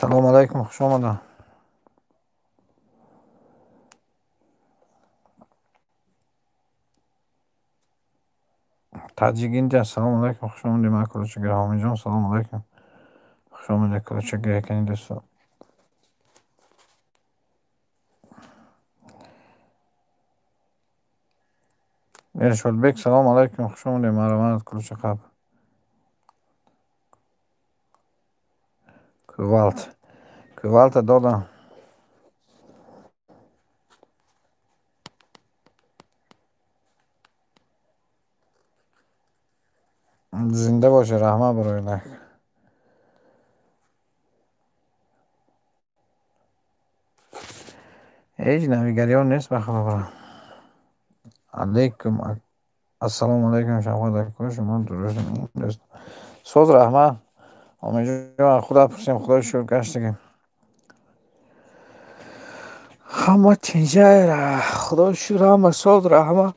Салом алайкум, хуш омадам. Таҷик Индия, салом алайкум, хуш омадед. Ман Кулучагир Ҳомиҷон, салом алайкум, хуш омадед Кулучагир якани дӯстон. Эршодбек, салом алайкум, хуш омадед. Марҳамат Кулуча қабр. Кувалт. Кувалта додам. Зинда бошед, раҳмат барои лайк. Ҳеҷ навигариҳо нест ба худо барам. Алейкум, ассалому алайкум, Шавқат ака, шумо дуруст дӯст. Соз раҳмат. Омиҷон, худо пурсем, худои шукр гаштагем. Ҳама тинҷайра, худои шукр, ҳама соз раҳмат.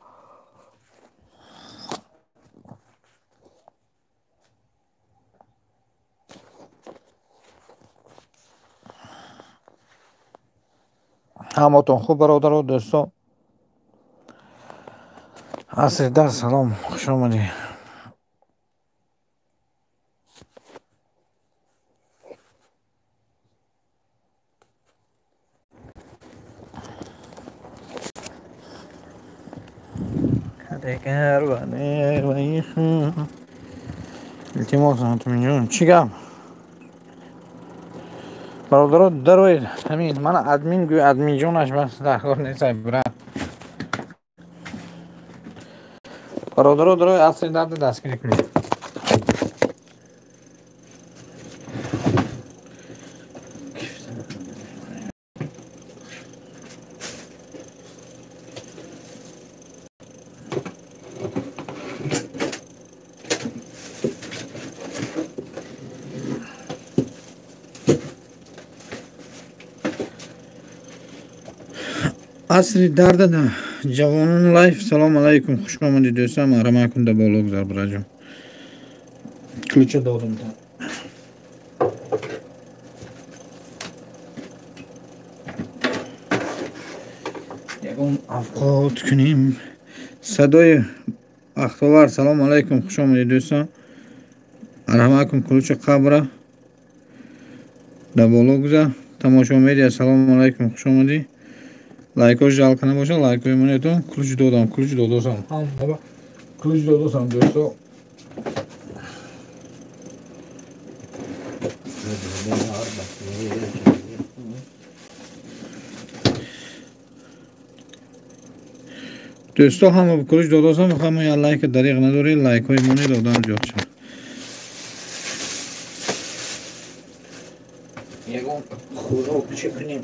Ҳаматон хуб бародаро, дӯстон. Асри дар салом, хуш омадед. Илтимос, Ҳатминҷон, чӣ гап? Бародаро, дароед. Ҳамин мана админ гӯй, админҷонаш бас дар кор нест, ай брат. Бародаро, дароед, асри дарда дастгирӣ кунед. Асри дарда ҷавонон лайф, салом алайкум, хуш омадед дӯстон. Маҳрама кун да боло гузар бираҷон. Ключа додам та. Ягон авқот кунем. Садои Ахтовар, салом алайкум, хуш омадед дӯстон. Марҳама кун ключа қабра да боло гузар. Тамошо медиа, салом алайкум, хуш омадед. Лайкҳо жалка набошад, лайкҳои монетон. Ключ додам, ключ додосам. Ҳам баба ключ додосам, дӯсто. Дӯсто, ҳама ключ додосам, ҳама я лайк дариқ надоред, лайкҳои монед одам зиёд шавад. Ягон хӯрок чӣ кунем?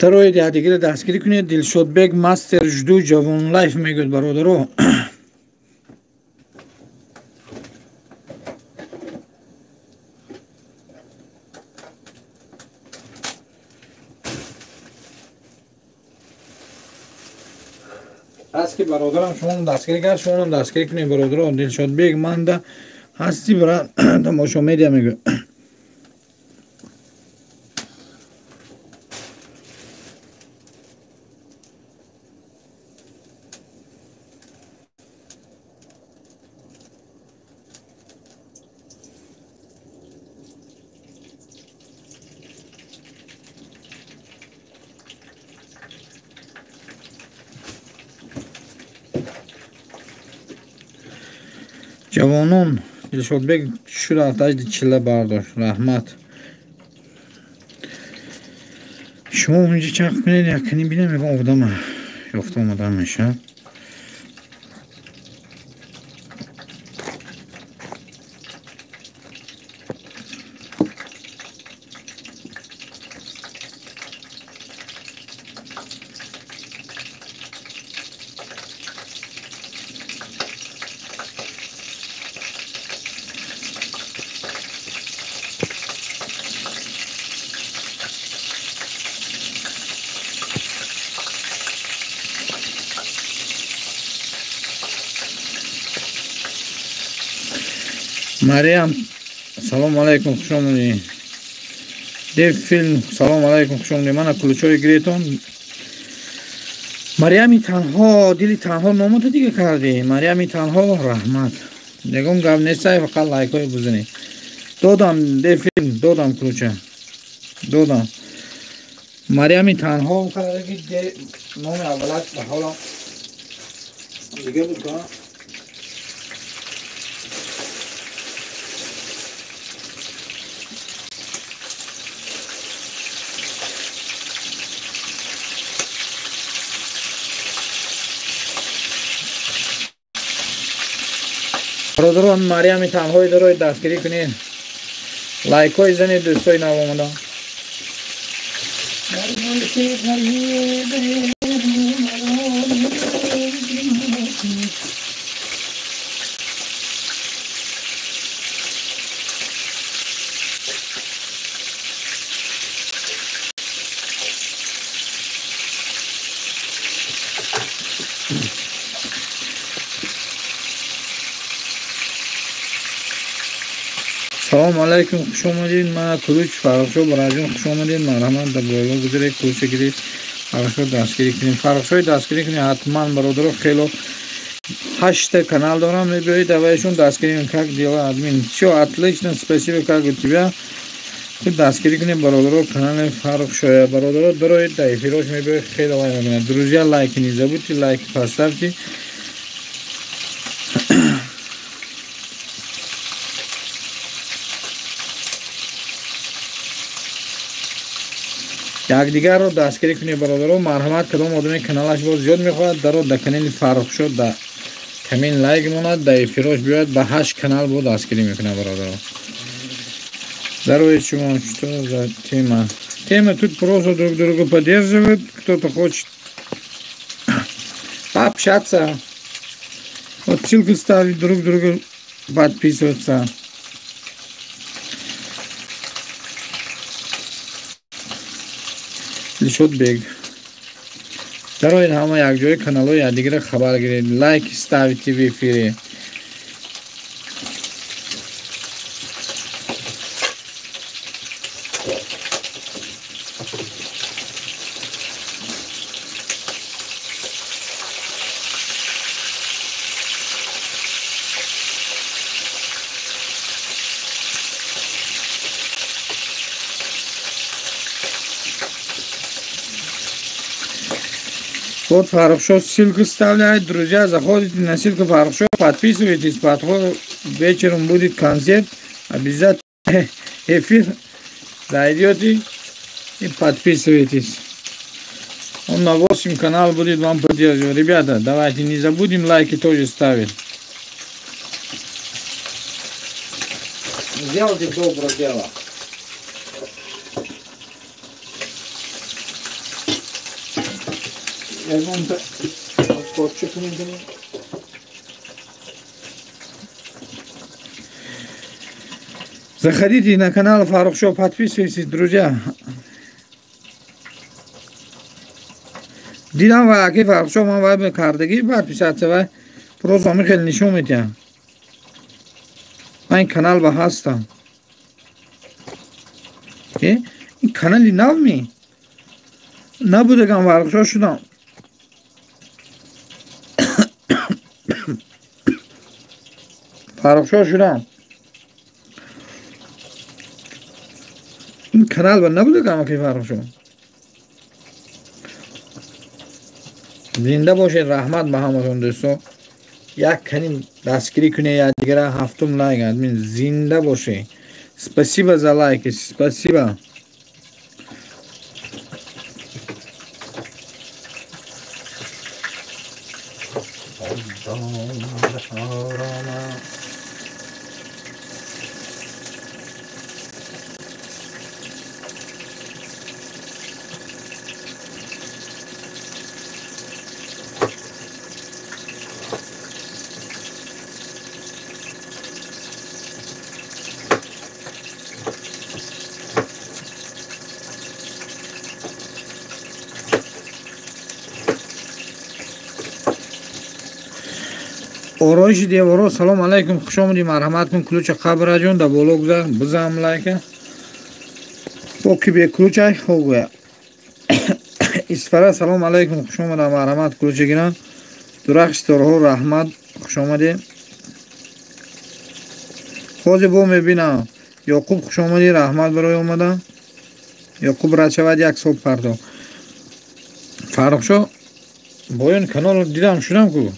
Тарои диҳадигиро дастгирӣ кунед. Дилшодбек мастер жду ҷавон лайф мегӯяд бародаро. Аст ки бародарам шумоам дастгирӣ кард, шумоам дастгирӣ кунед бародаро. Дилшодбек манда ҳасти бара тамошо медиа мегӯяд. Ҷавонон, Дилшодбек шуд атаҷди чилла бардошт. Раҳмат. Шумо унҷа чақ кунед, якни бинам, ягон одама ёфта омадан мешавад. Мариям, салом алайкум, хуш омадед. Дев филм, салом алайкум, хуш омадед. Мана ключҳои гиретон. Марьями танҳо, дили танҳо номото дига кардӣ. Марьями танҳо, раҳмат. Ягон гап нестай, фақат лайкҳои бизанед. Додам, дев филм, додам ключа. Додам. Марьями танҳо кардаги номи аввалаш ба ҳолам дига буд. Бародарон, Марьями танҳои дорои дастгирӣ кунед, лайкҳои занед, дӯстои нав омада. Салом алайкум, хуш омадед. Мана ключ Фаррухшо бараҷон, хуш омадед. Марҳамат, дар боло гузаред, ключа гиред, Фаррухшо дастгирӣ кунед. Фаррухшои дастгирӣ кунед ҳатман, бародаро. Хело ҳашта канал дорам, мебиёед давайшон дастгирӣ кунед. Как дела, админ? Всё отлично, спасибо, как у тебя? Дастгирӣ кунед, бародаро, канали Фаррухшоя. Бародаро, дороед, дар эфирош мебиёед, хело лайк мекунад. Друзья, лайки не забудьте, лайки поставьте. Якдигарро дастгирӣ кунед, бародаро. Марҳамат, кадом одаме каналаш боз зиёд мехоҳад, даро дар канали Фаррухшо да камин лайк монад, дар эфирош биёяд, ба 8 канал бо дастгирӣ мекунад, бародаро. Здоровье, шумо, что за тема? Тема тут просто друг друга поддерживает, кто-то хочет пообщаться, вот ссылку ставить, друг друга подписываться. Дилшодбег, дароед ҳама якҷоя каналҳои якдигарро хабар гиред, лайк ставите в эфире. Вот Фаррухшо ссылку вставляет. Друзья, заходите на ссылку Фаррухшо, подписывайтесь. Подход, вечером будет концерт. Обязательно эфир зайдете и подписывайтесь. Он на 8 канал будет вам поддерживать. Ребята, давайте не забудем лайки тоже ставить. Сделайте доброе дело. Заходите на канал Фаррухшо, подписывайтесь, друзья. Дидам ва аки Фаррухшо ман вай кардагӣ подписаться вай просто ҳамин хел нишон медиҳам. Ман ин канал ба ҳастам. Ин канали нав ми? Набудагам Фаррухшо шудам. Фаррухшо шудам. Ин канал ба набудагам аки Фаррухшо. Зинда бошед, раҳмат ба ҳаматон дӯсто. Як каним дастгирӣ кунед якдигара, ҳафтум лайк админ. Зинда бошед. Спасибо за лайки, спасибо. Ороиши деворо, салом алайкум, хуш омадӣ, марҳамат кун, ключа қабраҷон, да боло гузар, бизам лайка. Бо ки бе ключай, хо гӯя. Исфара, салом алайкум, хуш омада, марҳамат, ключа гирам. Дурахш ситораҳо, раҳмат, хуш омадӣ. Ҳозир бо мебинам. Ёқуб, хуш омадӣ, раҳмат барои омадан. Ёқуб рад шавад, як сол парто. Фаррухшо, боён канал дидам, шудам ку.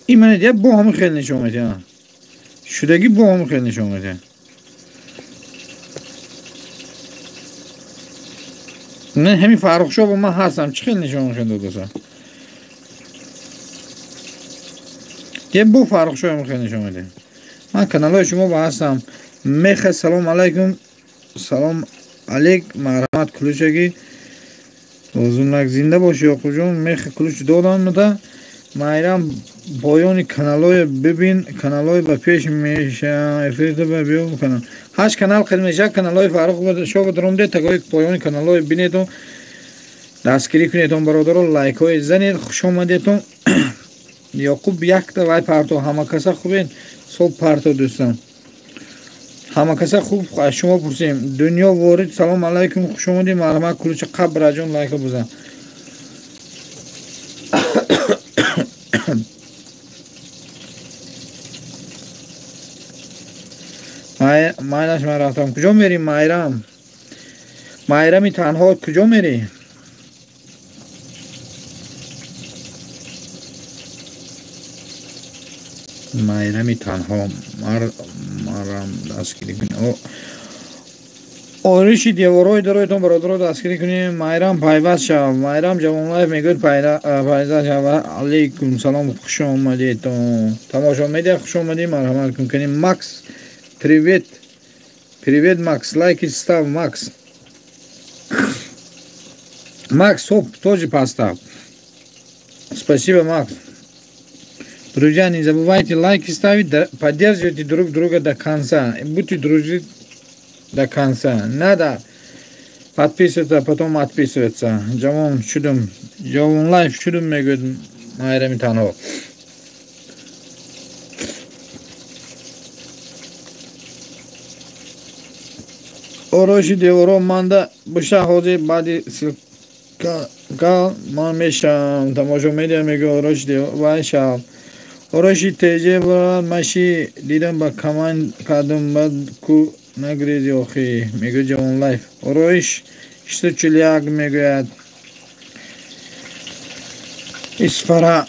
Ин мана дия бо ҳамин хел нишон медиҳад. Шудагӣ бо ҳамин хел нишон медиҳад. Не, ҳамин Фаррухшо бо ман ҳастам, чӣ хел нишон мехел додаса? Дия бо Фаррухшо ҳамин хел нишон медиҳад. Ман каналҳои шумо ба ҳастам. Меха, салом алайкум, салом алейк, марҳамат, ключаги. Лозумнак зинда бошӣ, Ёқубҷон. Меха ключ додам мата. Майрам, поёни каналҳое бибин, каналҳое ба пеш меша, эфирда ба биё канал. Ҳашт канал қил меша, каналҳои Фаррух шо даромде, тагои поёни каналҳое бинедон, дастгирӣ кунедон, бародаро, лайкҳое занед, хуш омадетон. Ёқуб якта вай парто, ҳама каса хубен, сол парто дӯстам. Ҳама каса хуб, аз шумо пурсем. Дунё ворид, салом алайкум, хуш омадӣ, марҳамат, ключа қабраҷон, лайка бизан. Майлаш, ман рафтам. Куҷо мерӣ, Майрам? Майрами танҳо куҷо мерӣ? Майрами танҳо марам дастгирӣ кунӣ. Ориши деворҳои дароятон, бародаро, дастгирӣ кунӣ. Майрам пайваст шав. Майрам Ҷавонлаев мегӯяд пайваст шав. Алейкум салом, хуш омадетон. Тамошо медиа, хуш омадӣ, марҳамат кун. Кунӣ Макс, привет. Привет, Макс. Лайки став, Макс. Макс, хоп, тоже поставь. Спасибо, Макс. Друзья, не забывайте лайки ставить, поддерживайте друг друга до конца. Будьте дружить до конца. Надо подписываться, потом отписываться. Джавон чудом, Джавон лайф чудом мегӯяд Майрами танҳо. Ороиши деворо манда биша, ҳозир баъди силка ман мешавам. Тамошо медиҳам, мегӯяд ороиши девор вай шав. Ороиши теже брат, маши дидам ба каман кардам, бад ку нагрези охи, мегӯяд Ҷавон лайф. Ороиш 641 мегӯяд. Исфара,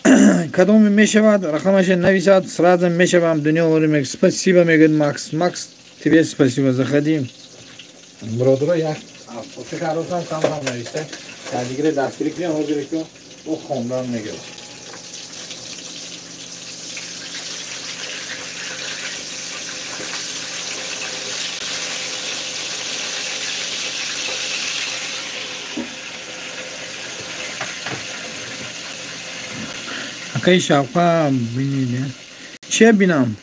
кадоме мешавад, рақамаша нависад, сразу мешавам. Дунё ворид мегӯяд. Спасибо, мегӯяд Макс. Макс, тебе спасибо, заходи. Бародаро, як фикр кам кам нависта, дигар дастгирӣ кунем, ҳозир ки ӯ хондан мегӯяд. Акаи шавқа бинед. Чия бинам?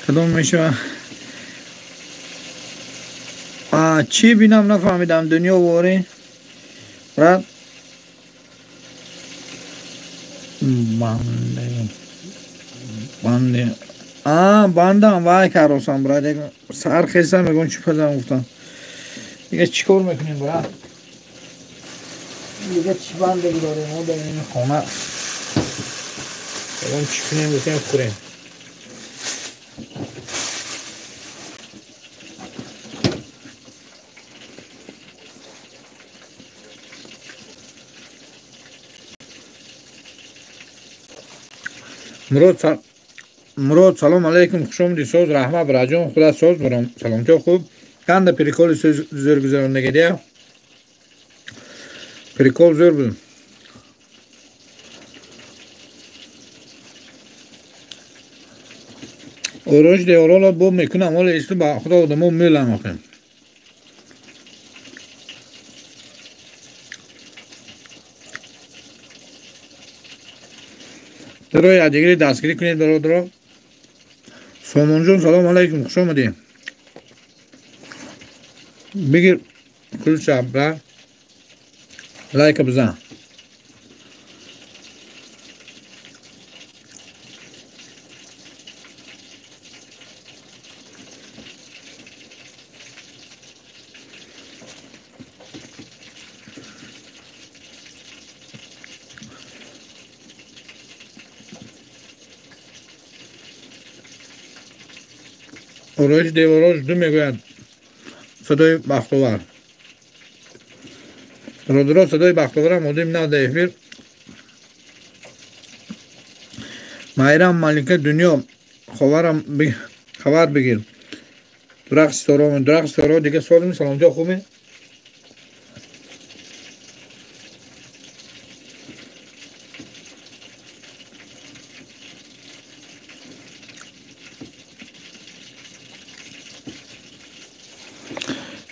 Кадом мешавад? Чӣ бинам нафаҳмидам. Дунё ворӣ брат. Банде. Бандам вай каросам брат. Сар хесам мегӯям чӣ пазам гуфтам. Дига чӣ кор мекунем брат? Дига чӣ банде дорем мо дар ин хона? Мегӯям чӣ кунем, гуфтем хӯрем. Мурод, салом алейкум, хуш омадӣ, соз, раҳмат, бираҷон, худат соз, баром, саломатиё хуб. Канда приколи зӯр гузарондагидия? Прикол зӯр буд. Ороиш девороло бо мекунам, ҳоло исту ба худо одамо мелам охир. Дарои якдигари дастгирӣ кунед, бародаро. Сомонҷон, салом алайкум, хуш омадӣ. Бигир ключа, бра. Лайка бизан. Ороиши деворҳо ду мегӯяд садои бахтовар. Бародаро, садои бахтоварам одим на дар эфир. Майрам Малика дунё ховарам хабар бигир. Дурахт ситора, дурахт ситора дига созми, саломатиё хубе?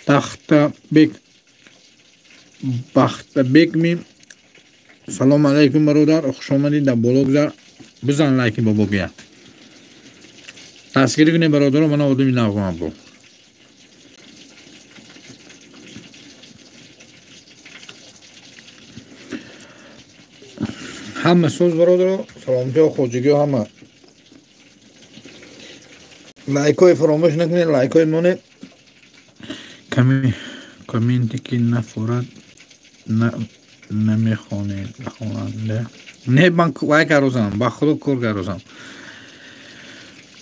Тахтабек Бахтабек ми салом алайкум бародар, хуш омадед, дар боло гузар, бизан лайки бобогия. Дастгирӣ кунед бародаро, мана одами нағмам бу. Ҳама соз бародаро, саломатиё, хоҷагиё ҳама. Лайкҳои фаромӯш накунед, лайкҳои монед. Комменте ки нафорад намехонед хонанда. Не, ман вай карозам, ба худо кор карозам.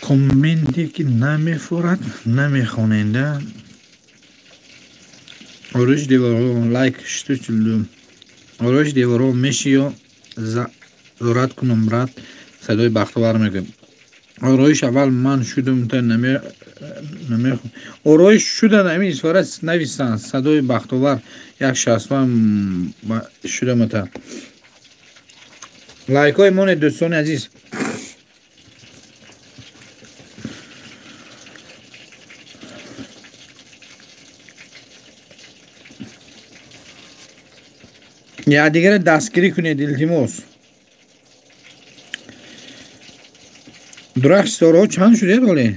Комменте ки намефорад намехоненда. Ороиши деворҳо лайк 642. Ороиши деворҳо меши ё зарурат кунам брат, садои бахтовар мегӯям. Ороиш аввал ман шудум та намехон. Ороиш шуда ҳамин исфара нависанд садои бахтовар 165 шудам та. Лайкҳои монед дӯстони азиз. Якдигарро дастгирӣ кунед илтимос. Дурахт ситораҳо чанд шудед ҳоле?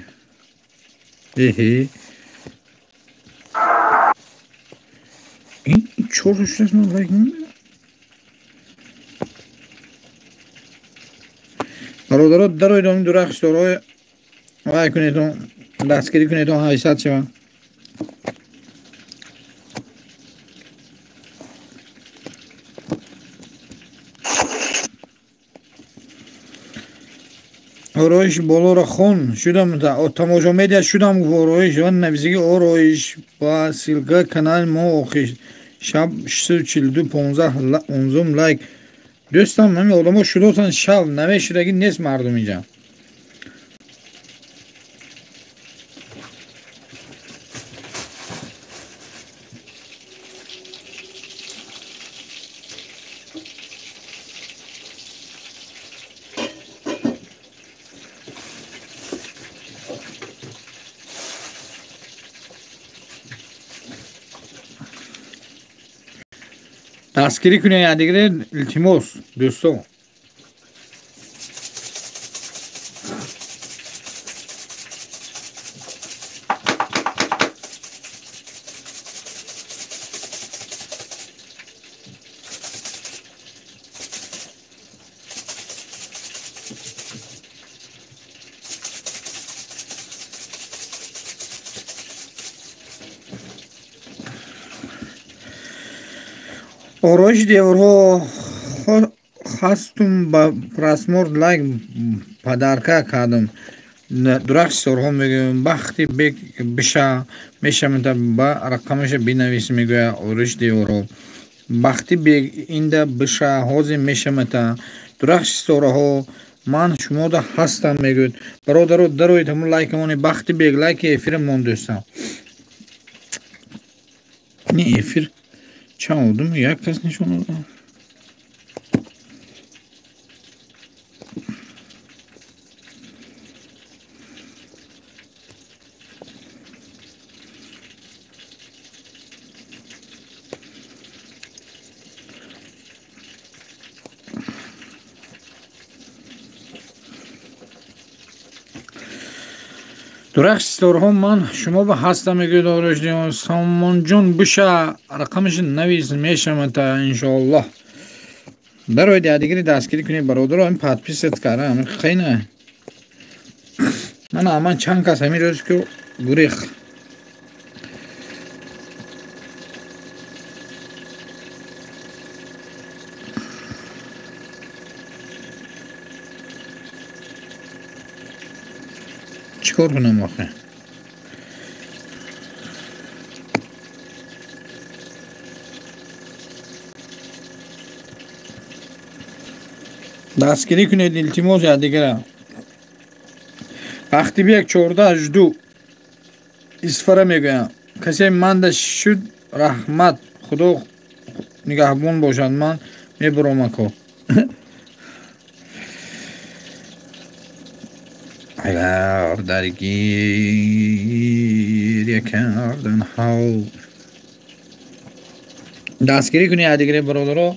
Эҳе. Ин чор шудааст, ман лайк намедонам. Бародаро, дароед ҳамин дурахт ситораҳо вай кунед, дастгирӣ кунед, 800 шаванд. Ороиш болоро хон шудам, тамошо медиа шудам, гуфт ороиш ва нависиги ороиш ба ссылка канали мо охир шаб 642 15 лайк. Дӯстам, ҳамин одамо шудосанд шаб намешудаги нест мардум инҷа. Дастгирӣ кунед якдигаре илтимос дӯстон. Ороиши деворҳо хастум ба просмотр лайк подарка кардам. Дурахти ситораҳо мегӯям бахти бек биша мешавад ба рақамаша бинавис мегӯяд ороиши деворҳо. Бахти бек инда биша ҳозир мешавад. Дурахти ситораҳо ман шумода ҳастам мегӯяд. Бародаро, дароед ҳамун лайкамони бахти бек лайки эфира мон дӯстам. Не эфир чанд одам як кас нишон додам. Дурахти ситораҳо ман шумо ба ҳастам мегӯяд ороиш деворҳо. Сомонҷон биша рақамашро навис мешавад иншоаллоҳ. Дароед якдигаре дастгирӣ кунед бародаро, ҳамин подписат кара ҳамин хеле. Ман аман чанд кас ҳамин рӯз ки гурехт. Чӣ кор кунам охе? Дастгирӣ кунед илтимос якдигара. Бахтибек 14 2 Исфара мегӯям. Касе манда шуд раҳмат, Худо нигаҳбон бошад, ман мебурам ако. Агар дар гиря кардан ҳав. Дастгирӣ кунед якдигаре бародаро.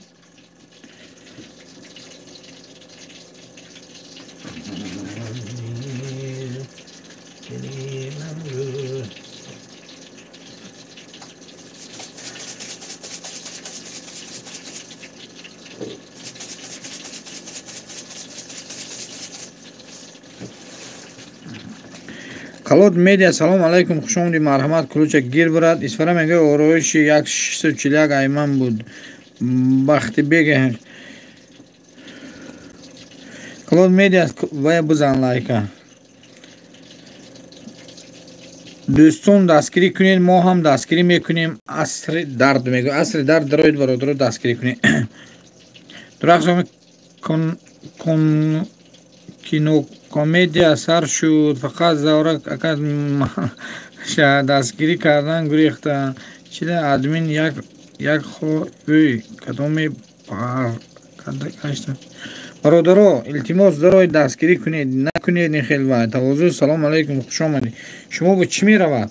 Қалот медиа салом алайкум, хуш омадӣ, марҳамат кулуча гир брат. Исфара мегӯяд ороиши 1641 айман буд. Бахтибек Қалот медиа вая бизан лайка. Дӯстон дастгирӣ кунед, мо ҳам дастгирӣ мекунем. Асри дард мегӯяд, асри дард дароед бародаро, дастгирӣ кунед. Дурахшон кинокомедия сар шуд, фақат Завра ака дастгирӣ кардан гурехта. Чида админ як ӯй кадоме кашта. Бародаро илтимос дароед дастгирӣ кунед, накунед ин хел вай. Тавозӯ салом алайкум, хуш омадед. Шумо бо чӣ меравад?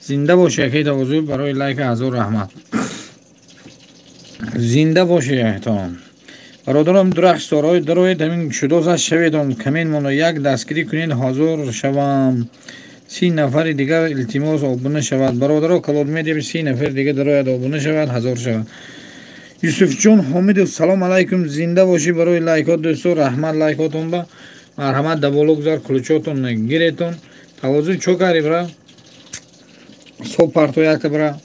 Зинда бошед акаи Тавозӯ, барои лайка ҳазор раҳмат. Зинда бошед эҳтиром. Бародарам дурахш ситораҳои дароед, ҳамин шудоза шаведон, камен моно як дастгирӣ кунед, ҳазор шавам. 30 нафари дигар илтимос обуна шавад. Бародаро Калот медиа 30 нафари дигар дарояд обуна шавад, ҳазор шавад. Юсуфҷон Ҳомидов салом алайкум, зинда бошӣ барои лайкот дӯсто, раҳмат лайкотон ба. Марҳамат да боло гузар, кулучотон гиретон. Тавозун чо кари бра? Соб парто якта бра.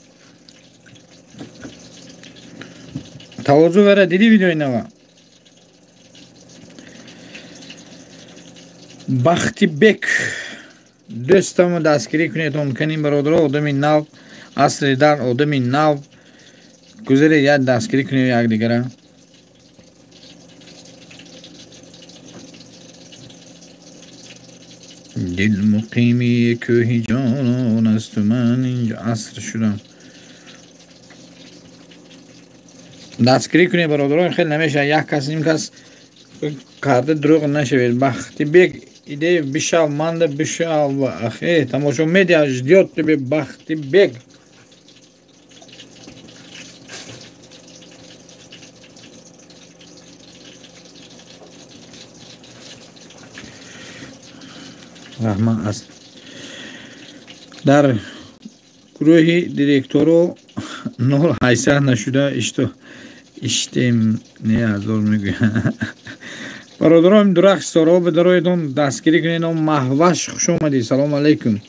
Тавозун вера диди видеои нава? Бахтибек дӯстамо дастгирӣ кунед, омканин бародаро, одами нав, асри дар одами нав. Гузаре як дастгирӣ кунед якдигара. Дил муқими кӯҳи ҷонон асту ман инҷо аср шудам. Дастгирӣ кунед бародаро, хеле намешавад як кас ним кас карда дурӯғ нашавед. Бахтибек иде бишав, манда бишав, ахе тамошо медиа ждёт тебе Бахтибек. Раҳмат аст. Дар гурӯҳи директоро 0.8 нашуда иштем не ҳазор мегӯяд. Бародарон дурахш ситораҳо бидароедон дастгирӣ кунед. Маҳваш хуш омадӣ, салом алайкум.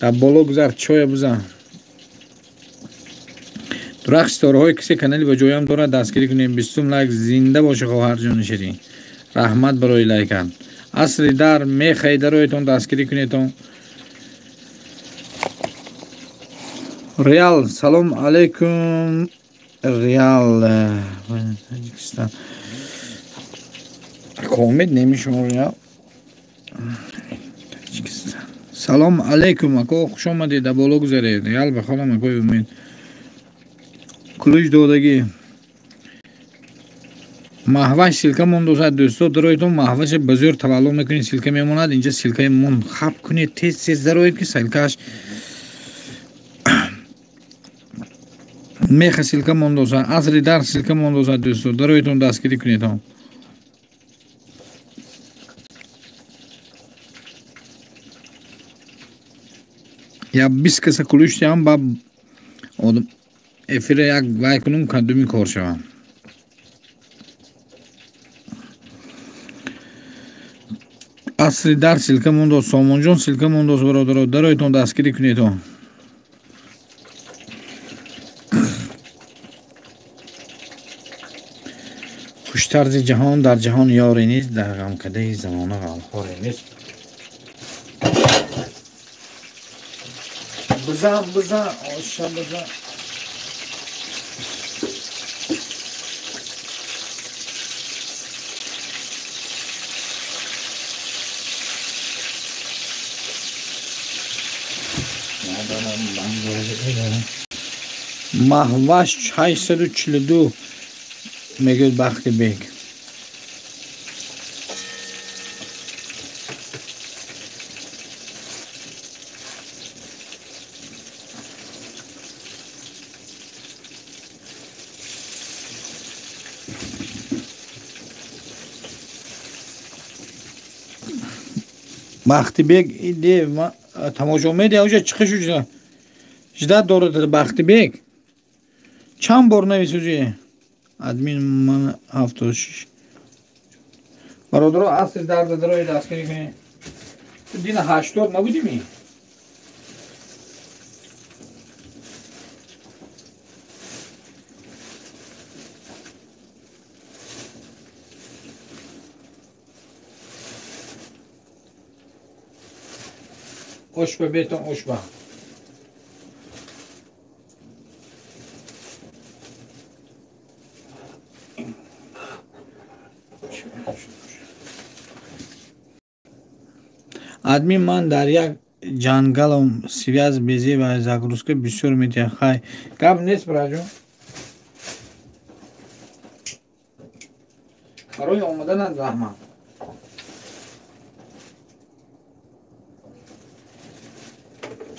Дар боло гузар чоя бизан. Дурахш ситораҳои кисе канали ба ҷоям дорад, дастгирӣ кунед. 20 лайк, зинда бошӣ хоҳарҷони ширин. Раҳмат барои лайкат. Асри дар мехаи дароедон дастгирӣ кунедон. Реал салом алайкум. Реал Таҷикистон. Комед немишум Реал. Таҷикистон. Салом алайкум ако, хуш омадед, дар боло гузаред. Реал ба холам акои умед. Кулуч додагӣ. Маҳваш силка мондозад дӯсто, дароедон маҳваша ба зӯр таваллуд мекунед, силка мемонад. Инҷа силкаи мон хаб кунед, тез тез дароед ки силкааш меха силка мондозад. Асри дар силка мондозад дӯсто, дароедон дастгирӣ кунед. Я 20 каса кулуштиам ба эфира як вай кунум, кадуми кор шавам. Асри дар силка мондоз, Сомонҷон силка мондоз бародаро, дароедон дастгирӣ кунед. Хуштарзи ҷаҳон дар ҷаҳон ёре нест, дар ғамкадаи замона ғамхоре нест. Бизан, бизан, оша бизан. Маҳваш 842 мегӯяд Бахтибек. Бахтибек иде тамошо медиа уже чиқиш уже ждать дорад Бахтибек. Чанд бор навис уже админ ман 76. Бародаро аср дарда дарои дастгирӣ кунед. Ту дина 80 набудӣ ми? Ошба бетон ошба. Админ ман дар як ҷангалам связь безе ва загрузка бисёр метиҳад. Хай гап нест браҷон. Барои омаданат раҳмат.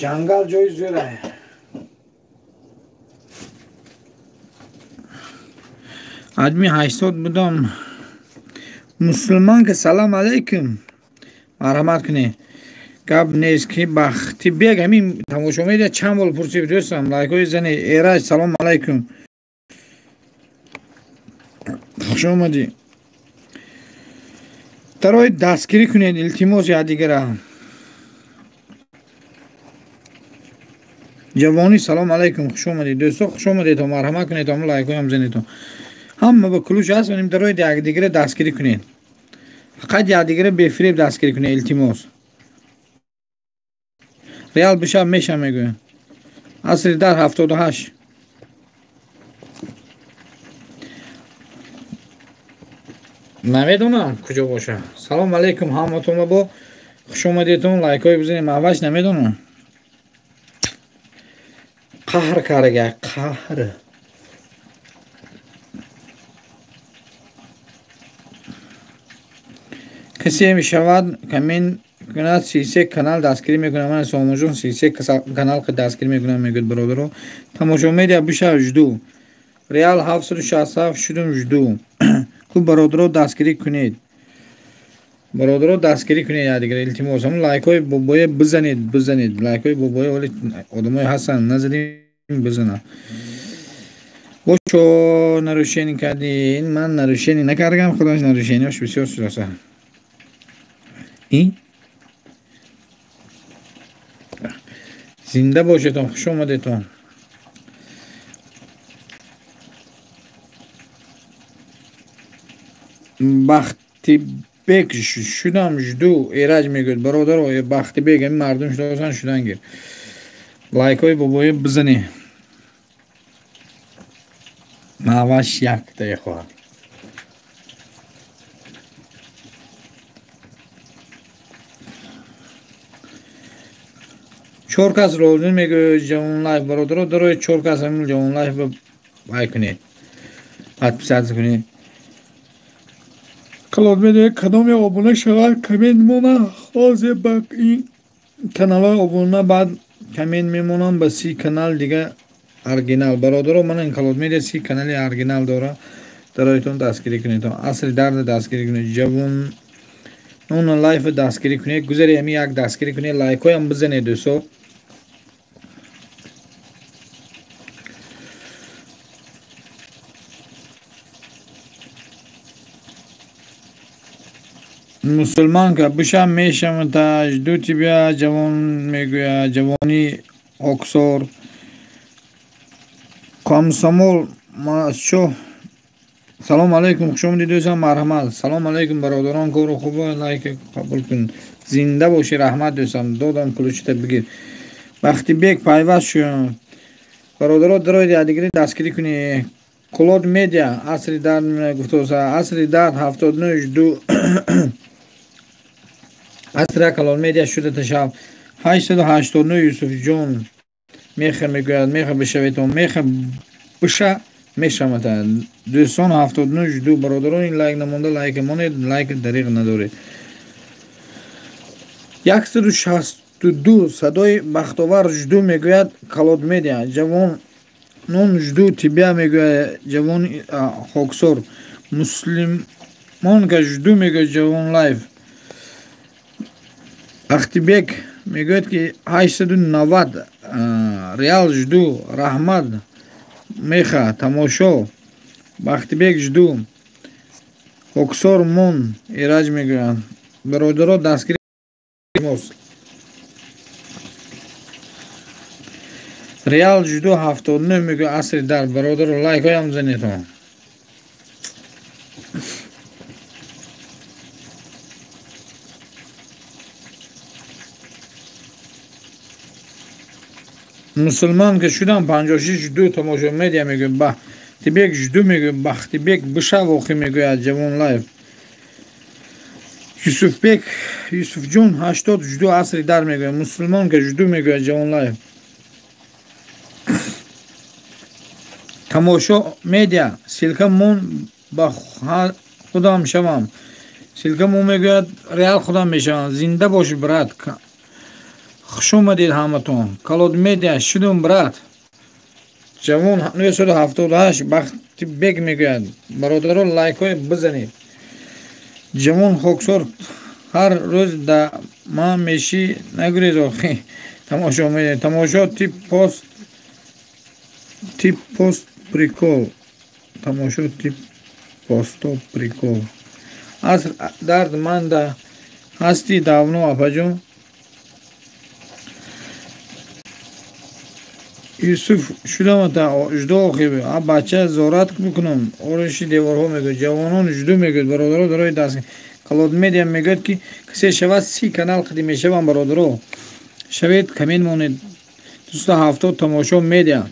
Ҷангал ҷои зӯра. Адми 80 будам. Мусулман ки салом алейкум. Марҳамат кунед. Гап нест ки Бахтибек ҳамин тамошо медиа чанд бор пурсид дӯстам. Лайкҳои зани Эраҷ салом алейкум. Хуш омадӣ. Дарои дастгирӣ кунед илтимос якдигара. Ҷавонӣ салом алейкум, хуш омадед дӯсто, хуш омадед, марҳамат кунед, ҳама лайкҳоям занед. Ҳама ба кулуш ҳаст, вале дарои якдигара дастгирӣ кунед. Фақат якдигара бефиреб дастгирӣ кунед илтимос. Реал бишаб меша мегӯяд. Асри дар 78. Намедонам куҷо боша. Салом алейкум ҳаматон бо хуш омадедтон, лайкҳои бизанед. Маваш намедонам. Қаҳр карга, қаҳр. Касе мешавад камин кунад 33 канал дастгирӣ мекунад. Ман Сомонҷон 33 канал дастгирӣ мекунам мегӯяд бародаро. Тамошо медиа бишав жду. Реал 767 шудум жду. Ку бародаро дастгирӣ кунед. Бародаро дастгирӣ кунед якдигар илтимос. Ҳамон лайкҳои бобое бизанед, бизанед. Лайкҳои бобое вале одамое ҳастанд назанем бизананд. Бо нарушение кардин, ман нарушение накардам, худаш нарушениеаш бисёр шудааст. И зинда бошедон, хуш омадедон. Бахтибек шудам жду Эраҷ мегӯяд. Бародаро Бахтибек ҳамин мардум шудасан шудан гир. Лайкҳои бобоё бизанед. Маваш яктае хоҳад. Чор кас розӣ мегӯяд Ҷавон Лайф. Бародаро дарои чор кас ҳамин Ҷавон Лайф вай кунед, подписаться кунед. Калон медиа кадоме обуна шавад коммент монад. Ҳозир ба ин каналҳои обуна баъд коммент мемонам ба 30 канал дига оригинал. Бародаро ман ин Калон медиа 30 канали оригинал дора. Дароитон дастгирӣ кунед. Асри дард дастгирӣ кунед. Ҷавон он Лайф дастгирӣ кунед. Гузари ҳамин як дастгирӣ кунед. Лайкҳоям бизанед дӯсто. Мусулманка бишам мешам та жду тебя ҷавон мегӯяд. Ҷавони Оксор Комсомол Масчо салом алейкум, хуш омадед дӯстон, марҳамат. Салом алейкум бародарон, кору хубо лайк қабул кун. Зинда бошӣ, раҳмат дӯстам. Додам ключита бигир. Бахтибек пайваст шуд. Бародаро дарои якдигарӣ дастгирӣ кунед. Клод Медиа асри дард гуфтоса. Асри дард 79 жду. Асри Клод Медиа шуда ташав. 889 Юсуфҷон. Меха мегӯяд, меха бишаведон, меха биша мешавад. Дӯстон 79 жду, бародарони лайк намонда лайк монед, лайк дариғ надоред. 162 садои Бахтовар жду мегӯяд Калод Медиа. Ҷавонон жду тебя мегӯяд ҷавони Хоксор. Муслимонка жду мегӯяд Ҷавон Лайф. Ахтибек мегӯяд ки 890 Реал жду. Раҳмат меха тамошо. Бахтибек жду. Хоксор мон Эраҷ мегӯяд. Бародаро дастгирӣ мост. Реал жду 79 мегӯяд асри дар. Бародаро лайкҳоям занедон. Мусулман ки шудам 56 жду тамошо медиа мегӯяд. Бахтибек жду мегӯяд. Бахтибек биша воқӣ мегӯяд Ҷавон Лайф. Юсуфбек Юсуфҷон 80 жду асри дар мегӯяд. Мусулмон ки жду мегӯяд Ҷавон Лайф. Тамошо медиа ссылка мон ба худам шавам. Ссылка мон мегӯяд Реал худам мешавам. Зинда боши брат. Хуш омадед ҳаматон. Калод Медиа шудум брат. Ҷавон 978 Бахтибек мегӯяд. Бародаро лайкҳои бизанед. Ҷавон Хоксор ҳар рӯз да ман мешӣ нагурез охи. Тамошо медиа. Тамошо тип пост, тип пост прикол. Тамошо тип посто прикол. Аср дард манда ҳасти давно апаҷон. Юсуф шудамата жду охи. А бача зорат бикунам. Ориши деворҳо мегӯяд. Ҷавонон жду мегӯяд. Бародаро дарои даст. Калод Медиа мегӯяд ки касе шавад 30 канал қадим мешавам бародаро. Шавед камин монед. 270 тамошо медиа.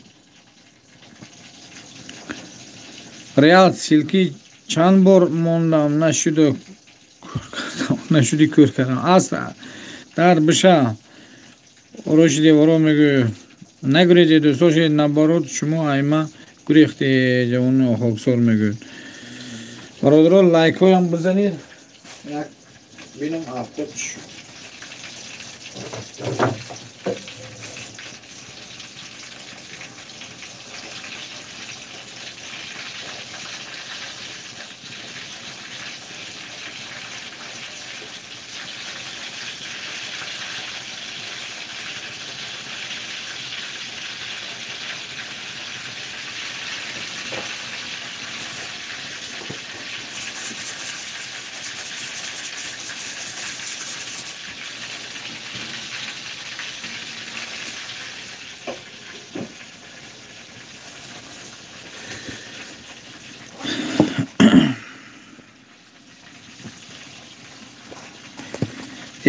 Реал ссылки чанд бор мондам нашуду нашуди кӯр кардам. Аср дар биша. Ориши деворҳо мегӯяд. Нагурезед дӯстошед, наоборот шумо айма гурехте ҷавони Хоксор мегӯяд. Бародаро лайкҳоям бизанед. Як бинам 70 шуд.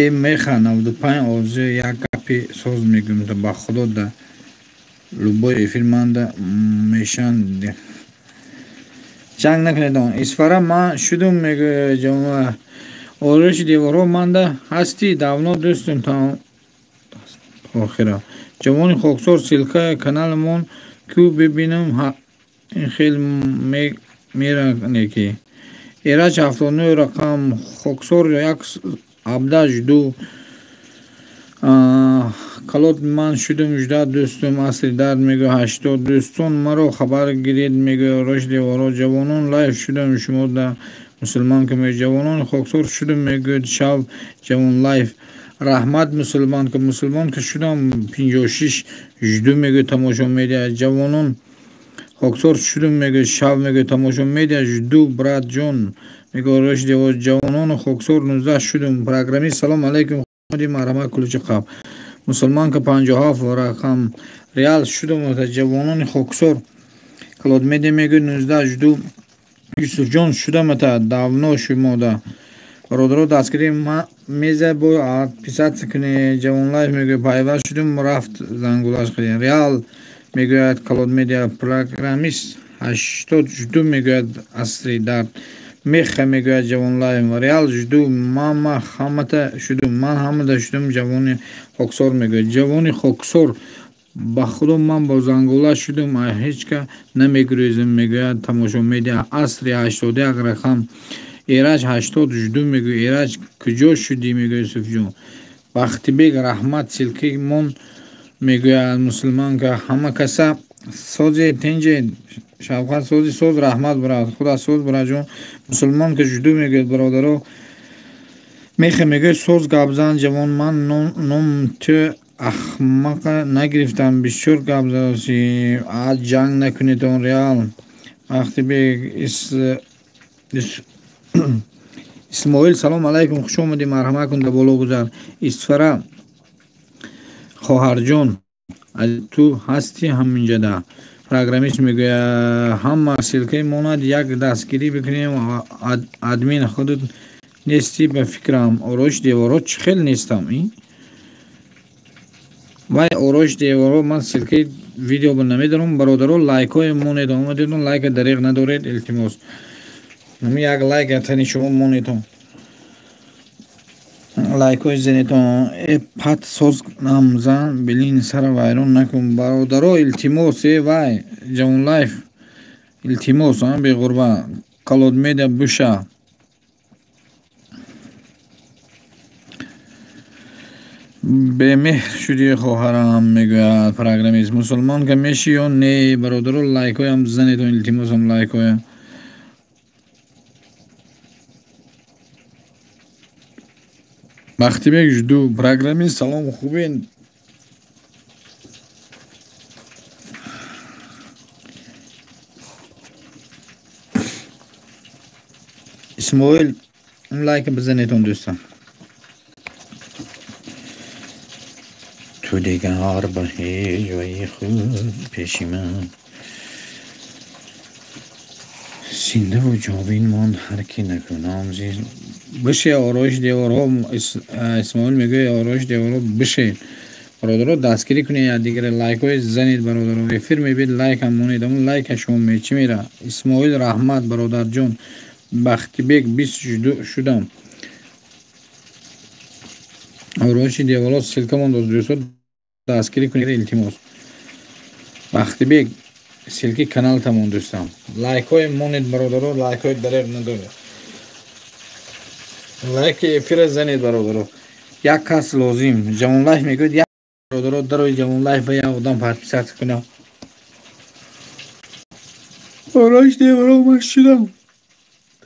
Меха 95 орзу як гапи соз мегӯям ба худо да любой эфир манда мешан. Ҷанг накунедон. Исфара ман шудум мегӯяд ҷамоа. Ориши деворҳо манда ҳасти давно дӯстум та охира. Ҷавони Хоксор ссылка каналамон ку бибинам ин хел мера неки. Эраҷ 79 рақам Хоксор 1 жду. Калод ман шудум жда дӯстум асри дард мегӯяд 80. Дӯстон маро хабар гиред мегӯяд Ориши деворҳо. Ҷавонон лайф шудам шумо да мусулман ки мегӯяд. Ҷавонони Хоксор шудум мегӯяд шав Ҷавон Лайф. Раҳмат мусулман ки мусулмон ки шудам 56 жду мегӯяд тамошо медиа. Ҷавонон Хоксор шудум мегӯяд шав мегӯяд тамошо медиа жду брат ҷон мегӯяд Ориши деворҳо. Ҷавонони Хоксор 19 шудум. Программист салом алейкум марҳамат кулучи қаб. Мусулман ки 57 рақам Реал шудум ҷавонони Хоксор. Калод Медиа мегӯяд 19 жду. Юсуфҷон шудамата давно шумода. Бародаро дастгирӣ меза бо отписаться кунед. Ҷавон Лайф мегӯяд пайваст шудум рафт зангулаш кардем. Реал мегӯяд Калод Медиа. Программист 80 жду мегӯяд асри дард. Меха мегӯяд Ҷавон Лайф. Реал жду мама ҳамата шудум. Ман ҳамада шудум ҷавони Хоксор мегӯяд. Ҷавони Хоксор Ба худо ман бо зангола шудам, ҳечка намегурезам, мегӯяд Тамошо Медиа. Асри 81 рақам. Эраҷ 80 жду, мегӯяд. Эраҷ куҷо шудӣ, мегӯяд Юсуфҷон. Бахтибек раҳмат, ссылки мон, мегӯяд мусулманка. Ҳама каса созе тенҷе шавқат сози соз, раҳмат брат, худа соз браҷон. Мусулманка жду, мегӯяд бародаро. Мехе мегӯяд соз гапзан ҷавон, ман ном ту ахмақа нагирифтам, бисёр гап задаси, ҷанг накунедон реал. Бахтибек Исмоил салом алайкум, хуш омадӣ, марҳамат кун, дар боло гузар. Исфара хоҳарҷон, ту ҳастӣ ҳаминҷада? Программист мегӯяд ҳама ссылкаи монад, як дастгирӣ бикунем. Админ худат нестӣ ба фикрам. Ороиш деворҳо чӣ хел нестам? Вай ороиш деворҳо ман ссылкаи видео намедорам. Бародаро, лайкҳои монед, омадедон, лайка дареғ надоред, илтимос. Ҳамин як лайк тани шумо монедон, лайкҳои занетон. Э пат соз намзан, билин сара вайрон накун. Бародаро, илтимос, э вай Ҷавон Лайф, илтимос, беғурба Калод Медиа буша. Бемеҳр шудӣ хоҳарам, мегӯяд программист. Мусулмонка мешӣ ё не? Бародаро, лайкҳоям занедон, илтимосам, лайкҳоям. Бахтибек жду. Программист салом, хубен? Исмоил лайка бизанедон дӯстам. Ту дигар ба ҳеҷ ҷои худ пеши ман зиндаву ҷовид монд, ҳар ки накунам зист. Беше ороиши деворҳо. Исмоил мегӯяд ороиши деворҳо беше. Бародаро, дастгирӣ кунед якдигаре, лайкҳои занед бародаро. Эфир мебид, лайкам монед, амн лайка шумо мечи мера. Исмоил раҳмат бародарҷон. Бахтибек 20 шудам. Ороиши деворҳо ссылка мондоз дӯстон, дастгирӣ кунед илтимос. Бахтибек ссылки каналтамон дӯстам. Лайкҳои монед бародаро, лайкҳои дареғ надоред. Лайки эфира занед бародаро. Як кас лозим. Ҷавон Лайф мегӯяд як бародаро, дарои Ҷавон Лайф ва як одам подписаться кунам. Ороиш деворҳо ман шудам.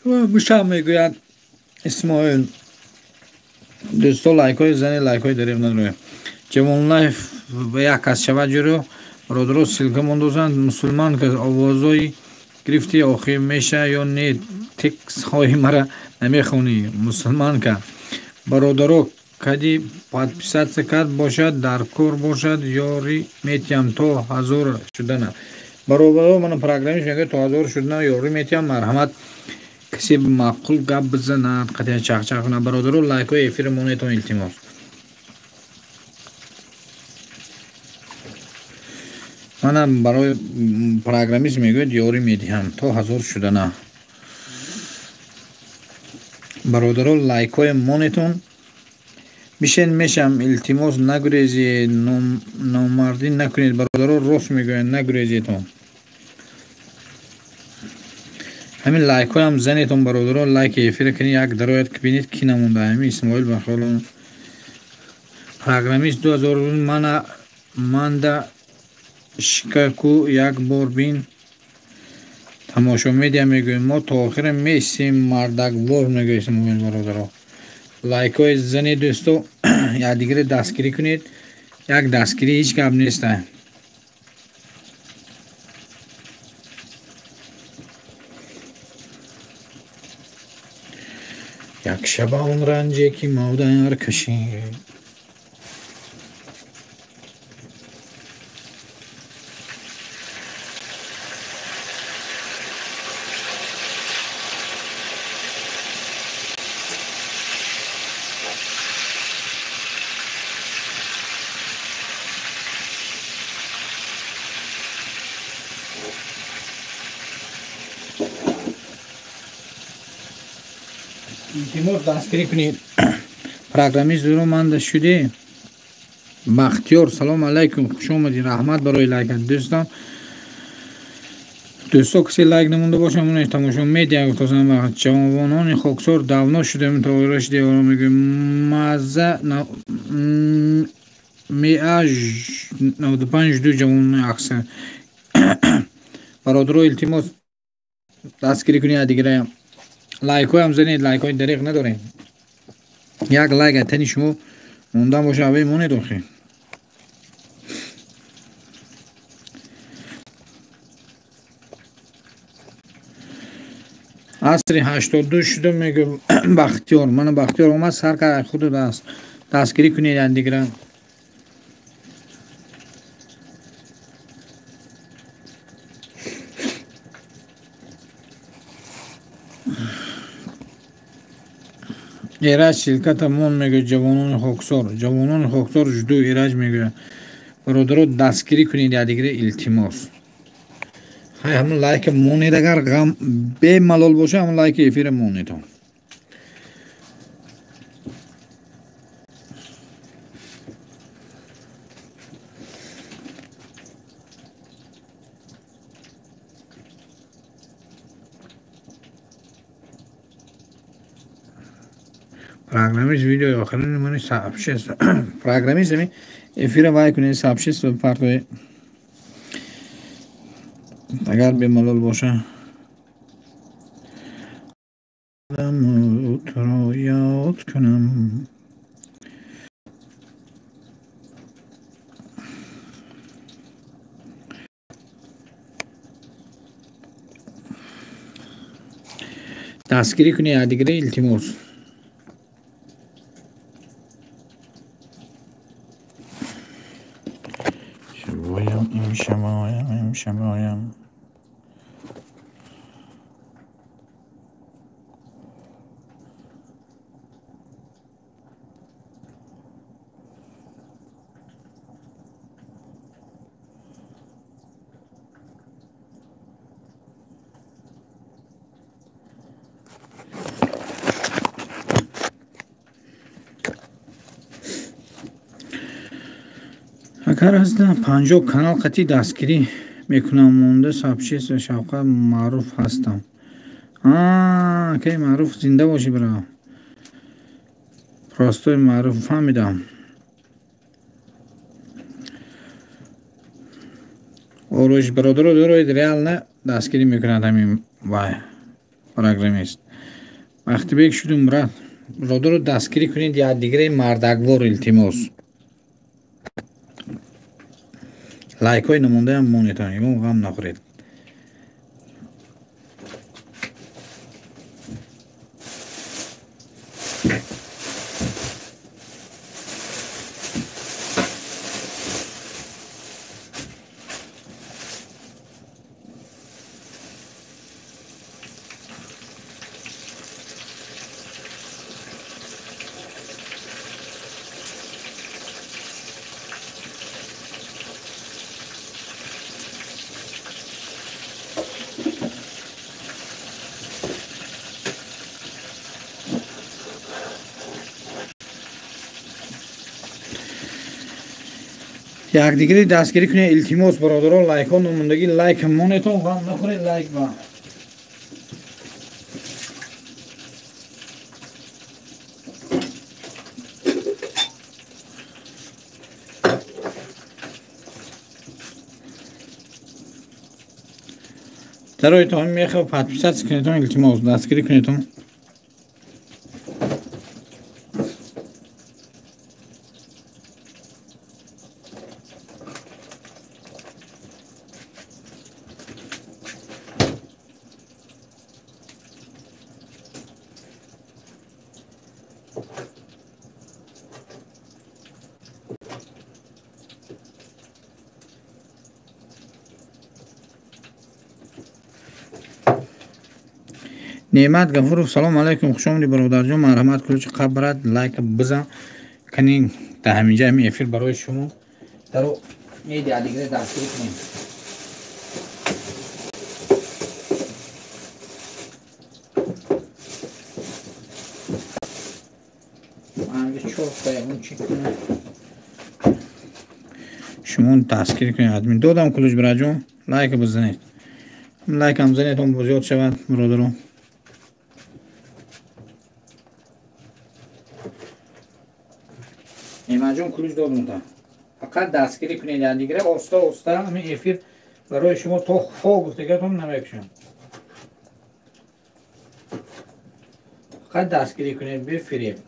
Мушам, мегӯяд Исмоил. Дӯсто, лайкҳои занед, лайкҳои дареғ надоред. Ҷавон Лайф ва як кас шавад ҷӯро. Бародаро, ссылка мондозанд. Мусулман ка овозҳои гирифти охир меша ё не? Текстҳои мара намехонӣ мусулманка. Бародаро, кади подписаться кард бошад, дар кор бошад, ёрӣ метиҳам то 1000 шудана. Бародаро, мана программист мегӯяд то 1000 шудана ёрӣ метиҳам. Марҳамат, касе маъқул гап бизанад, қатъиян чақчақ кунад. Бародаро, лайкҳои эфири монетон илтимос. Манам барои программист мегӯяд ёрӣ медиҳам то 1000 шудана. Бародаро, лайкҳои монетон. Бишен мешам, илтимос, нагурезед, номардӣ накунед. Бародаро, рост мегӯянд, нагурезедон. Ҳамин лайкҳоям занетон бародаро, лайки эфира кунед, як дарояд ки бинед ки намонда. Ҳамин Исмоил ба хаёлам программист 2000 мана манда шикаку як бор бин. Тамошо Медиа мегӯем мо то охира месем, мардаквор, мегӯяд Исмоил. Бародаро, лайкҳои занед дӯсто, якдигаре дастгирӣ кунед. Як дастгирӣ ҳеҷ гап неста. Як шаба он ранҷе ки модар кашид. Илтимос, дастгирӣ кунед. Программист дуро манда шудӣ. Бахтиёр, салом алайкум, хуш омадӣ, раҳмат барои лайкат дӯстон. Дӯсто, касе лайк намонда боша, ҳамоне тамошо медиҳам, гуфтосам. Ҷавонони хоксор давно шудем, тоира шудем, мегӯем маза меа 95 ду ҷавонони аксар. Бародаро, илтимос, дастгирӣ кунед дигараям, лайкҳоям занед, лайкҳои дариқ надорем. Як лайк аз тани шумо монда боша, аве монед охи. Асри 82 шуда, мегӯ Бахтиёр. Мана Бахтиёр омад, сар кард, худу даст. Дастгирӣ кунед дигара. Эраҷ ссылката мон, мегӯяд ҷавонони хоксор. Ҷавонони хоксор жду, Эраҷ мегӯяд. Бародаро, дастгирӣ кунед якдигаре, илтимос. Ҳай, ҳамон лайка монед, агар ғам бемалол боша, ҳамон лайки эфира монедон. Программист видеои охирини мани сообщество. Программист ами эфира вай кунед, сообщество партои. Агар бемалол боша. Туро ёд кунам. Дастгирӣ кунед якдигаре, илтимос. Имшабоям, имшабоям. Агар аз 50 канал қатъи дастгирӣ мекунам, монда сообщество Шавқат маъруф ҳастам. Акай маъруф, зинда бошӣ, бира. Простой маъруф, фаҳмидам. Ороиш бародаро, дороид реально дастгирӣ мекунад ҳамин вай программист. Бахтибек шудум, брат. Бародаро, дастгирӣ кунед якдигаре, мардаквор, илтимос. Лайкҳои намондаам монетон, ягон ғам нахӯред. Якдигари дастгирӣ кунед, илтимос, бародарон, лайкҳо номондагӣ лайк монетон, ғам нахӯред лайк ба. Дароитон мехоҳ подписаться кунедон, илтимос, дастгирӣ кунедон. Неъмат Гафуров, салом алайкум, хуш омадӣ бародарҷон, марҳамат, ключи қабрат лайк бизан канин, дар ҳаминҷа ҳамин эфир барои шумо даро медиа дигар дастгирӣ кунем. Анги чор та ягон чӣ кунам. Шумо дастгирӣ кунед админ. Додам ключ бираҷон, лайк бизанед. Лайкам занед, он зиёд шавад бародарон. Неъматҷон ключ додам та. Фақат дастгирӣ кунед якдигара, оста оста ҳамин эфир барои шумо то хо гуфтагиатон намекушам. Фақат дастгирӣ кунед бефиреб.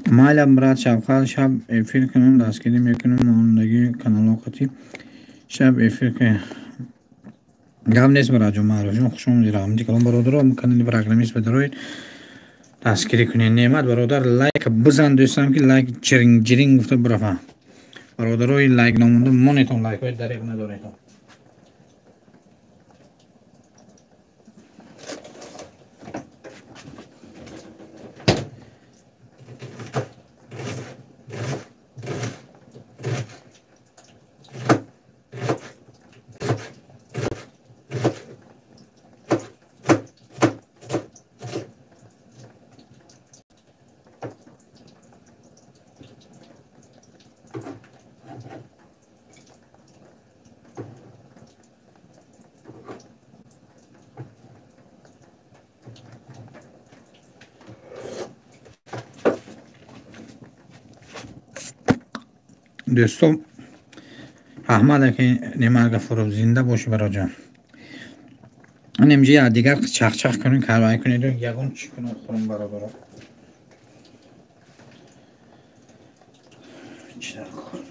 Майла брат, шабхар шаб эфир кунам, дастгирӣ мекунам мондагии каналоқати шаб эфир кунем. Гап нест бираҷон, маъруфҷон хуш омадед. Раҳмати калон бародаро, канали программист бадароед дастгирӣ кунед. Неъмат бародар лайк бизан дӯстам ки лайк ҷиринг ҷиринг гуфта бирафа. Бародарои лайк намонда монетон, лайкҳои дареғ надоретон. Дӯстон, раҳмат аки Неъмат Гафуров, зинда бошӣ бароҷон. Инҷа дигар чахчах кунед, карвай кунед, ягон чӣ кунам хӯрам бародаро. Чӣ дар кор?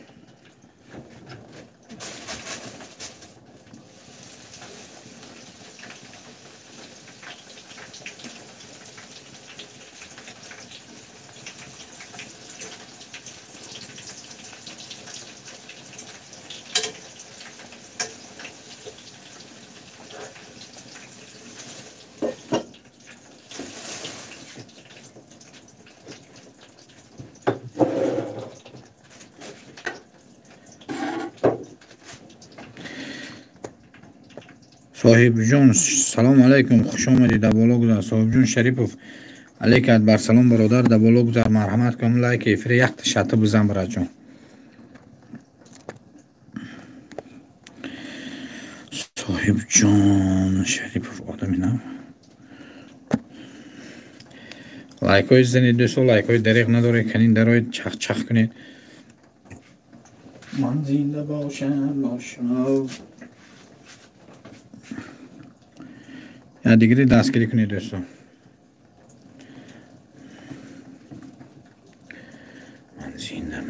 Соҳибҷон салом алайкум, хуш омадед, дар боло гузар. Соҳибҷон Шарипов алейка бар салом бародар, дар боло гузар, марҳамат кун, лайк эфир якта шата бизан бараҷон. Соҳибҷон Шарипов одами нав. Лайкҳои занед дӯсто, лайкҳои дареғ надоред, канин дароед чахчах кунед. Ман зинда бошам бошам. Дигари дастгирӣ кунед дӯстон. Ман зиндам.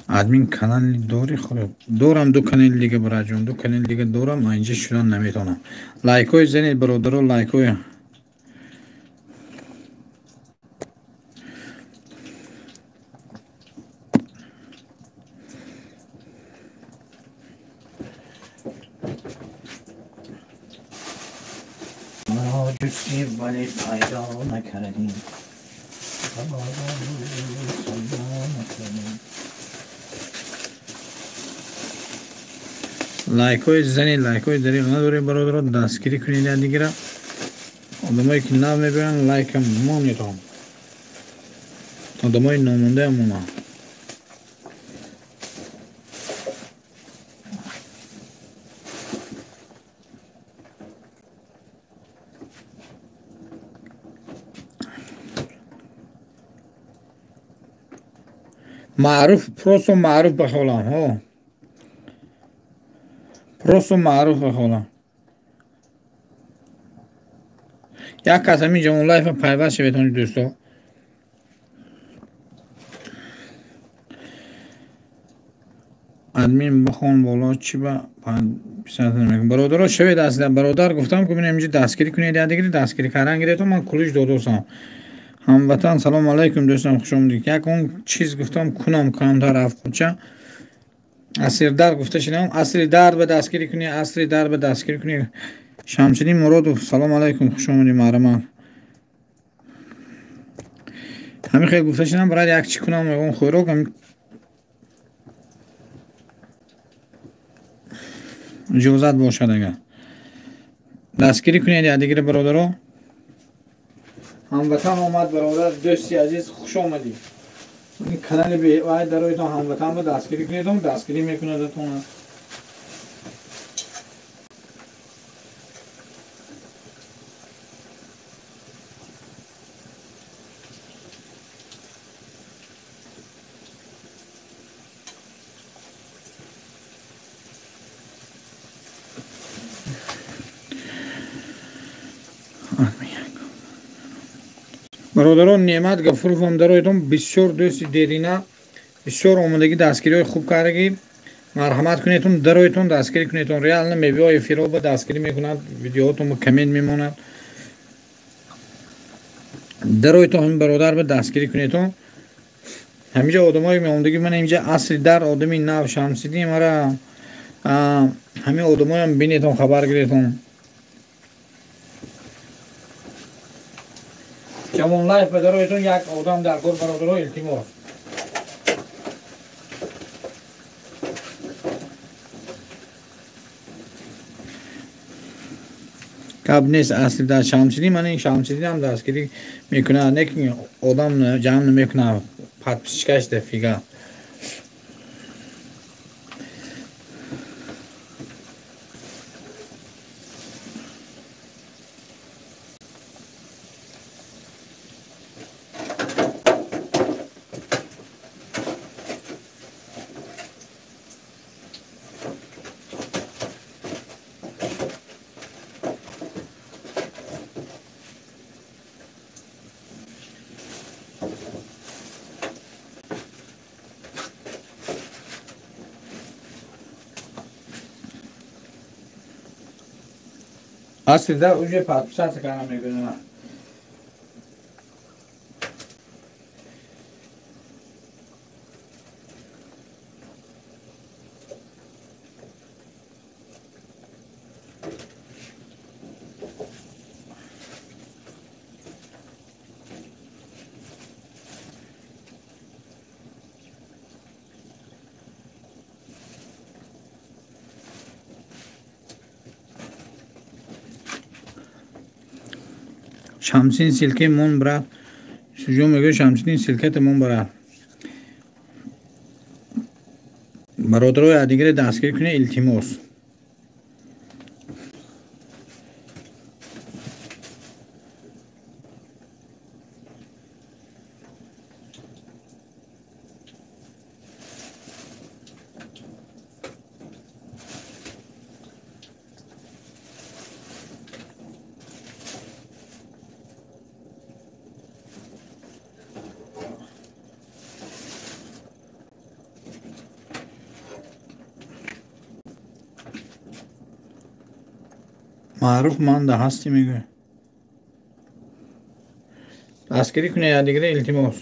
Админ канали дори хуб. Дорам ду канали дига бараҷон, ду канали дига дорам, ман инҷа шудан наметавонам. Лайкҳои занед бародаро, лайкҳои ولی پیدا نکردیم. лайкҳои занед, лайкҳои дариғ надоред бародаро, дастгирӣ кунед якдигара. Одамое ки нав мебиёянд лайкам монетон. Одамои номондаам монанд. Маъруф, просто маъруф ба холам, ҳо. Просто маъруф ба холам. Як кас ҳамин ҷавон лайфа пайваст шавед ҳони дӯсто. Админ бихон боло чӣ ба писанд намекунад. Бародаро шавед аз бародар гуфтам ки бинем инҷа дастгирӣ кунед якдигари, дастгирӣ кардан гиред, ман ключ додосам. Ҳамватан салом алайкум дӯстам, хуш омадед. Як он чиз гуфтам кунам камтар афқуча. Асри дар гуфта шинам, асри дар ба дастгирӣ кунӣ, асри дар ба дастгирӣ кунӣ. Шамсиддин Муродов, салом алайкум, хуш омадӣ, маҳраман. Ҳамин хел гуфта шинам, брат, як чӣ кунам, ягон хӯрок иҷозат бошад агар. Дастгирӣ кунед якдигаре бародаро. Ҳамватан омад бародар, дӯсти азиз, хуш омадӣ. Ин канали бевай дароитон ҳамватан ба дастгирӣ кунедон, дастгирӣ мекунадатон. Бародарон, Неъмат Гафуровам дароитон, бисёр дӯсти дерина, бисёр омодагӣ, дастгириҳои хуб кардагӣ. Марҳамат кунедтон, дароитон, дастгирӣ кунедтон. Реально мебиё эфиро ба дастгирӣ мекунад, видеоҳотон коммент мемонад. Дароитон ҳамин бародар ба дастгирӣ кунедтон. Ҳаминҷа одамое меомадагӣ, ман инҷа асри дар одами нав Шамсиддин мара ҳамин одамоям бинедтон, хабар гиредтон. Ҷавон лайф ба дароитон як одам дар кор бародаро, илтимос. Гап нест, асли дар Шамсиддин, ман ин Шамсиддинам дастгирӣ мекунад, не ки одам ҷамъ намекунад, подписчикаш дофига. Асли дар уже подписаться кардам мегӯям. Шамсин силке мон брат. Суҷо мегӯяд Шамсиддин силкете мон брат. Бародарои якдигаре дастгирӣ кунед, илтимос. Маъруф ман да ҳастӣ мегӯяд. Дастгирӣ кунед якдигаре, илтимос.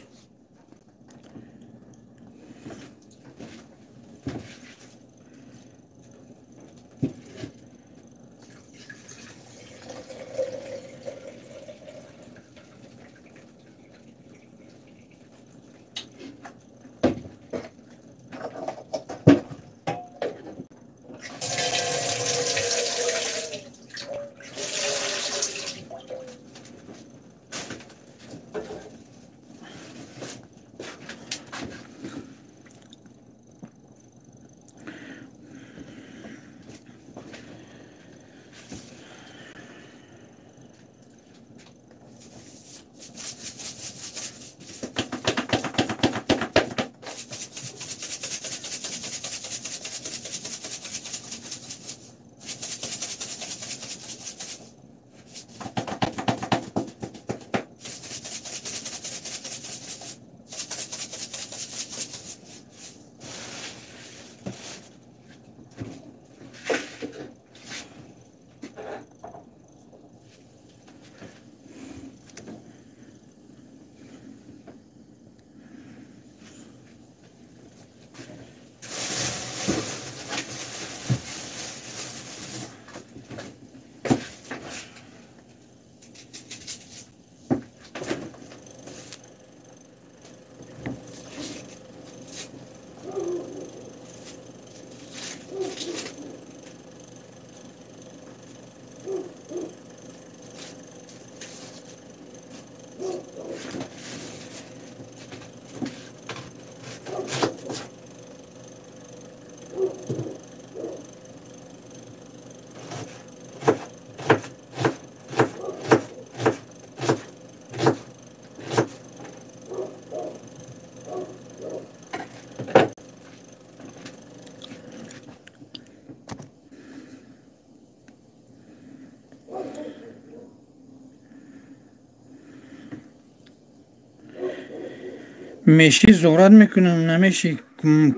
Меши зурат мекунам, намеши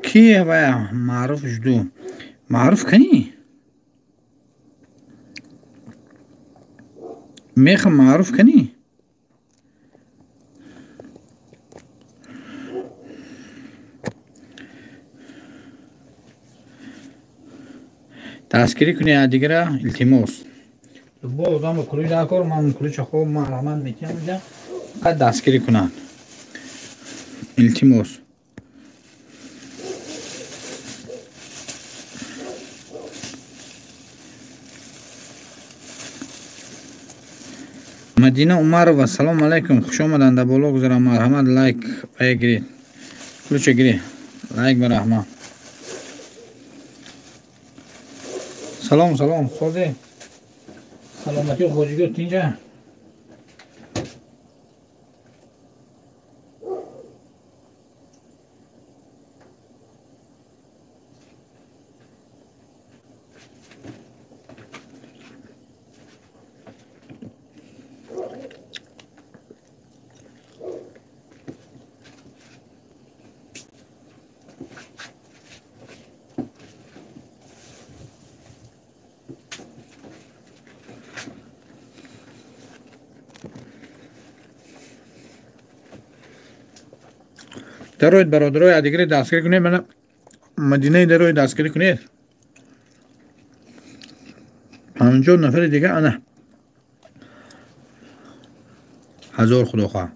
ки ва маъруф жду. Маъруф кани? Меха маъруф кани? Дастгирӣ кунед якдигара, илтимос. Бо одам кулӯи дар кор, ман кулӯча хоб марҳамат метиҳам, фақат дастгирӣ кунанд. Илтимос. Мадина Умарова, салом алайкум, хуш омаданд, дар боло гузарам, марҳамат лайк ва гиред. Кулӯча гиред. Лайк ба раҳмат. Салом, салом, созе. Саломатӣ хоҷигӣ тинҷа. Дароид бародарои якдигаре дастгирӣ кунед, мана Мадинаи дарои дастгирӣ кунед. 50 нафари дига ана 1000 худохоҳ.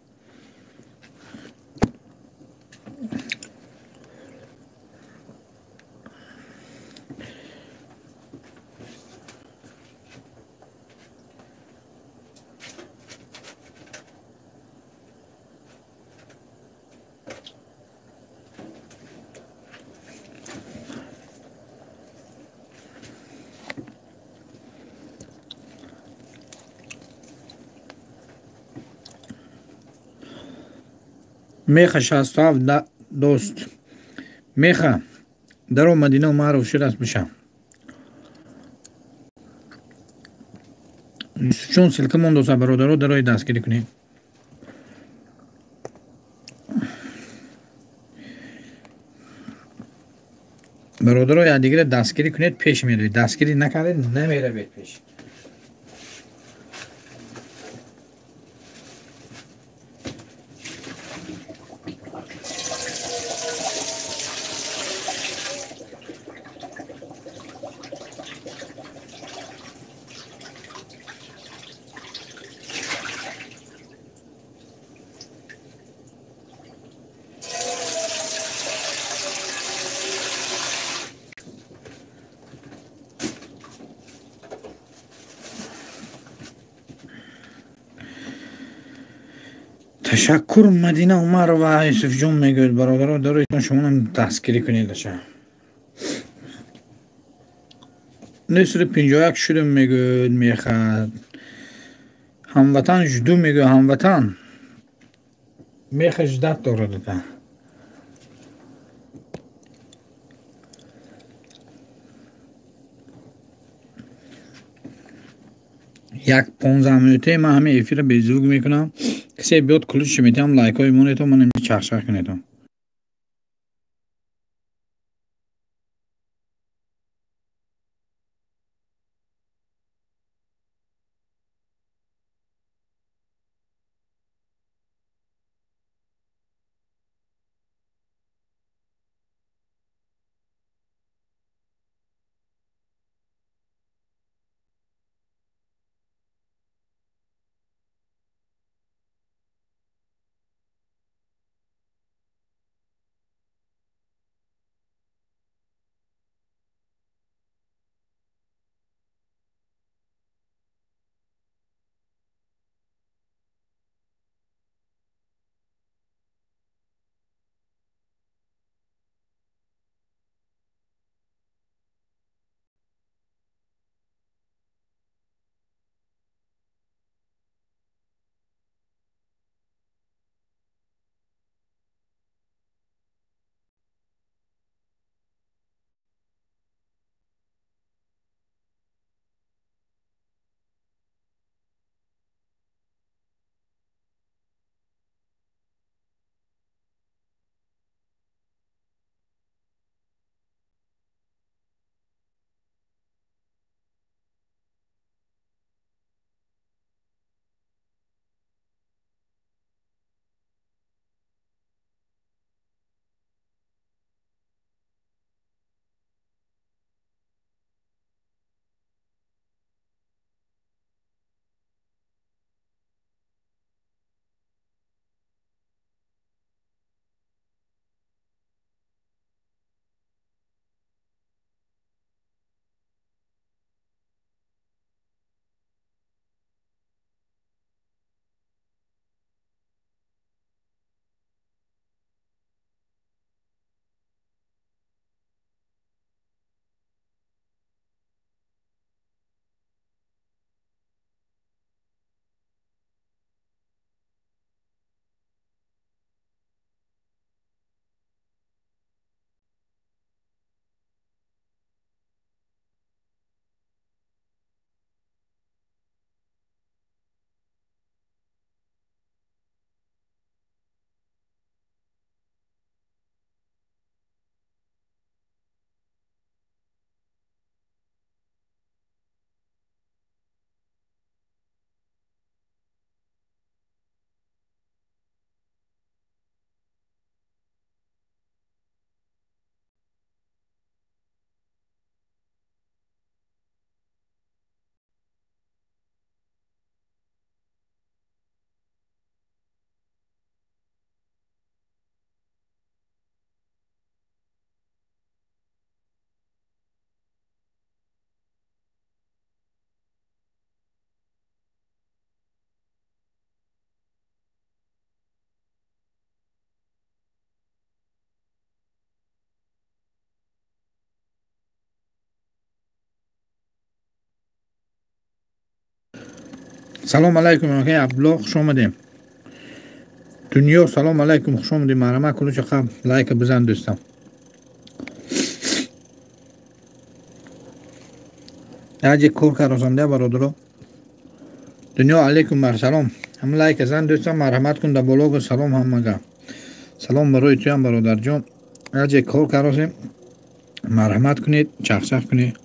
Меха 67 дост. Меха даро Мадина Умаров шир аст биша. Чун ссылка мондоса бародаро дарои дастгирӣ кунед. Бародаро якдигарро дастгирӣ кунед, пеш меравед. Дастгирӣ накардед, намеравед пеш. Ташаккур Мадина Умарова Юсуфҷон мегӯяд бародаро дароитон шумонам дастгирӣ кунед аша. 951 шудам мегӯяд мехад. Ҳамватан жду мегӯяд ҳамватан. Меха ждат дорад ата. Як 15 минутае ман ҳамин эфирро беззвук мекунам. Касе биёд ключ метиҳам, лайкҳои монетон, ман инҷа чахчах кунетон. Салом алайкум, акай Абдулло, хуш омадем. Дунё, салом алайкум, хуш омадем. Марҳамат, кулуча қабр лайка бизан дӯстам. Яҷе кор каросам да бародаро. Дунё алайкум бар салом. Ҳам лайка зан дӯстам, марҳамат кун да болого. Салом ҳамага. Салом барои туям бародарҷон. Яҷе кор каросем. Марҳамат кунед, чахчах кунед.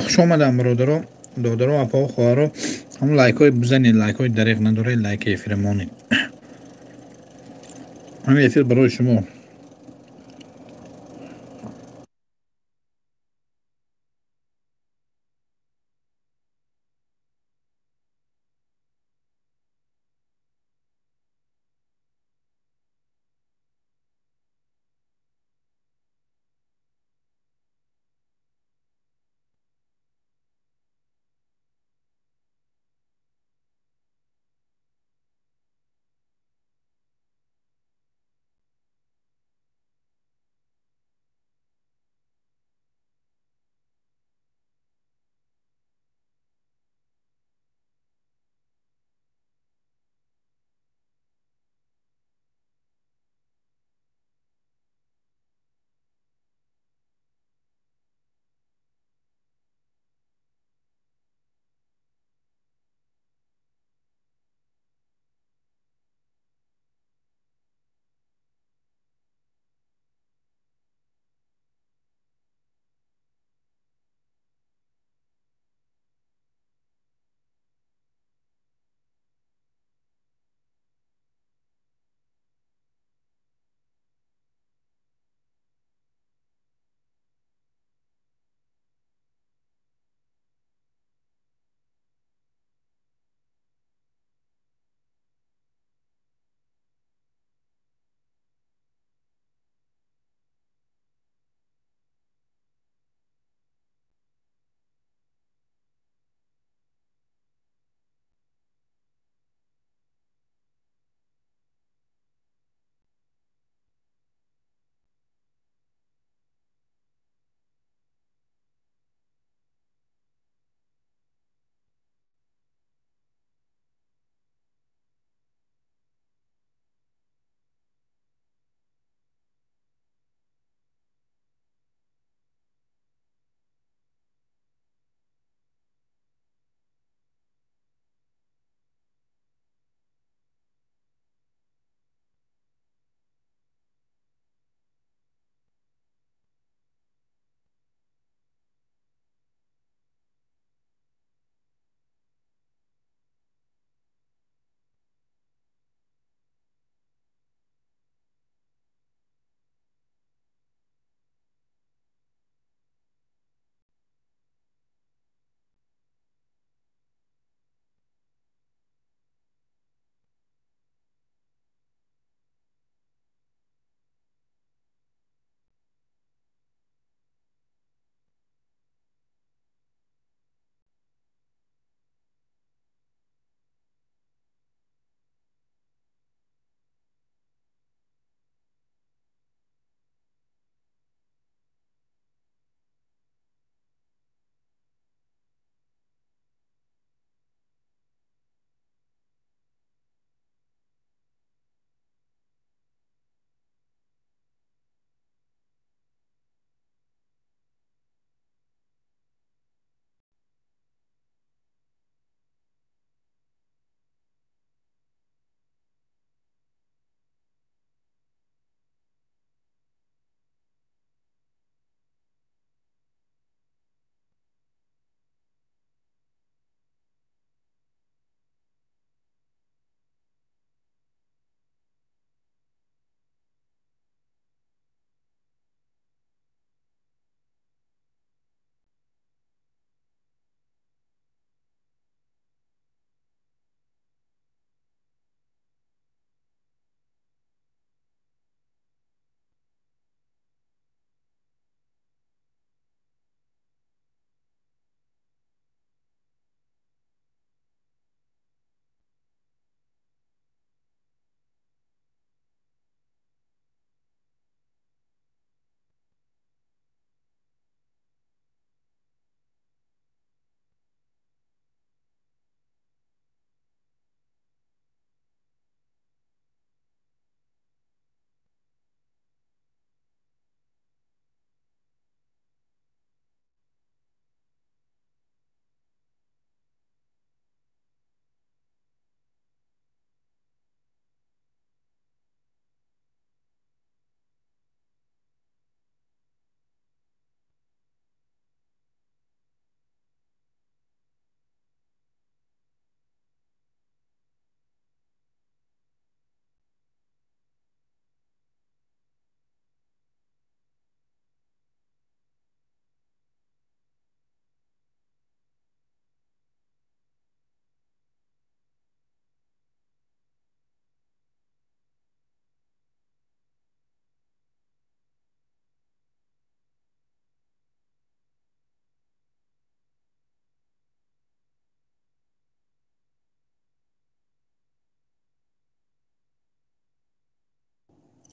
Хуш омадам бародаро, додаро, апао, хоҳаро. Ҳамон лайкҳои бизанед, лайкҳои дариқ надоред, лайки эфира монед. Ҳамин эфир барои шумо.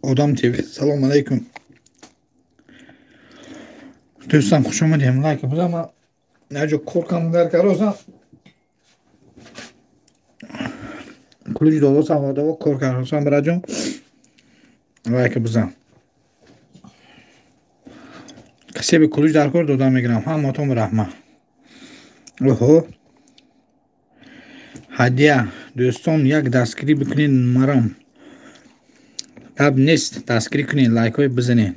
Одам ТВ, салом алейкум. Дӯстам, хуш омадем. Лайк бизан, ман наҷо кор кам дар каросам. Ключ додосам, одаво кор каросам, бираҷон. Лайк бизан. Касе бе ключ дар кор дода мегирам. Ҳаматон раҳмат. Оҳо. Ҳадия, дӯстон, як дастгирӣ бикунед марам. Гап нест, дастгирӣ кунед, лайкҳои бизанед.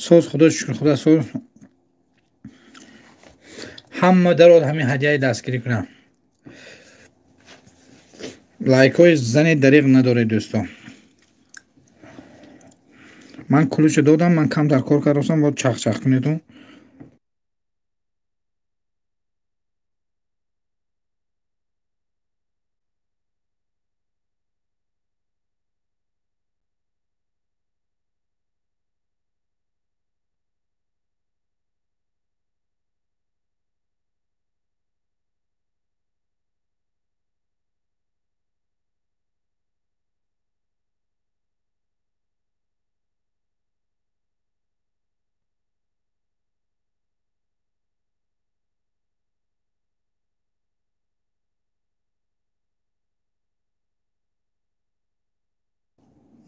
Соз, худо шукр, худо соз. Ҳама дарод ҳамин ҳадияи дастгирӣ кунам. Лайкҳои занед дариқ надоред, дӯстон. Ман ключа додам, ман камтар кор кардосам, бояд чахчах кунедум.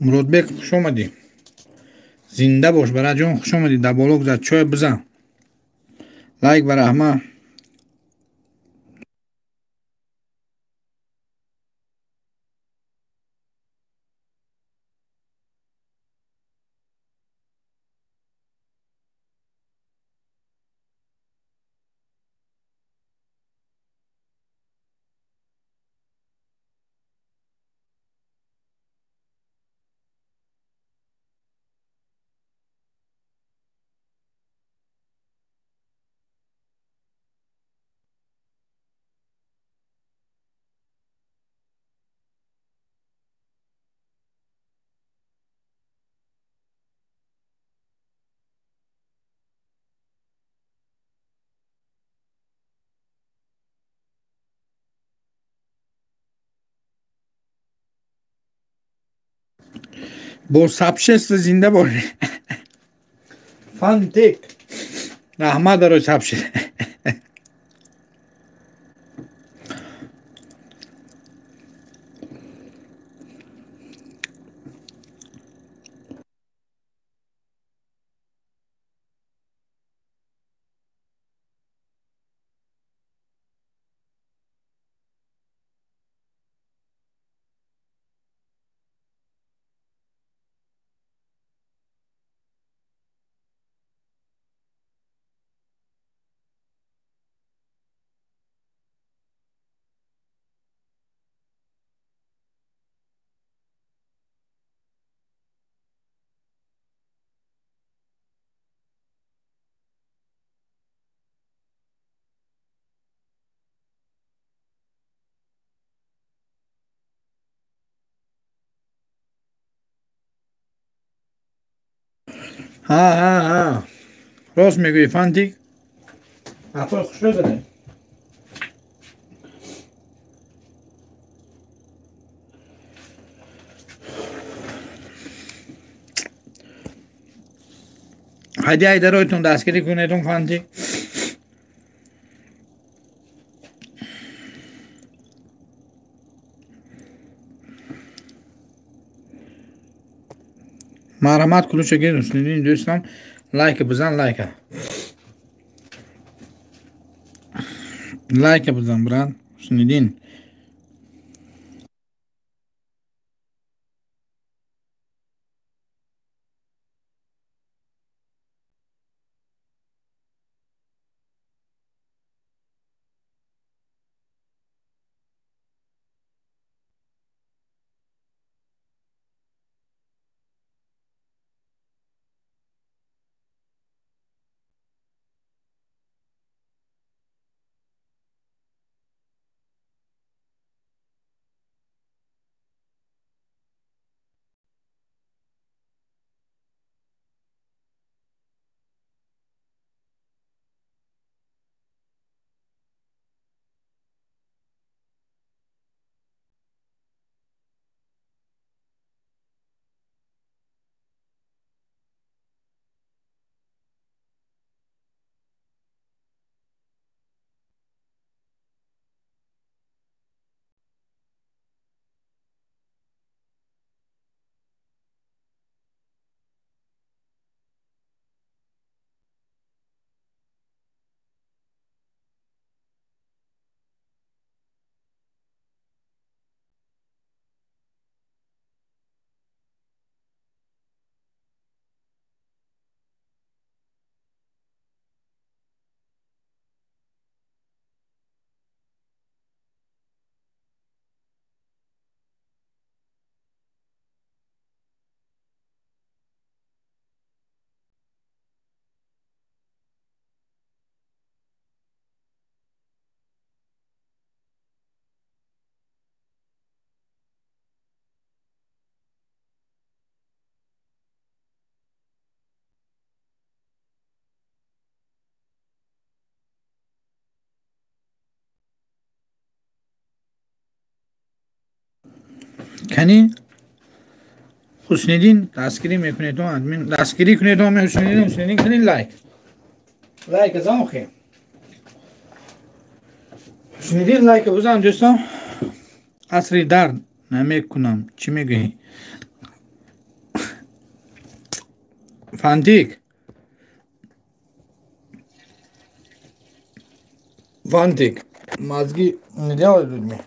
Муродбек, хуш омадӣ. Зинда бош, бараҷон, хуш омадӣ. Дар боло гузар, чой бизан. Лайк ба раҳмат. Бо сабшест зинда бош. Фантик. Раҳмат барои сабшест. Ҳа, ҳа, ҳа. Рост мегӯӣ, Фантик. Ҳарфҳои хушрӯ задем. Ҳадияи дароятон дастгирӣ кунедон, Фантик. Марҳамат, ключа гир, Ҳусниддин дӯстам, лайка бизан, лайка. Лайка бизан, брат, Ҳусниддин. Кани Ҳусниддин дастгирӣ мекунед, админ дастгирӣ кунед, Ҳусниддин, Ҳусниддин кунед лайк. Лайк зан охи. Ҳусниддин лайк бизан дӯстон. Асри дард намекунам. Чӣ мегӯӣ? Фантик. Фантик. Мозги не делай людьми.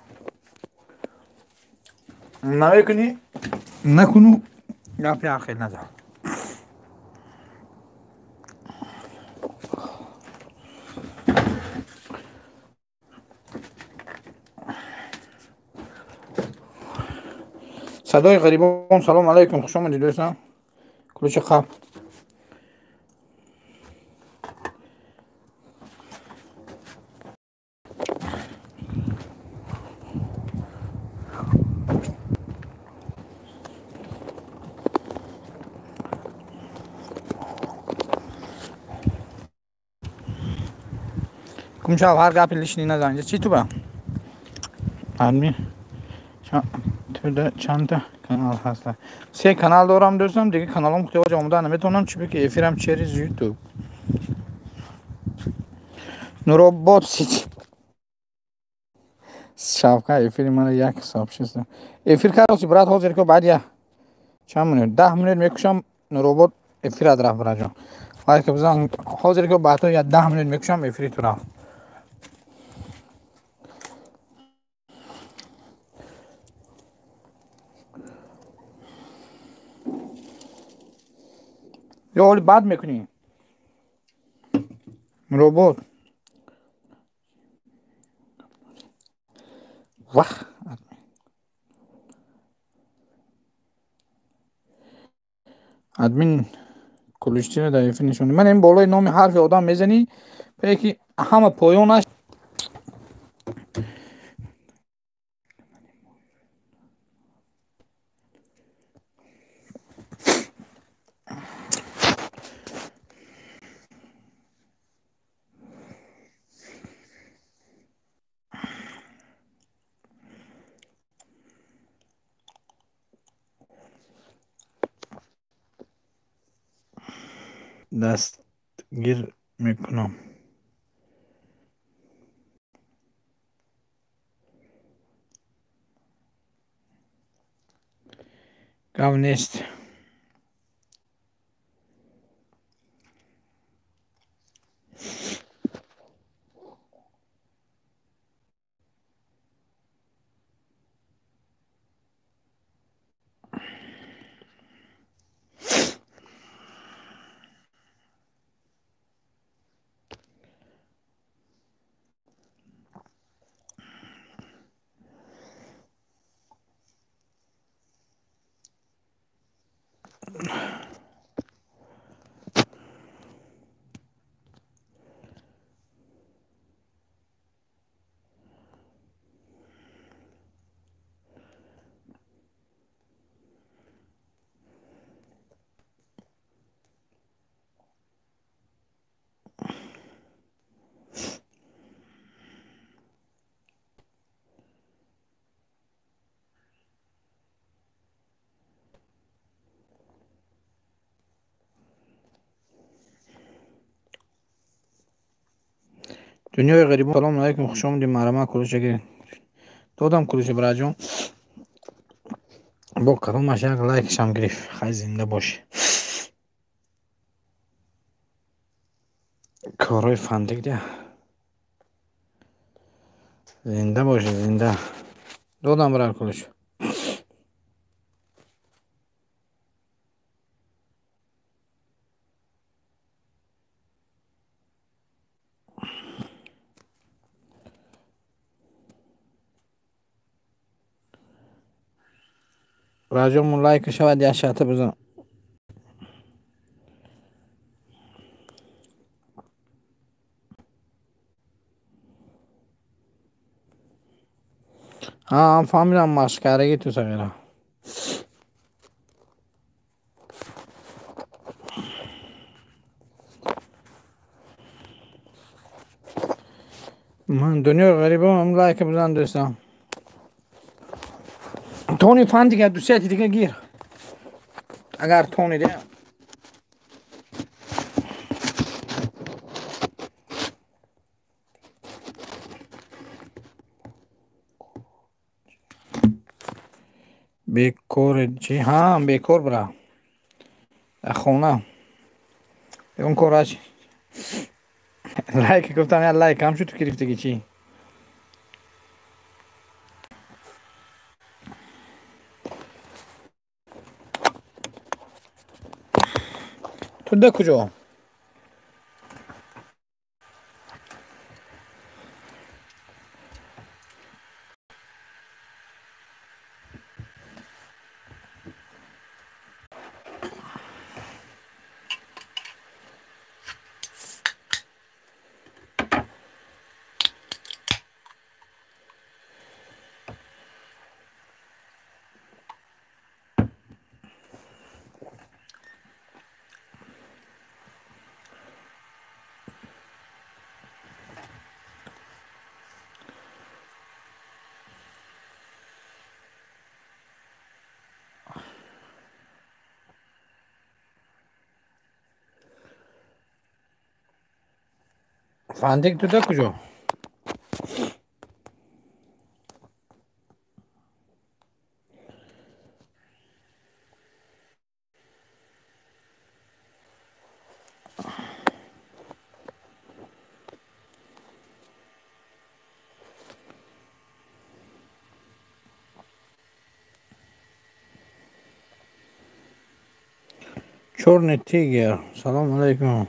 Намекунӣ? Накуну гапи ахир назан. Садои ғарибон, салом алайкум, хуш омадед дӯстон. Кулучи қаб. Кумшав ҳар гапи лишний назан. Чӣ туба? Админ чандта канал ҳаста? Се канал дорам дӯстам, дига каналом худоҷа омода наметавонам, чунки эфирам через YouTube. Нуробод Сити. Шавка эфири мана як сообщество. Эфир кардоси брат, ҳозир ко баъд я чанд минут? 10 минут мекушам Нуробод эфират рафт браҷон. Лайк бизан, ҳозир ко баъд я 10 минут мекушам эфири ту рафт. Ё ҳоли бад мекунӣ. Робот. Вах. Админ кулиштиро дар эфир нишон. Ман ин болои номи ҳарфи одам мезанӣ, пеки ҳама поёнаш дастгир мекунам. Гап нест. Дунёи ғарибон, салом алайкум, хуш омадед. Марама кулуча гиред. Додам кулуча браҷон. Бо кадомаш як лайкшам гирифт. Хай зинда бош. Корҳои фантик дя. Зинда бош, зинда. Додам брат кулуч. Раҷон лайк шавад як шата бизан. Ҳа, фаҳмидам машкарагӣ ту сағира. Ман дунёи ғарибам лайк бизан дӯстам. Тони фантика дусети дига гир. Агар тони де. Бекор чи? Ҳа, бекор бира. Дар хона. Ягон кор ач. Лайк гуфтам, я лайк ҳам шуд гирифтагӣ чи? Ту да куҷо? Фантик ту да куҷо? Чёрный тигр. Салом алейкум.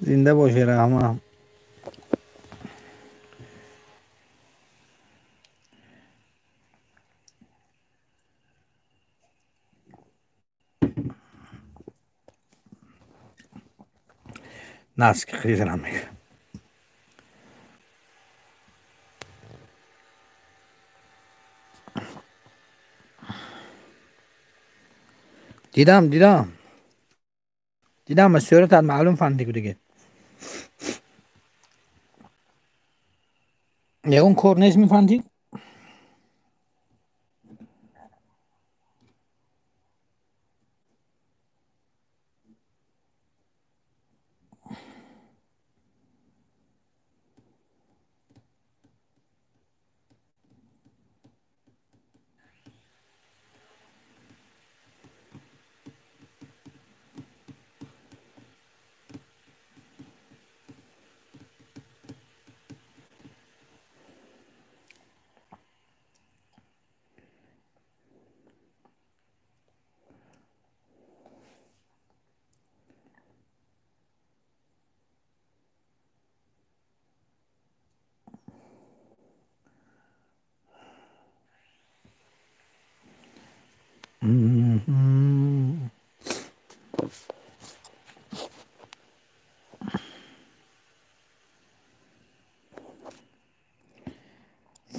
Зинда бошӣ, раҳмат. Наски хеле мега. Дидам, дидам. Дидам, сурат маълум фантик диге. Ягон кор нест ми фантик?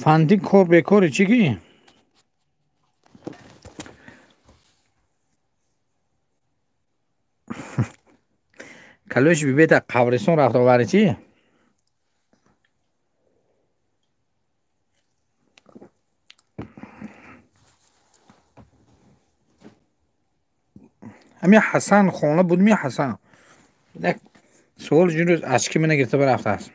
Фантик кор бекори чӣ ки? Калӯш бибета қабристон рафт овари чӣ? Ҳами Ҳасан хона буд ми Ҳасан? Як суол ҷунрӯз ачки мена гирифта барафтааст.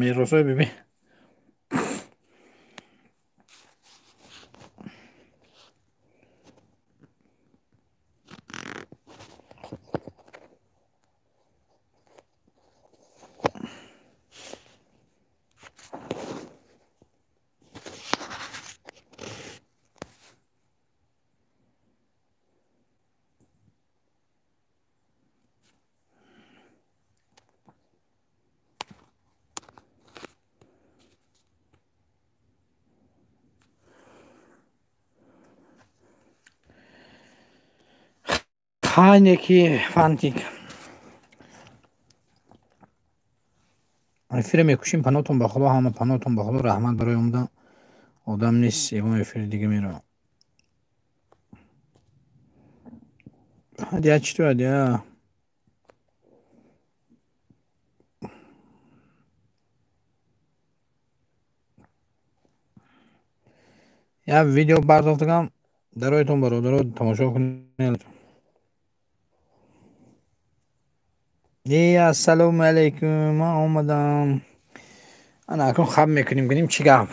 Меросои биби. Хайне ки фантик. Эфира мекушем, панотон ба Худо, ҳама панотон ба Худо, раҳмат барои омадан. Одам нест, ягон эфири дига меравам. Ҳадия чӣ ту ҳадия? Як видео бардофтагам, дароятон бародаро тамошо кунед. Е, ассалому алайкум, ман омадам. Ана акнун хаб мекунем, бинем чӣ гап.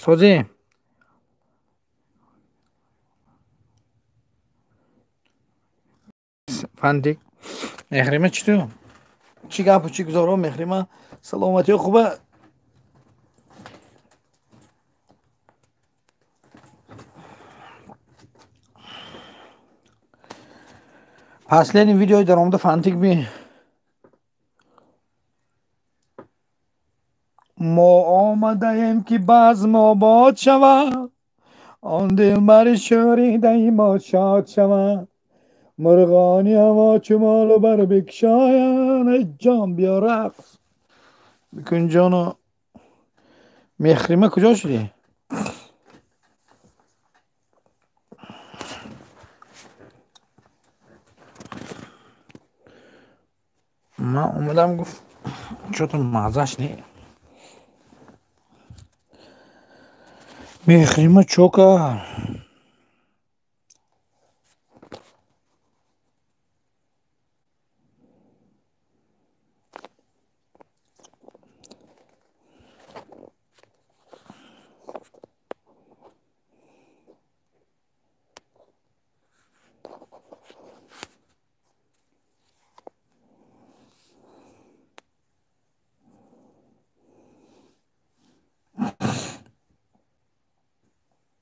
Созӣ? Фантик. Мехрима чӣ ту? Чӣ гапу чӣ гузоро Мехрима? Саломатиё хуба? Последний видеои даромада фантик би. Мо омадаем ки базм обод шавад, он дилбари шӯридаи мо шод шавад. Мурғони ҳаво чумолу бар бикшоянд, эй ҷон биё рақс бикун ҷону. Мехрима куҷо шудӣ? Ман омадам, гуфт чото маззаш не. Мехрима чо кард?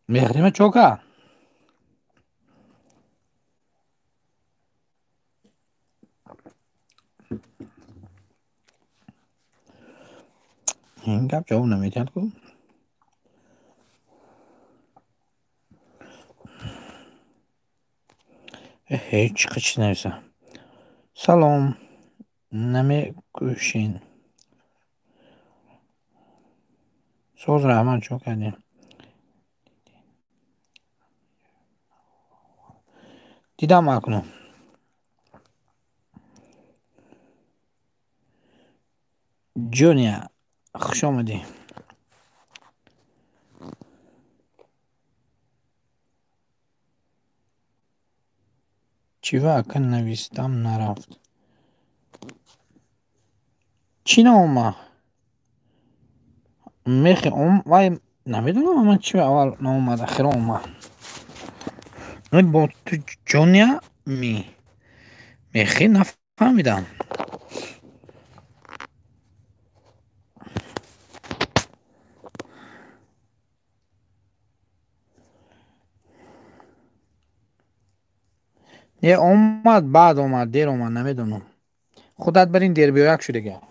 Мехрима чо кард? Ин гап ҷавоб наметиҳад ку. Ҳеҷ чиз нависа. Салом, намекӯшин. Соз раҳмат, чо кардем? Дидам акнун. Ҷония, хуш омадӣ. Чӣ ва ака навистам нарафт? Чӣ наомад? Мехи вай намедонам ман чӣ аввал наомад, ахиро омад. Бо ту ҷония ми мехи нафаҳмидам. Не омад, баъд омад, дер омад, намедонам. Худат бар ин дербиёяк шудага.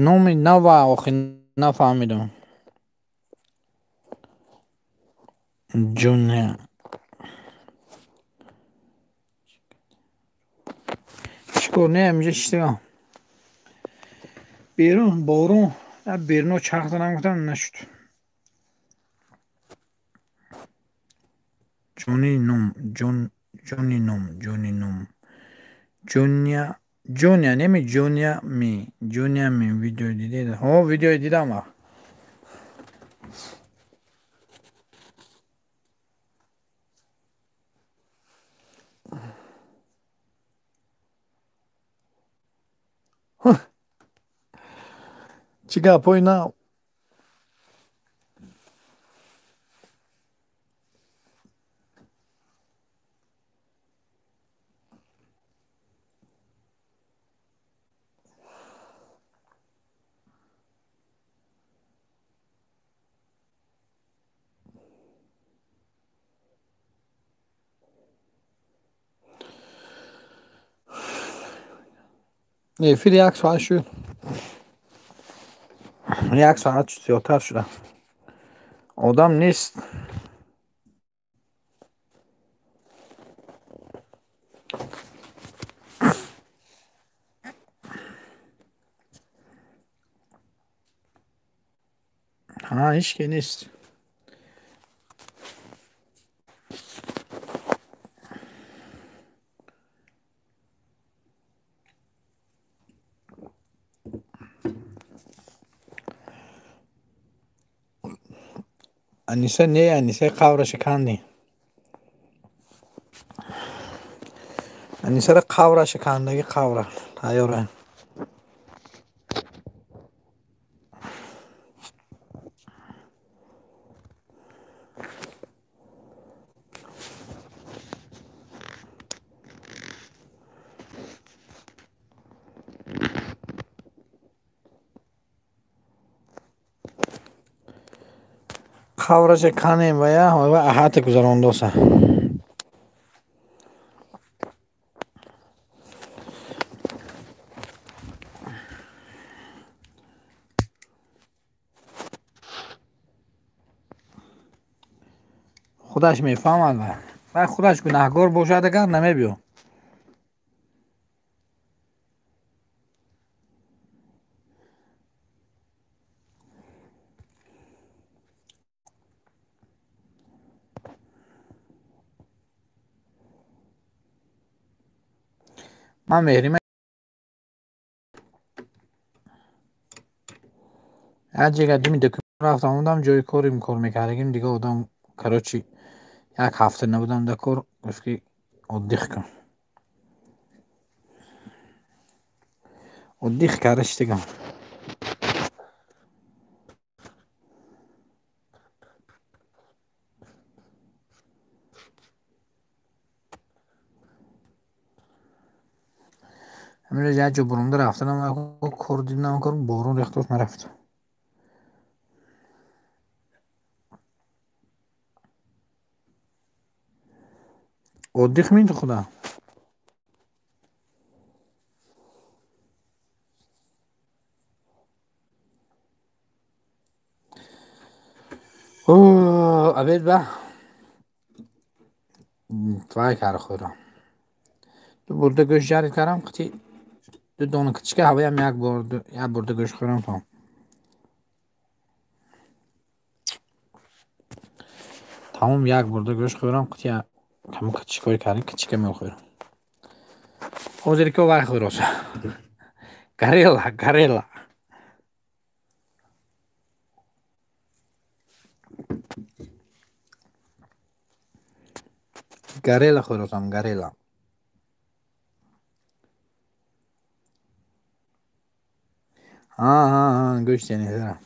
Номи нава охи нафаҳмидам. Ҷония. Чӣ кор не, инҷа чистагам. Берун, борон, беруно чарх занам гуфтам, нашуд. Ҷони ном, ҷон, ҷони ном, ҷони ном. Ҷония, ҷония, неми ҷония ми, ҷония ми видео дидед? Ҳо, видео дидам. Чӣ гапҳои нав? Эфир як соат шуд. Як соат зиёдтар шуда. Одам нест. Ҳа, ҳеч ки нест. Аниса не, Аниса қавраша канди. Анисара қавраша кандаги қавра тайёра. Қавраша канем ва я ва аҳата гузарондоса. Худаш мефаҳмад ва худаш гунаҳгор бошад агар намебиё. Ман меҳрима як ҷига думи документ рафтам омадам ҷои корим кор мекардагим дига одам короче як ҳафта набудам дар кор гуфт ки отдых кун. Отдых карда шидагам. Ҳамин рӯз як ҷо буромда рафтанам кор дидам кор борон рехтост нарафт. Отдых мин худа. Обед ба вай кар хӯрам. Ду бурда гӯшт жарид кардам қити ду дона кичка ҳаваям як бурда гӯшт хӯрам там. Тамом як бурда гӯшт хӯрам қити ҳамон кичкаҳои кардем кичка мехӯрам. Ҳозир ки вай хӯроса. Горелла, горелла. Горелла хӯросам, горелла. Ҳа, ҳа, ҳа, гӯшт яъне.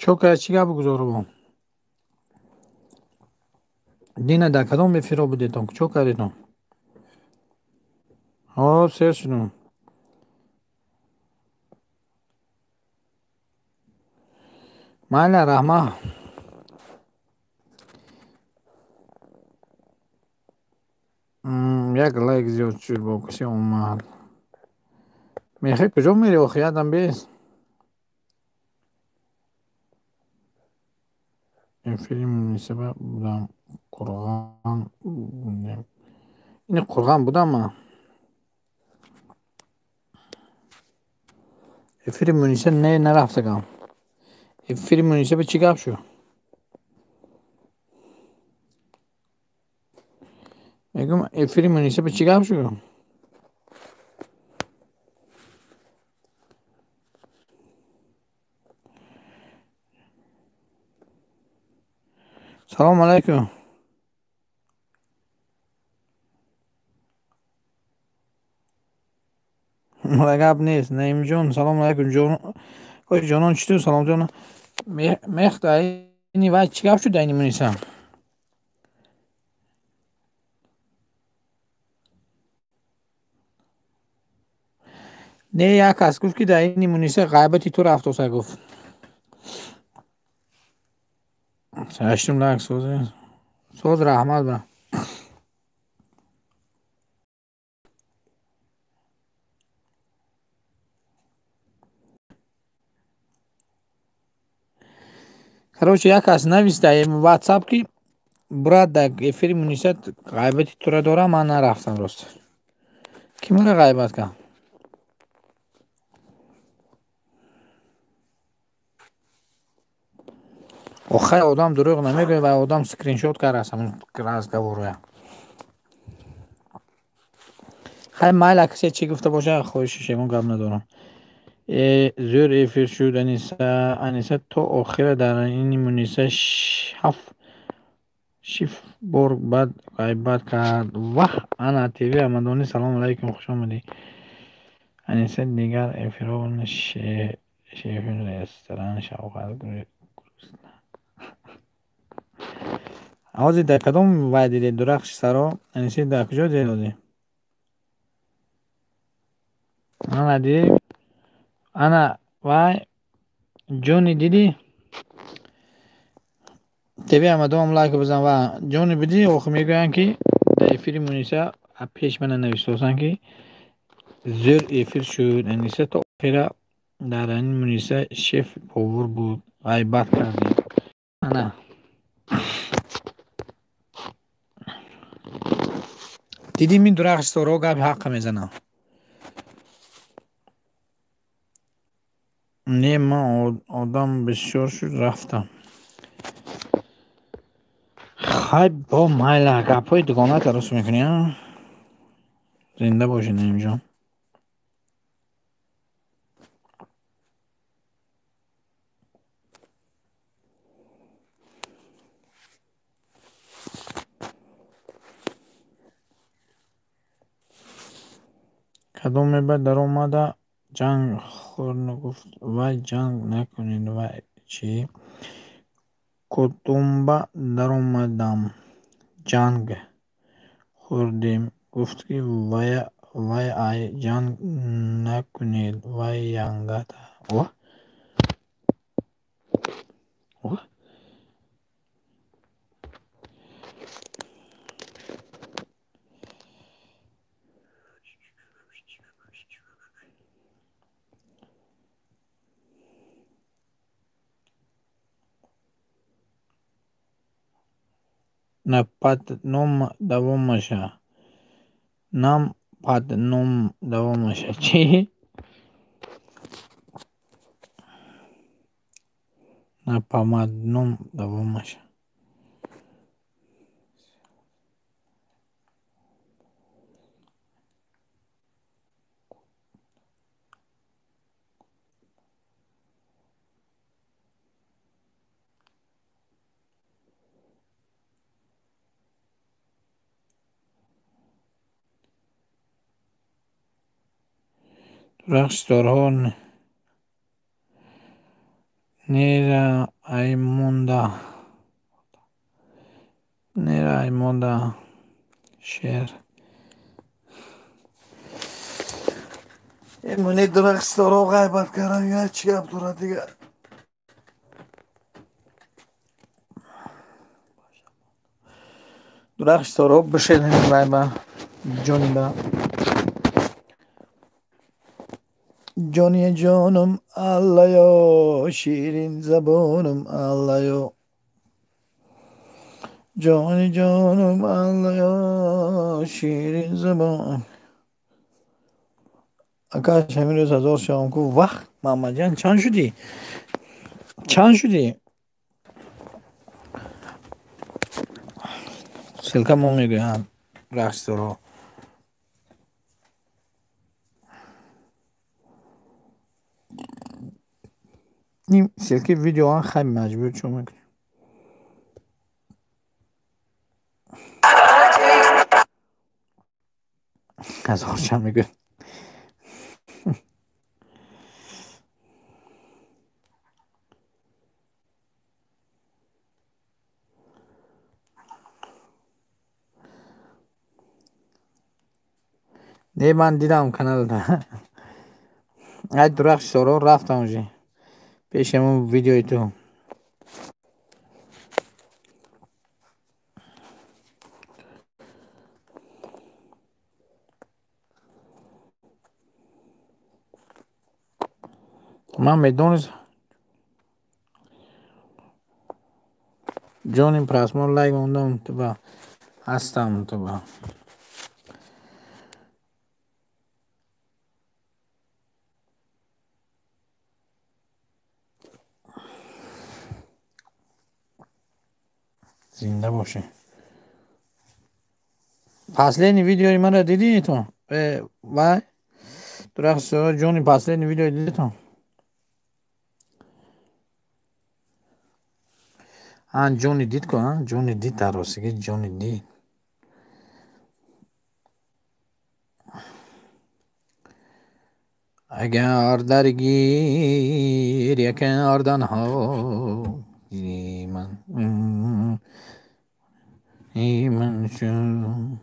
Чо кард чӣ гап гузоробон? Дина дар кадом эфиро будетон? Чо кардетон? Ҳо, сер шудум. Майла, раҳма. Як лайк зиёд шуд бо касе омад. Мехоҳӣ куҷо мерӣ охи ядам бес? Эфири мунисаба будам қурғон будем. Ини қурғон будам ман. Эфири муниса не нарафтагам. Эфири муниса ба чӣ гап шуд? Мегӯм эфири муниса ба чӣ гап шуд? Салом алайкум. Гап нест. Наимҷон, салом алайкум. Ҷонон чӣ ту? Салом ҷон. Мехта ини вай чӣ гап шуд ини Муниса? Не, як кас гуфт, ки дар ини Муниса ғайбати ту рафтоса гуфт. Ҳаштум лайк соз. Соз, раҳмат ба. Короче, як кас навист дар WhatsApp, ки брат, дар эфири Муниса ғайбати тура дорам, ман нарафтам рост. Ки маро ғайбат кард? Охай, одам дурӯғ намегӯяд ва одам скриншот кард ҳамин разговоря. Хай, майла, касе чӣ гуфта боша, хоҳиши ягон гап надорам. Зӯр эфир шуд, Аниса. Аниса то охира дар ини Муниса ҳафт шиф бор бад ғайбат кард. Ваҳ, ана ТВ Амадонӣ, салом алайкум, хуш омадӣ. Аниса, дигар эфирҳо шефи ресторан шавқат. Ҳозир дар кадом вай дидед дурахши саро? Аниса, дар куҷо дидед ҳозир? Ана дидӣ? Ана вай ҷони дидӣ? ТВ Амадон, лайк бизан ва ҷони бидӣ. Охи мегӯянд, ки дар эфири Муниса пеш мана навиштосанд, ки зӯр эфир шуд. Аниса то охира дар ин Муниса шеф повар буд, ғайбат кардем. Ана дидим, ин дурахши соро гапи ҳаққа мезанам. Не, ман одам бисёр шуд, рафтам. Хай, бо майла, гапҳои дугоната рост мекунӣ, а? Зинда бошед, Наимҷон. Кадоме ба даромада ҷанг хӯрд, гуфт вай ҷанг накунед, вай чӣ? Кудумба даромадам ҷанг хӯрдем, гуфт ки вай ай ҷанг накунед, вай янгата. Нападном давомаша. Нам падном давомаша. Чӣ? Напамадном давомаша. Дурахши ситораҳо нера ай монда. Нера ай монда. Шер. Муне дурахши ситораҳо ғайбат кардам, я чӣ гап дорад дигар? Дурахши ситораҳо бишед вайба ҷониба. Ҷони ҷонум аллаё, ширин забонум аллаё. Ҷони ҷонум аллаё, ширин забон. Акаш, ҳамин рӯз 1000 шавам ку. Вах, Мамаҷан, чанд шудӣ? Чанд шудӣ? Ссылка мо мегӯянд рақси ситораҳо. Ин ссылки видеоан хай маҷбур чо мекунем. 1000 чанд мегӯяд. Не, ман дидам каналда. Ай дурахши соро рафтам уже. Пеши ҳамон видеои ту. Ман медонистам. Ҷони просмотр лайк мондам туба. Ҳастам туба. Зинда бошӣ. Последний видеои маро дидӣ ту? Вай? Дурахши соро ҷони последний видеои дидӣ ту? Ҷони дид ку, ҷони дид дар ростигӣ ҷони дид. Агар дар гиря карданҳо ман шуд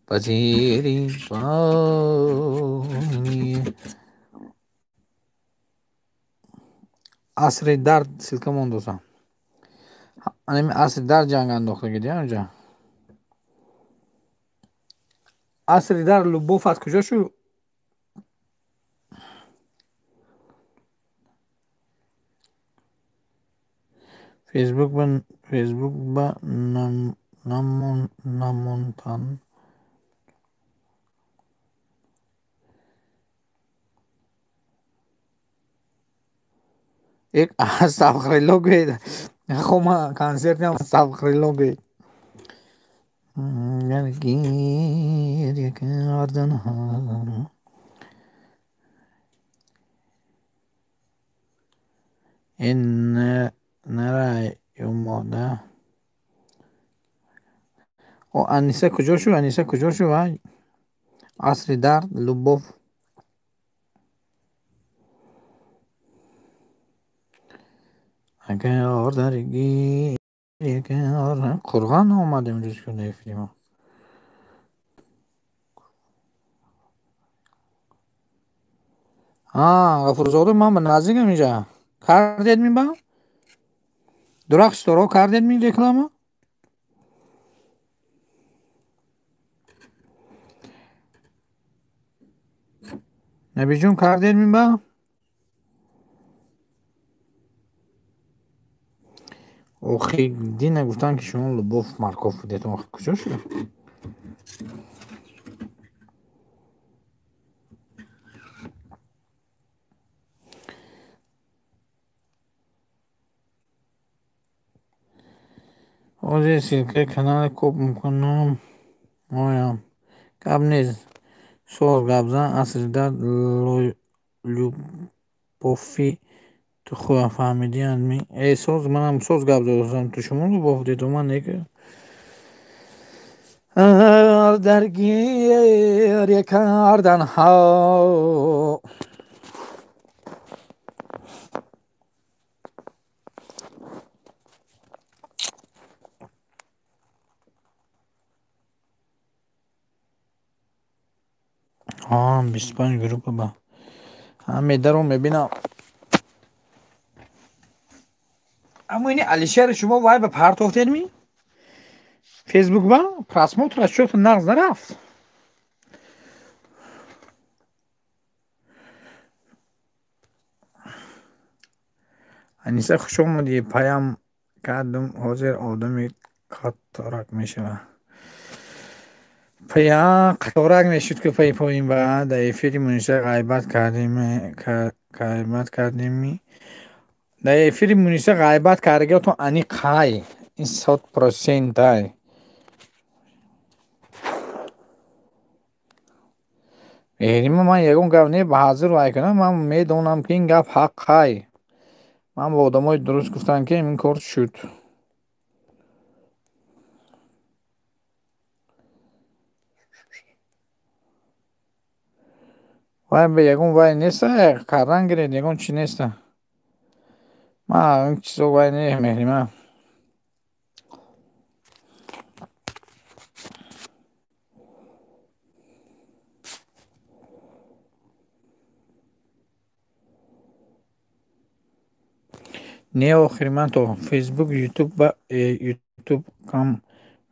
ба зери пони асри дард ссылка мондосам. Анами асри дард ҷанг андохтагӣ дия онҷа. Асри дард Любов аз куҷо шуд? Фейсбук ба намонтан. Як астағфирулло гӯед. Хо ман консертам астағфирулло гӯед. Гиря карданҳо ин нарай омода. О, Аниса куҷо шуд? Аниса куҷо шуд? Вай? Асри дард, Любов. Агар дар гиря кардан Қурғон омад имрӯз ку дар эфири мо. Ғафурзода, ман ба наздикам инҷа. Кардед ми ба? Дурахши соро кардед ми реклама? Набиҷон кардед ми ба? Охи дина гуфтанд ки шумо Любов Марков будед. Охи куҷо шуд? Ҳозир ссылкаи канале коп мекунам. Оям. Гап нест. Соз гап зан. Асри дард Любофи ту худам фаҳмидианд ми? Э, соз манам соз гап задам. Ту шумо Любов будед, ман не. Дар гиря карданҳо 25 группа ба. Медаром мебинам. Аммо ини Алишери шумо вай ба партофтед ми? Фейсбук ба просмотр аз чёрта нағз нарафт. Аниса хуш омадӣ. Паям кардам, ҳозир одами қаторак мешавад. Пая қаторак мешуд ки паи поин ба дар эфири Муниса ғайбат кардем. Дар эфири Муниса ғайбат кардагиотон аниқ ҳай. Ин 100% ай. Меҳрима ман ягон гап не ба ҳазир вай кунам, ман медонам ки ин гап ҳақ ҳай. Ман бо одамои дуруст гуфтам ки ин кор шуд. Вай ба ягон вай неста, кардан гиред, ягон чи неста. Ман ин чизо вай не, Меҳрима. Не охири ман то Фейсбук, Ютуб ва Ютуб кам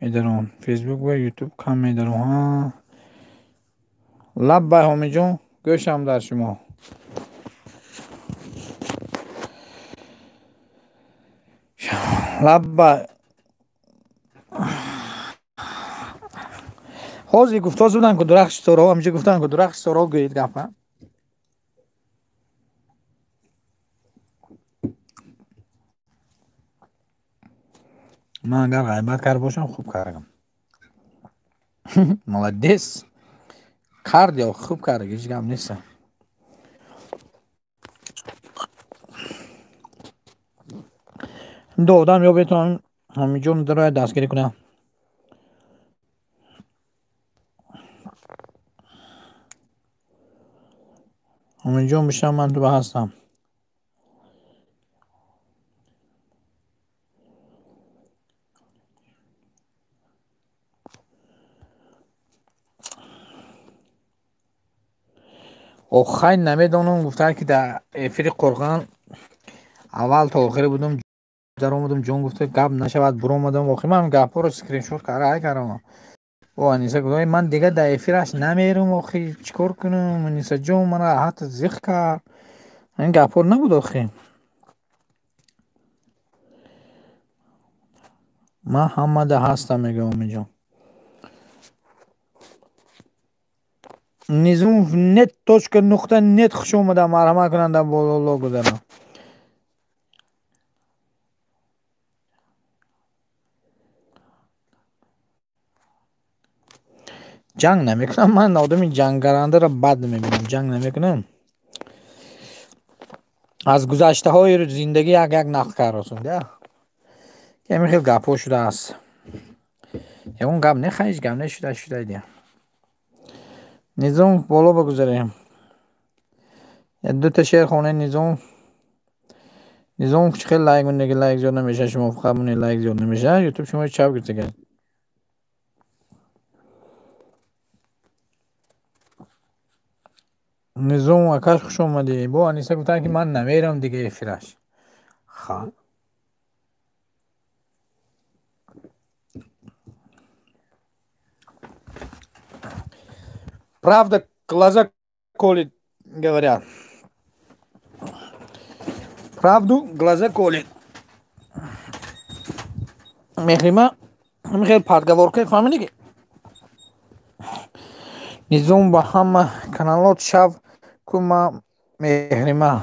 медаром. Фейсбук ва Ютуб кам медаром. Лаббай ҳомиҷон, гӯшам дар шумо. Лаббай. Ҳозир гуфтоз буданд ку дурахши ситораҳо, ҳаминҷо гуфтанд ку дурахши ситораҳо гӯед гапа. Ман агар ғайбат карда бошам, хуб кардам. Молодец. Кард ё хуб кард, ҳеҷ гап нест. Ду одам ё бетавонам ҳаминҷон дарояд дастгирӣ кунам. Ҳаминҷон бишам, ман ту ба ҳастам. Охай намедонам, гуфтанд ки дар эфири Қурғон аввал то охире будам, даромадам, ҷон гуфта гап нашавад, буромадам. Охир ман гапҳоро скриншот карда кардам. О Аниса гуфт, ман дигар дар эфираш намерам, охи чӣ кор кунам? Аниса ҷон мана ҳатто зиқ кард. Ин гапҳо набуд охи. Ман ҳамада ҳастам, мегӯям омиҷон. Низом нет точка нуқта нет, хуш омадам, марҳамат кунанда боло гузарам. Ҷанг намекунам, ман одами ҷанггарандаро бад мебинам, ҷанг намекунам. Аз гузаштаҳои зиндагӣ як як нақл кардосум, да? Ҳамин хел гапҳо шудааст. Ягон гап не, ҳеҷ гап не шуда, шуда дия. Низом боло бигузарем. Як дута шеър хонед Низом. Низом чӣ хел лайк монеги, лайк зиёд намешавад, шумо фақат монед лайк зиёд намешавад. Ютуб шумо чап гирифта. Низом акаш хуш омадӣ. Бо Аниса гуфтанд ки ман намерам дига эфираш. Ха. Правда глаза колет, говорят. Правду глаза колет. Мехрима, хел подговорка фаҳмидӣ ки? Низом ба ҳама каналот шав кума Меҳрима.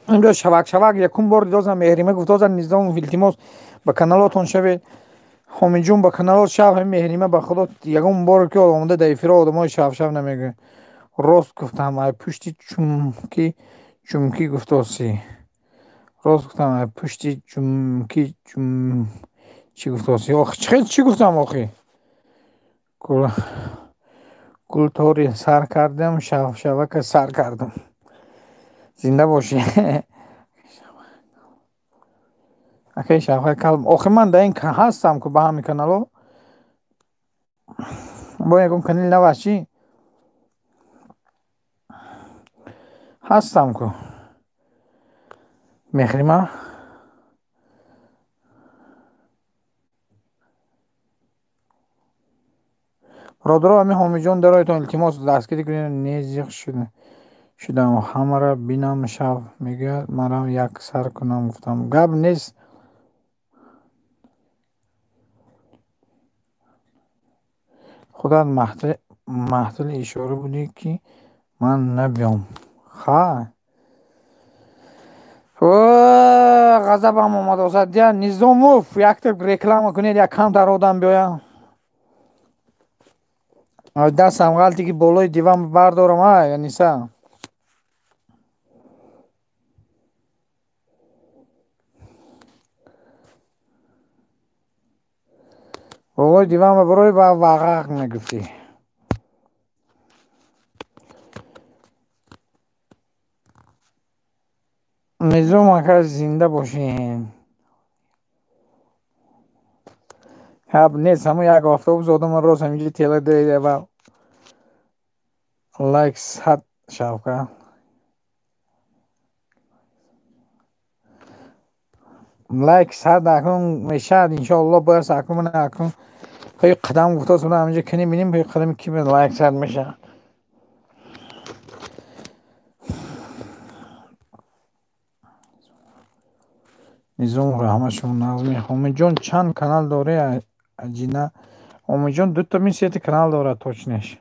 Инҷо шавак шавак якум бор дидозам Меҳрима гуфтозам Низом илтимос ба каналотон шавед. Ҳомиҷон ба каналот шав, ҳамин Меҳрима ба худо ягон бор ки омада дар эфиро одамои шав шав намегӯяд. Рост гуфтам, ай пушти чумки чумки гуфтосӣ. Рост гуфтам, ай пушти чумки чум чӣ гуфтосӣ? Охи чӣ чӣ гуфтам охи? Гултори сар кардам, шав шавака сар кардам. Зинда бошӣ. Акай шавха калм. Охи ман дар ин ҳастам ку ба ҳамин канало. Бо ягон канал наваш чӣ? Ҳастам ку. Мехрима. Бародаро, ҳамин ҳомиҷон дароятон илтимос дастгирӣ кунед. Не зиқ шудам, ҳамаро бинам шав мегӯяд, манам як сар кунам гуфтам. Гап нест. Худат маҳтали ишора будӣ ки ман набиём. Ха. Ғазабам омад осад. Я Низомов, якта реклама кунед, як камтар одам биёяд. Дастам ғалти ки болои диван бардорам, ай Аниса. Болои диван барои ба вағақ мегуфтӣ. Низом ака зинда бошем. Ҳаб нест, ҳамон як автобус одам рост ҳаминҷо тела доида ва лайк 100 шавка. Лайк сад акун мешавад, иншоалло бояд акун акун паи қадам гуфтааст, ҳаминҷо кунем бинем паи қадами ки лайк сад мешавад. Низом раҳмат, шумо нағз. Ҳомиҷон чанд канал дорӣ аҷина? Ҳомиҷон дута ми сета канал дорад точнеш.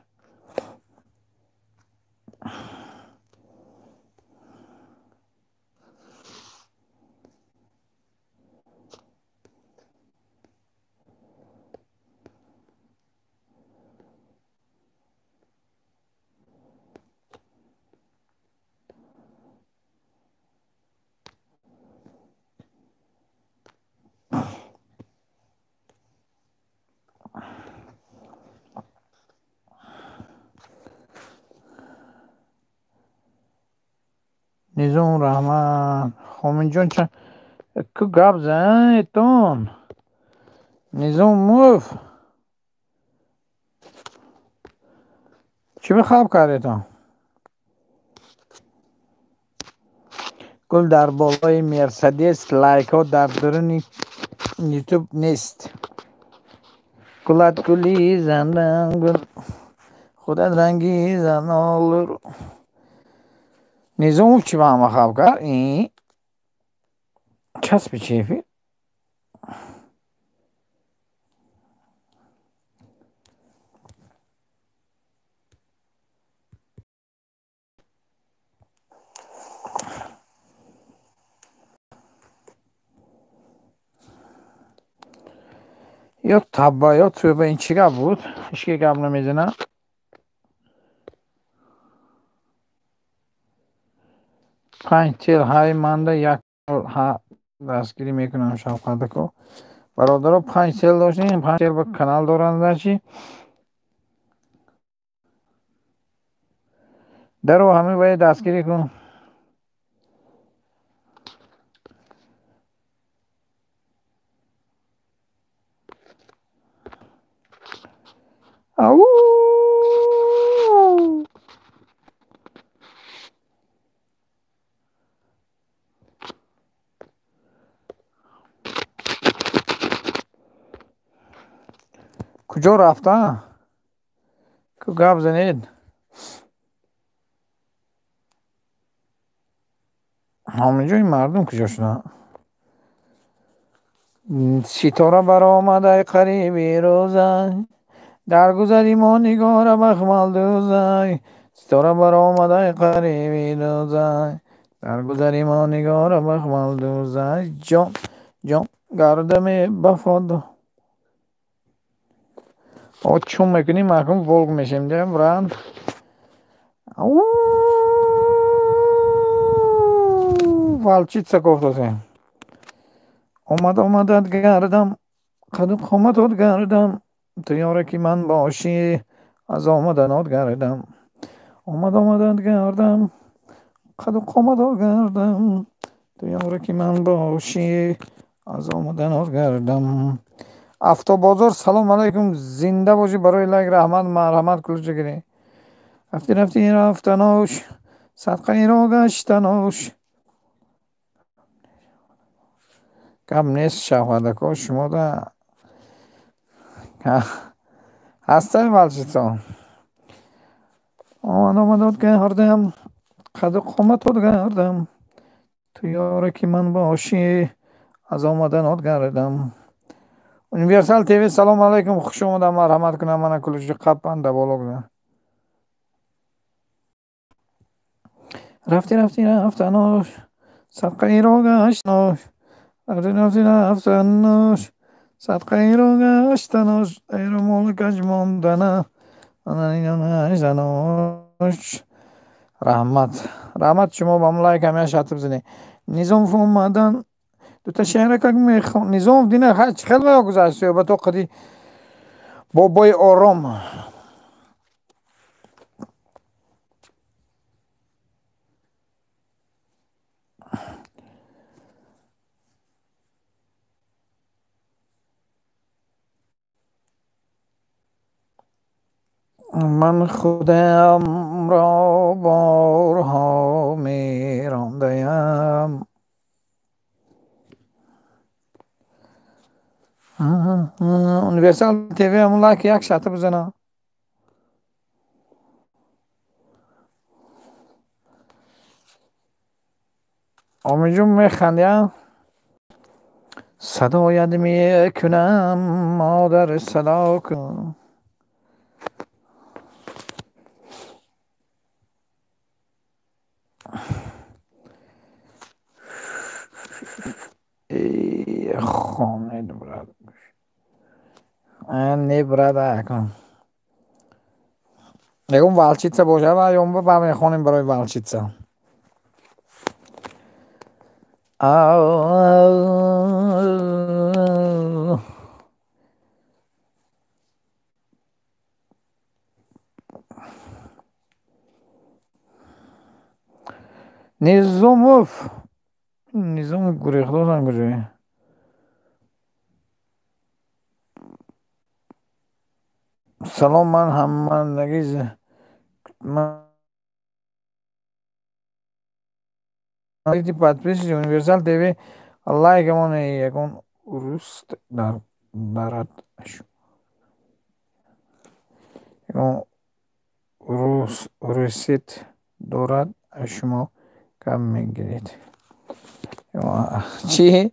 Низом раҳмат. Ҳомиҷон чанд ку гап занетон? Низомов чӣ бихаб кардетон? Гул дар болои Мерседес, лайкҳо дар дуруни Ютуб нест. Гулат гули зандан гул, худат ранги занолур. Низомов чӣ ба ҳама хаб кард? Часпи чефи? Ё табба, ё тӯба, ин чӣ гап буд? Ҳеч ки гап намезанад. Панҷ тел ҳай манда як дастгирӣ мекунам шавқатако. Бародаро, панҷ тел доштем, панҷ тел ба канал доранд, значи. Даро ҳамин бояд дастгирӣ кун. Ау! Куҷо рафта? Ку гап занед? Ҳаминҷо ин мардум куҷо шуданд? Ситора баромадай қариби рӯзай, дар гузари мо нигора бахмалдӯзай. Ситора баромадай қариби рӯзай, дар гузари мо нигора бахмалдӯзай. Ҷон ҷон гардаме бафодо. О, чун мекунем, акун волк мешем, дем бранд. Волчица кофтасем. Омад омадат гардам, қаду қоматот гардам, ту ёре ки ман бошӣ, аз омаданот гардам. Омад омадат гардам, қаду қоматот гардам, ту ёре ки ман бошӣ, аз омаданот гардам. Автобозор, салом алайкум, зинда бошӣ, барои лайк раҳмат, марҳамат кулча гирӣ. Рафти рафти рафтанош, садқаиро гаштанош. Гап нест шавҳадако, шумода ҳастай валчицо. Омад омадот гардам, қаду қоматот гардам, ту ёре ки ман бошӣ, аз омаданот гардам. Универсал ТВ, салом алайкум, хуш омадам, марҳамат кунам, мана кулучи қаппан да боло гузар. Рафти рафти рафтанош, садқаиро гаштанош, рафти рафти рафтанош, садқаиро гаштанош, эро моли каҷ мондана, гаштанош. Раҳмат, раҳмат, шумо ба лайк ҳамеша шатиб зинед. Низомов омадан, дута шеъра как мехон. Низомов дина чӣ хел ваё гузашт суҳбато қади бобои ором. Ман худамро борҳо мерондаям. Универсал ТВ ҳамун лайк як шата бизана. Омиҷон механди, а? Садоят мекунам, модар, садо кун. Хонед, брат. Не, брат, акун. Ягон волчица бошад, ва ё ба мехонем барои волчица. Низомов. Низомов гурехтозан куҷое? Салом, ман ҳаммандаги подписчики Универсал ТВ лайкамон ягон урус дарад, ягон урусит дорад, шумо гап мегиред. Чӣ?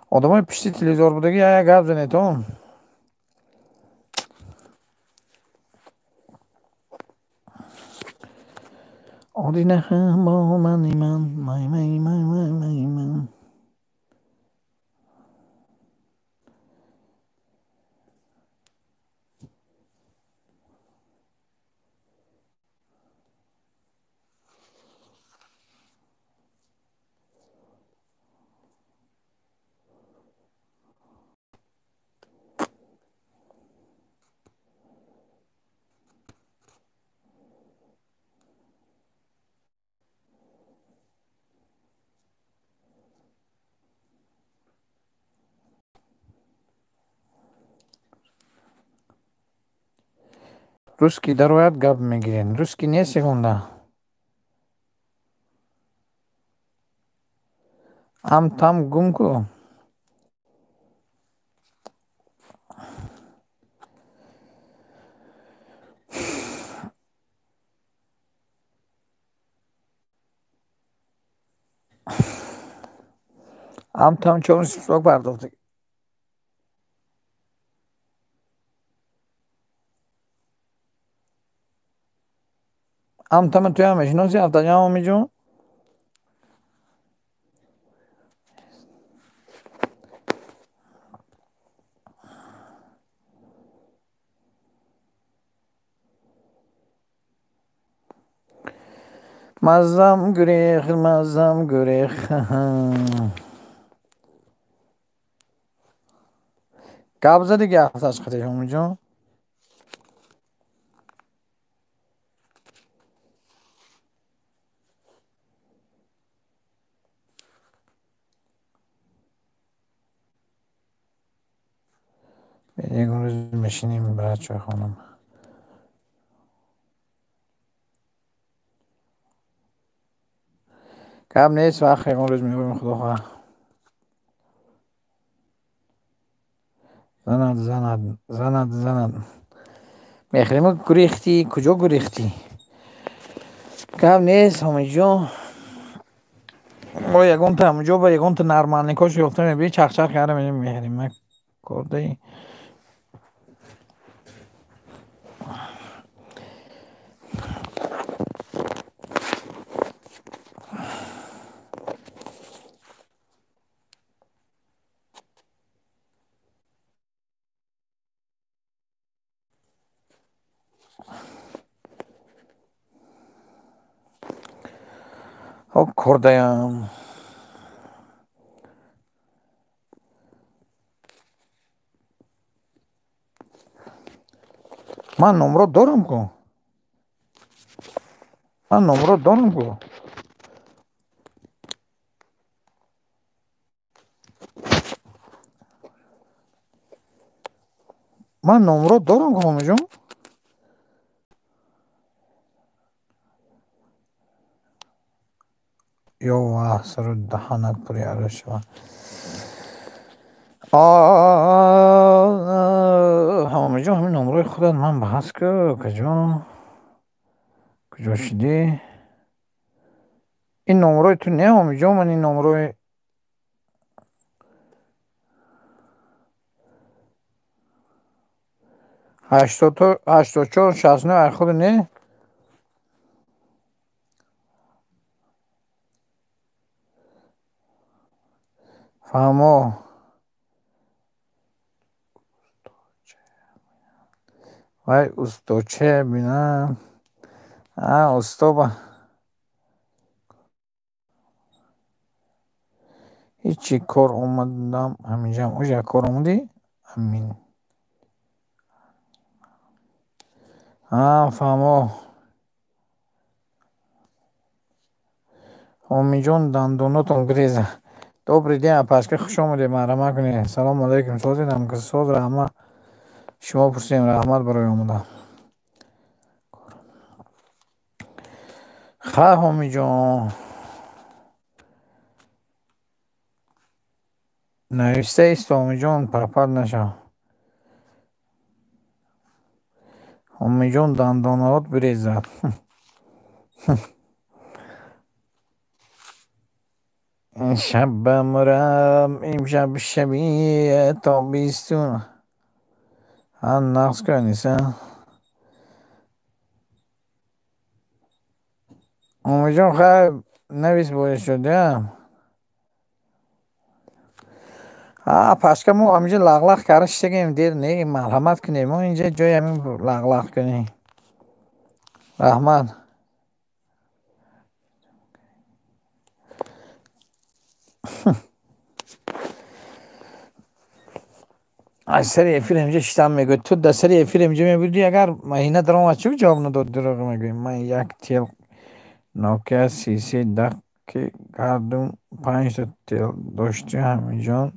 Одамои пишти телевизор будаги як гап занед, то Одина бо мани ман май май май май май ман. Русский дарояд, гап мегирем. Русский нест секунда. Ам там гум ку. Ам там чор сок бардохт. Ам там туям мешиноси ҳафтаҷам, омиҷон? Маззам гурехт, маззам гурехт. Гап зади ҳафташ қатеш, омиҷон? Ягон рӯз мешинем, брат, чойхонам. Гап нест, вақт ягон рӯз меоем, худо хоҳад. Занад, занад, занад, занад. Мехӯрем, гурехтӣ, куҷо гурехтӣ? Гап нест, ҳомиҷон. Мо ягонта ҳамонҷо ба ягонта нормальникош ёфта мебинӣ, чахчах карда мехӯрем. Ма кордаи. Хоб, кордаям. Ман номро дорам ку. Ман номро дорам ку. Ман номро дорам, ҳомиҷон. Ё ваҳ, сару даҳанат пури арӯс шава. Ҳомиҷон, ҳамин номрои худат ман ба ҳаст ку, каҷо? Куҷо шудӣ? Ин номрои ту не, ҳомиҷон, ман ин номрои 84 69 ай худ не? Фаҳмо. Вай усточе бинам. А, устоба. Ҳичи кор омадам ҳаминҷам. Оҷа кор омадӣ? Амин. А, фаҳмо. Ҳомиҷон, дандонотон гиреза. Добрый день, апашка, хуш омадед, марҳамат кунед. Салому алайкум, созедам, соз, раҳмат. Шумо пурсем, раҳмат барои омадан. Хай, ҳомиҷон. Нависта ист, ҳомиҷон, парпар нашав. Ҳомиҷон, дандонаҳот бирезад. Имшаб бамурам, имшаб шаби тобистун. Ҳа, нақс ку, Аниса. Ҳомиҷон, хай, навис бояд шуд, я? А, пашка, мо ҳаминҷо лағлақ карда шитагем, дер не, марҳамат кунед. Мо инҷа ҷои ҳамин лағлақ кунем. Раҳмат. Аз сари эфир ҳаминҷо шитам мегӯяд. Ту дар сари эфир ҳаминҷо мебудӣ, агар маҳина даромад, чӣ ҷавоб надод, дурӯғ мегӯӣ. Ман як тел Nokia 33 10 ки кардум, панҷта тел дошти, ҳаминҷон.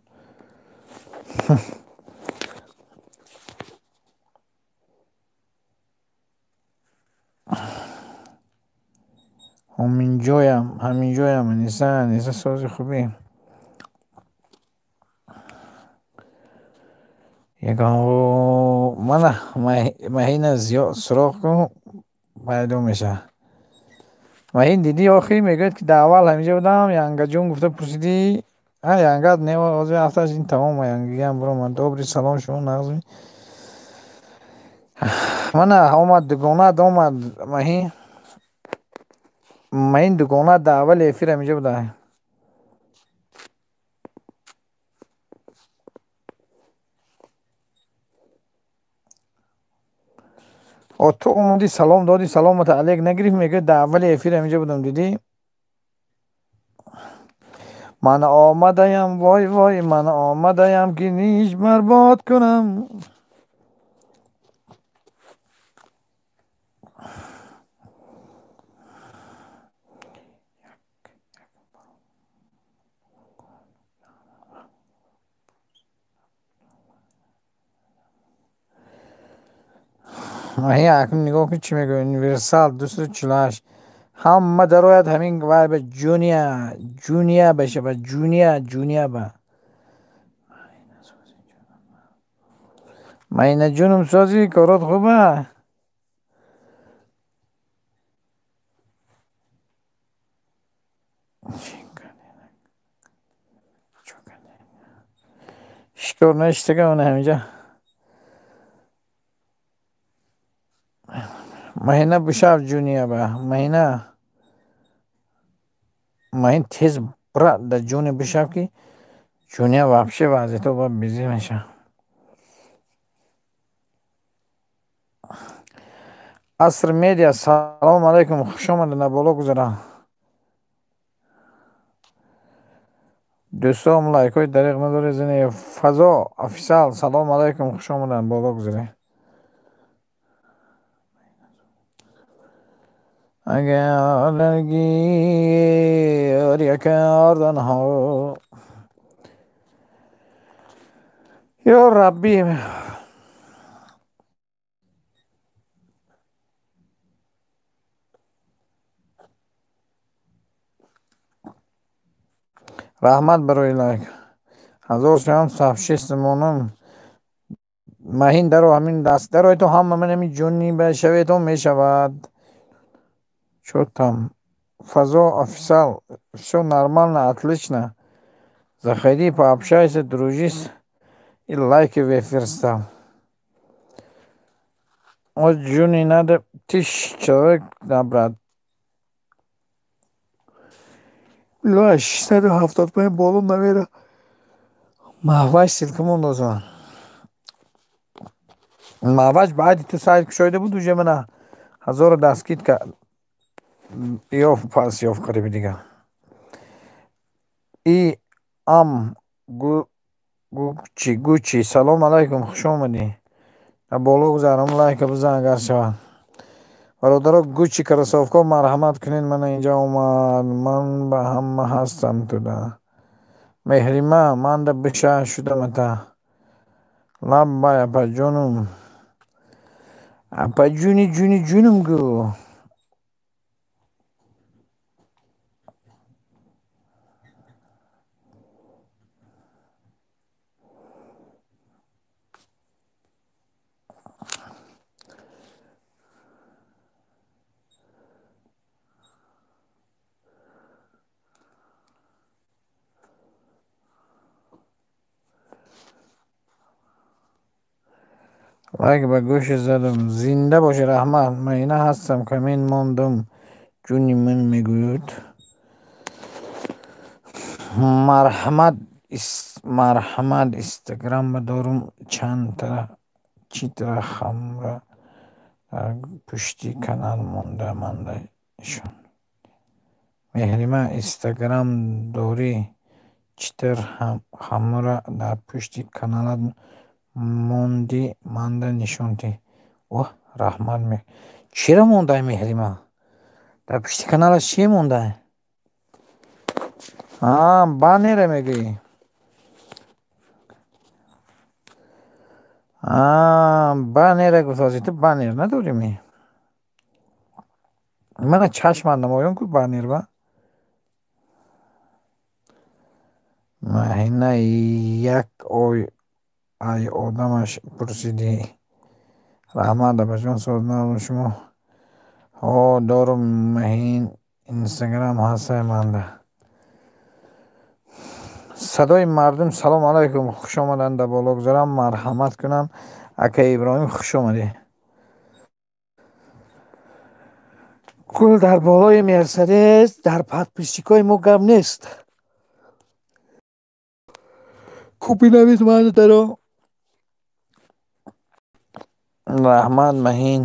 Ҳаминҷоям, ҳаминҷоям, Аниса, Аниса, сози хубӣ. Ягон мана маҳина зиёд суроғ кун, пайдо мешавад. Маҳин дидӣ, охӣ, мегӯяд ки дар аввал ҳаминҷо будам, янгаҷон гуфта пурсидӣ. А, янгат не, ҳозир ҳафташ ин тамом, янгагиам биромад. Добрый, салом, шумо нағзми? Мана омад, дугонат омад, маҳин. Маҳин дугонат дар аввали эфир ҳаминҷо буда. О, ту омадӣ, салом додӣ, саломата алек нагирифт, мегӯяд дар аввали эфир ҳаминҷо будам, дидӣ? Ман омадаям, вой вой, ман омадаям ки ниш барбод кунам. Маҳин, акнун нигоҳ кун, чӣ мегӯяд. Универсал 248. Ҳама дарояд ҳамин вай ба ҷуния, ҷуния бешава, ҷуния, ҷуния ба. Маҳина ҷунум, сози, корот хуба? Шикор наиштага она ҳаминҷа. Маҳина бишав ҷуния ба. Маҳина. Маҳин тез бира дар ҷуния бишав ки ҷуния вообще вазъиято ба бизӣ мешавад. Аср медиа, салому алайкум, хуш омадед, на боло гузарам. Дӯстом, лайкҳои дариқ надоред, зани фазо офисал, салому алайкум, хуш омадед, боло гузаред. Агар гиря карданҳо ё Рабби. Раҳмат барои лайк. Ҳазор шавам сафшист монам. Маҳин даро ҳамин даст дарои то ҳама ман ҳамин ҷони шаветон мешавад. Чё там? Фазо официал. Всё нормально, отлично. Заходи, пообщайся, дружись и лайки в эфир став. Вот Джуни надо 1000 человек набрать. 675 боло намера. Маҳваш ссылка мондозам. Маҳваш баъди ту сайт кушоида буд, уже мана ҳазору дастгир кард. Ёфт пас ёфт қариби дигар. И ам Гучи Гучи салом алайкум, хуш омадӣ. Дар боло гузарам лайка бизан агар шавад. Бародаро Гучи кроссовка марҳамат кунед, мана инҷа омад. Ман ба ҳама ҳастам туда. Меҳрима манда биша шудамата. Лаббай апаҷонум. Апаҷуни ҷуни ҷунум гӯ. Лайк ба гӯши задам. Зинда бошӣ, раҳмат. Ман ина ҳастам, камин мондам. Ҷуни ман мегӯяд. Марҳамат, марҳамат, инстаграм дорум чандтара читра хамра дар пушти канал монда манда нишон. Меҳрима инстаграм дорӣ читр хамра дар пушти каналат монди манда нишон диҳ. Оҳ, раҳмат. Чиро мондай Меҳрима? Дар пушти каналаш чие мондай? А, баннера мегӯӣ? А, баннера гуфтази ту баннер надорӣ ми? Мана чашмат намоён ку баннер ба? Маҳина як ой ай одамаш пурсидӣ. Раҳмат апаҷон, соз шумо. Ҳо, дорум Маҳин, инстаграм ҳастай манда. Садои мардум салом алайкум, хуш омаданд дар боло гузарам, марҳамат кунанд. Ака Иброҳим, хуш омадӣ. Гул дар болои Мерседес, дар подписчикои мо гап нест. Купи навис ман даро. Раҳмат Маҳин.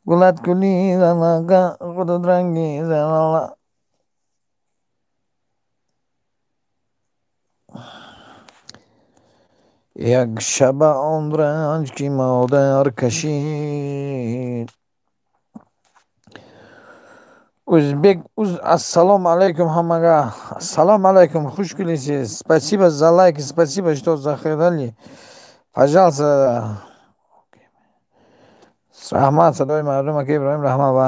Гулат гули залага, худут ранги залала. Як шаба он ранҷ ки модар кашид. Узбек уз ассалому алайкум ҳамага. Ассалому алайкум, хуш келисиз. Спасибо за лайк, спасибо, что заходили. Пожалуйста. Раҳмат садои мардум ака Иброҳим, раҳмат ва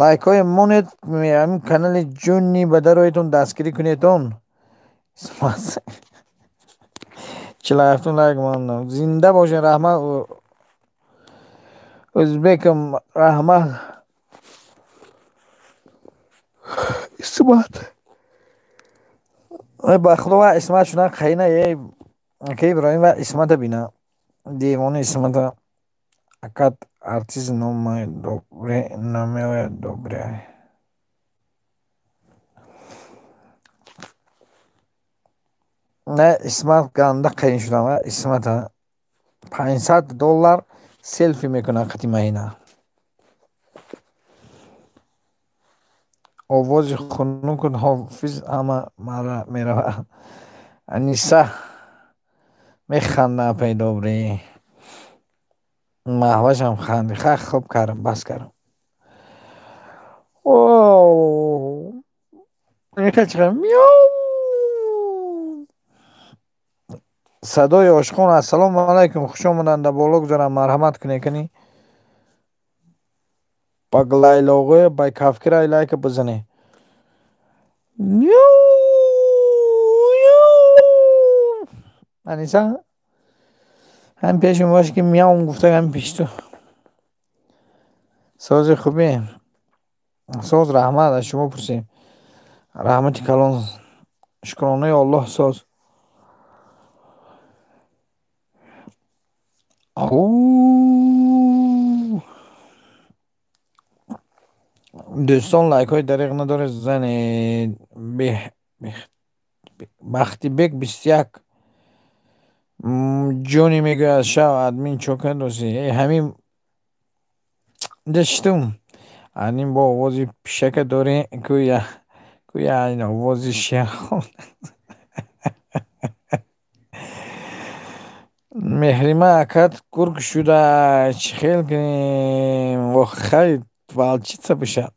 лайкҳои монед, ҳамин канали ҷунни ба дароитон дастгирӣ кунедон. 47 лайк мондам. Зинда бошед, раҳмат. Узбекам раҳмат. Исмат. Ба худо ва Исмат шуна қайна е ака Иброҳим ва Исмата бина. Девони Исмата. Акат артист номай добре намеояд добре. Не Исмат ганда қайин шудам ва Исмата $500 селфи мекунад қати маҳина. Овози хунуку ҳофиз ҳама мара меравад. Аниса механда апаи добрӣ. Маҳвашам ханди. Ха хуб кардам, бас кардам. Садои ошиқон ассалому алайкум, хуш омаданд, дар боло гузарам, марҳамат кунед кани. Ба лайлоғӯя, ба кафкира лайка бизанед. Аниса ҳам пешум бош ки миём гуфта ҳам пеш ту. Сози хубе. Соз раҳмат аз шумо пурсем. Раҳмати калон. Шукронаи Аллоҳ соз. Дӯстон лайкҳои дариқ надоред занед. Бахтибек 21 ҷони мегӯяд шав админ чо кардоси? Ҳамин даштум. Админ бо овози пишака дорӣ кӯя овози шерхон. Меҳрима акат гург шуда чӣ хел кунем? Вохай волчица бошад.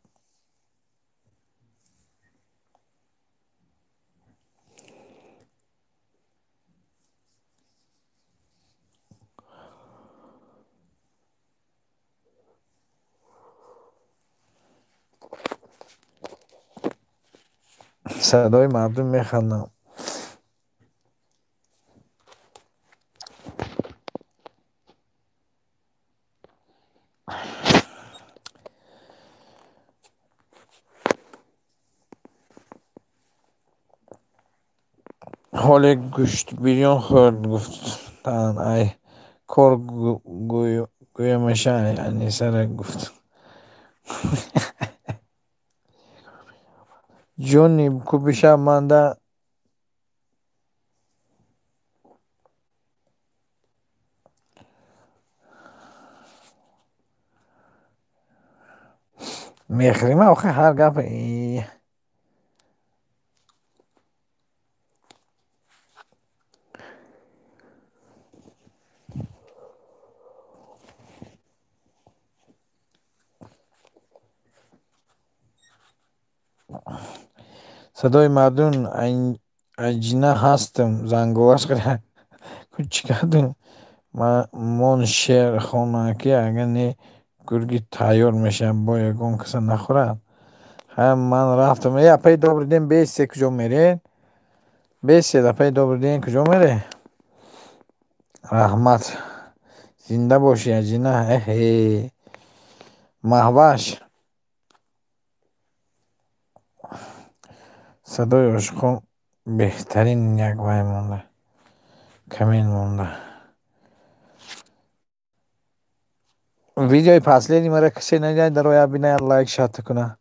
Садои мардум механдам. Ҳоле гӯштбирён хӯрд гуфтанд ай кор гӯямаша Анисара гуфт. Ҷони кӯбиша манда мехӯрима охи ҳар гап. Садои мардум аҷина ҳастам занголаш кучикадум мон шерхонаки агар не гурги тайёр мешавад бо ягон каса нахӯрад. Ҳа ман рафтам. Э апаи добрый день бесе куҷо меред? Бесед апаи добрый день куҷо мере? Раҳмат. Зинда бошӣ аҷина. Эҳе. Маҳваш. Садои ошиқон беҳтарин як вай монда. Камин монда. Видеои последний мара касе надида дароя бинаяд лайк шарта куна.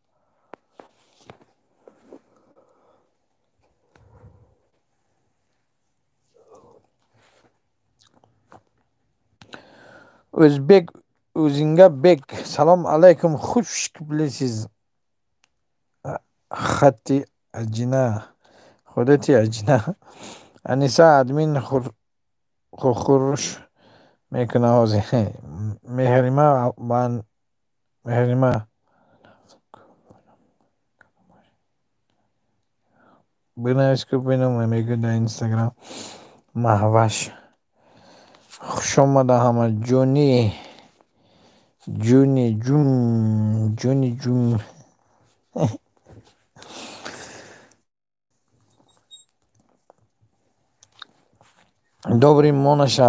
O'zbek o'zingga bek. Салом алайкум. Хуш билесиз. Хати аҷина. Худати аҷина. Аниса админ хурш мекуна ҳозир. Меҳрима ман Меҳрима бинавис ку бинам мегӯяд дар Инстаграм. Маҳваш. Хуш омада ҳама. Ҷони ҷуни ҷум ҷуни ҷум. Добрый монаша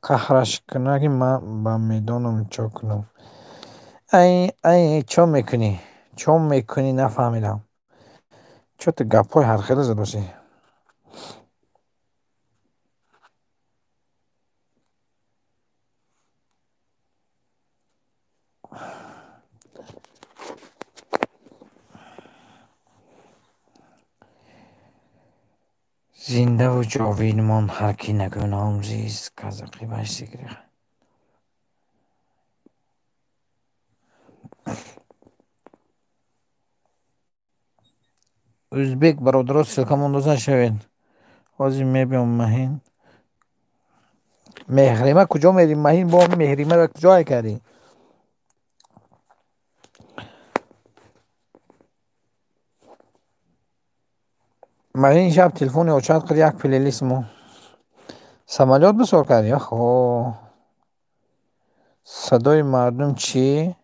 қаҳраш куна ки ман ба медонам чо кунам. Ай ай чо мекунӣ? Чо мекунӣ нафаҳмидам. Чо ту гапҳои ҳархела задосӣ? Зиндаву ҷовидмон ҳар ки нагуном зист, каз ақибаш зикри Ӯзбек бародаро ссылка мондоза шавед. Ҳозир мебиём Маҳин. Меҳрима куҷо мерӣ? Маҳин бо Меҳримаро куҷо кардӣ? Маҳин шаб телефони очад қир як плейлист мо. Самолёт бисор кардӣ? Охо. Садои мардум чӣ?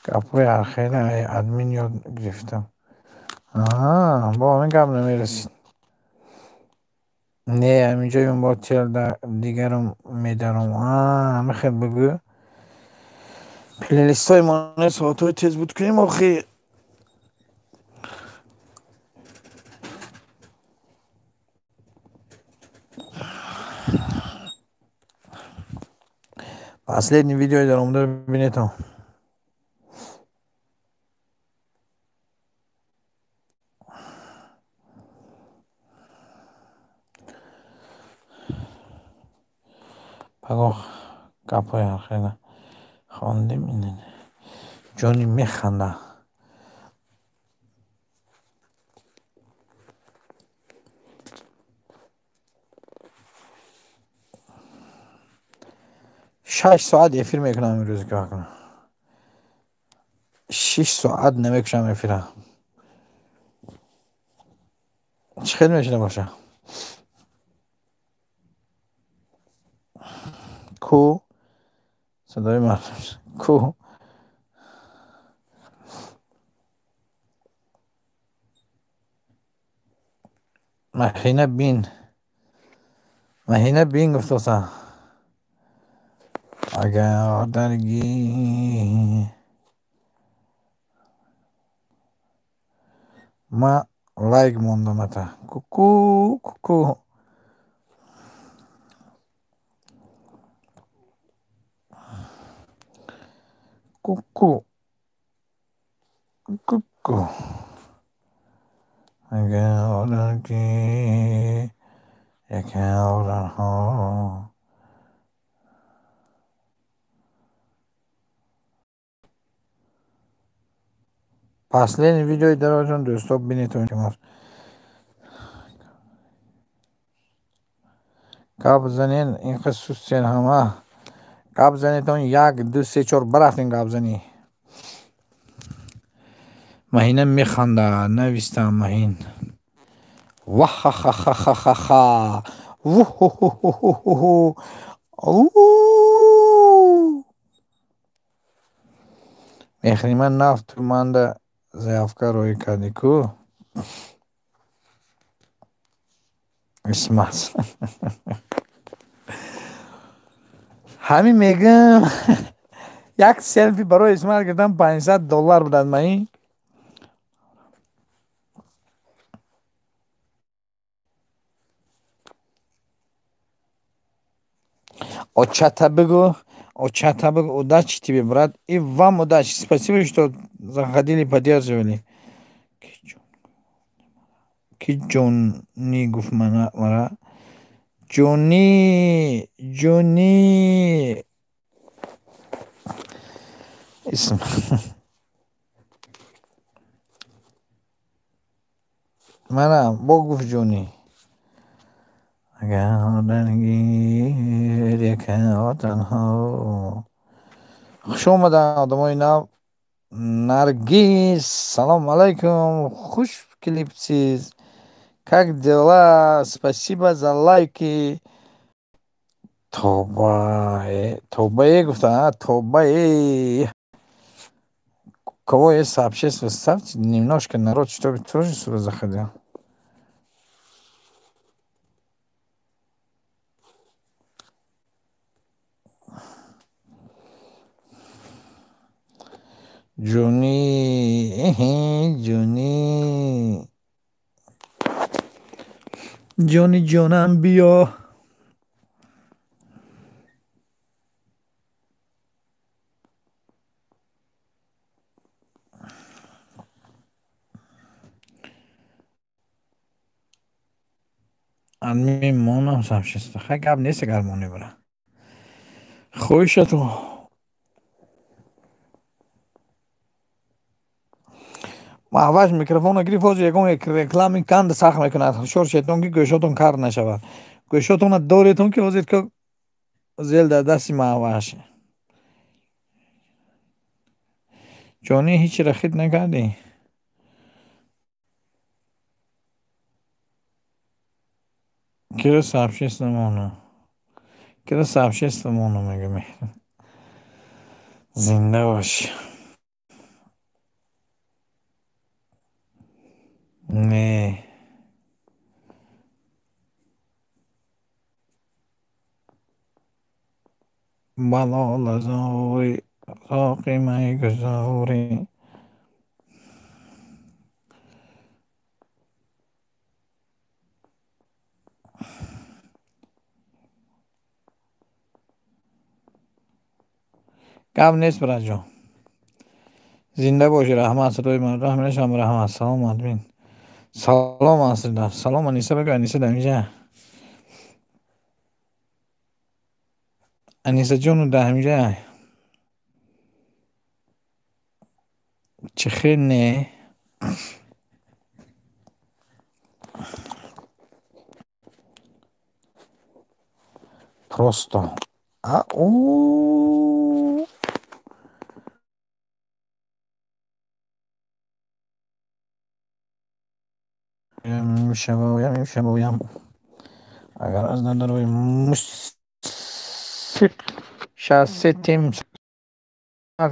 Гапҳои ҳархела админ ёд гирифтам. Бо ҳамин гап намерасид. Не, ҳаминҷоюм бо тел дигарам медаром. Ҳамин хел бигӯ. Плейлистҳои мо соатҳои тез буд кунем охи. Последний видеои даромада бинетон. Пагоҳ гапҳои ҳархела хондем. Ҷони механда. Шаш соат эфир мекунам имрӯз, ки кунам. 6 соат намекушам эфира. Чӣ хел мешуда боша? Ку садои мардум ку? Маҳина бин, Маҳина бин гуфтоса. Агар дарги ма лайк мондамата. Куку, куку. Куку. Куку. Агар дарги якарҳо. Последний видеои дароҷон дӯсто бинетон, илтимос. Гап занен, инқа сустен ҳама. Гап занетон, як, ду, се, чор, барафтен гап занӣ. Маҳина механда, навистам Маҳин. Вахахахахаха. Вухухухухуху. Мехрима нафт ту манда заявка роӣ кардӣ ку? Исмат. Ҳамин мегӯм, як селфи барои Исмат гирифтам, 500 доллар будад, маин. Очата бигӯ, очата бигӯ, удачи тебе, брат, и вам удачи. Спасибо, что заходили, поддерживали. Ки ҷонӣ гуфт мара? Ҷонӣ, ҷонӣ. Исм. Мана бо гуфт ҷонӣ. Агар даргир якатанҳо. Хуш омаданд одамои нав. Наргиз, салом алайкум, хуш келибсиз. Как дела? Спасибо за лайки. Тоба, тобае гуфта, тобае. У кого есть сообщество, ставьте немножко народ, чтобы тоже сюда заходил. Ҷонӣ, ҷонӣ. Ҷони ҷонам биё. Админ монам сообщество. Хай, гап нест, агар монӣ бара. Хоҳишатон. Маҳваш микрофонро гирифт, ҳозир ягон реклами канда сахт мекунад. Ҳушёр шедтон, ки гӯшотон кар нашавад. Гӯшотонро доретон, ки ҳозир зел дар дасти Маҳваш. Ҷонӣ, ҳечро хит накардӣ? Киро сообщество моно? Киро сообщество моно мегӯ? Зинда бош. Не, балолазори соқи майгузорӣ. Гап нест, бираҷон, зинда бошӣ. Раҳмат, садои мардум ҳамешам раҳмат. Салом, админ. Салом, Асридар. Салом, Аниса. Бигӯ, Аниса дар инҷа. Анисаҷону дар ҳаминҷа. Чӣ хел не? Просто ау. Шавоям, агар аз надарои мусиқ 63 тим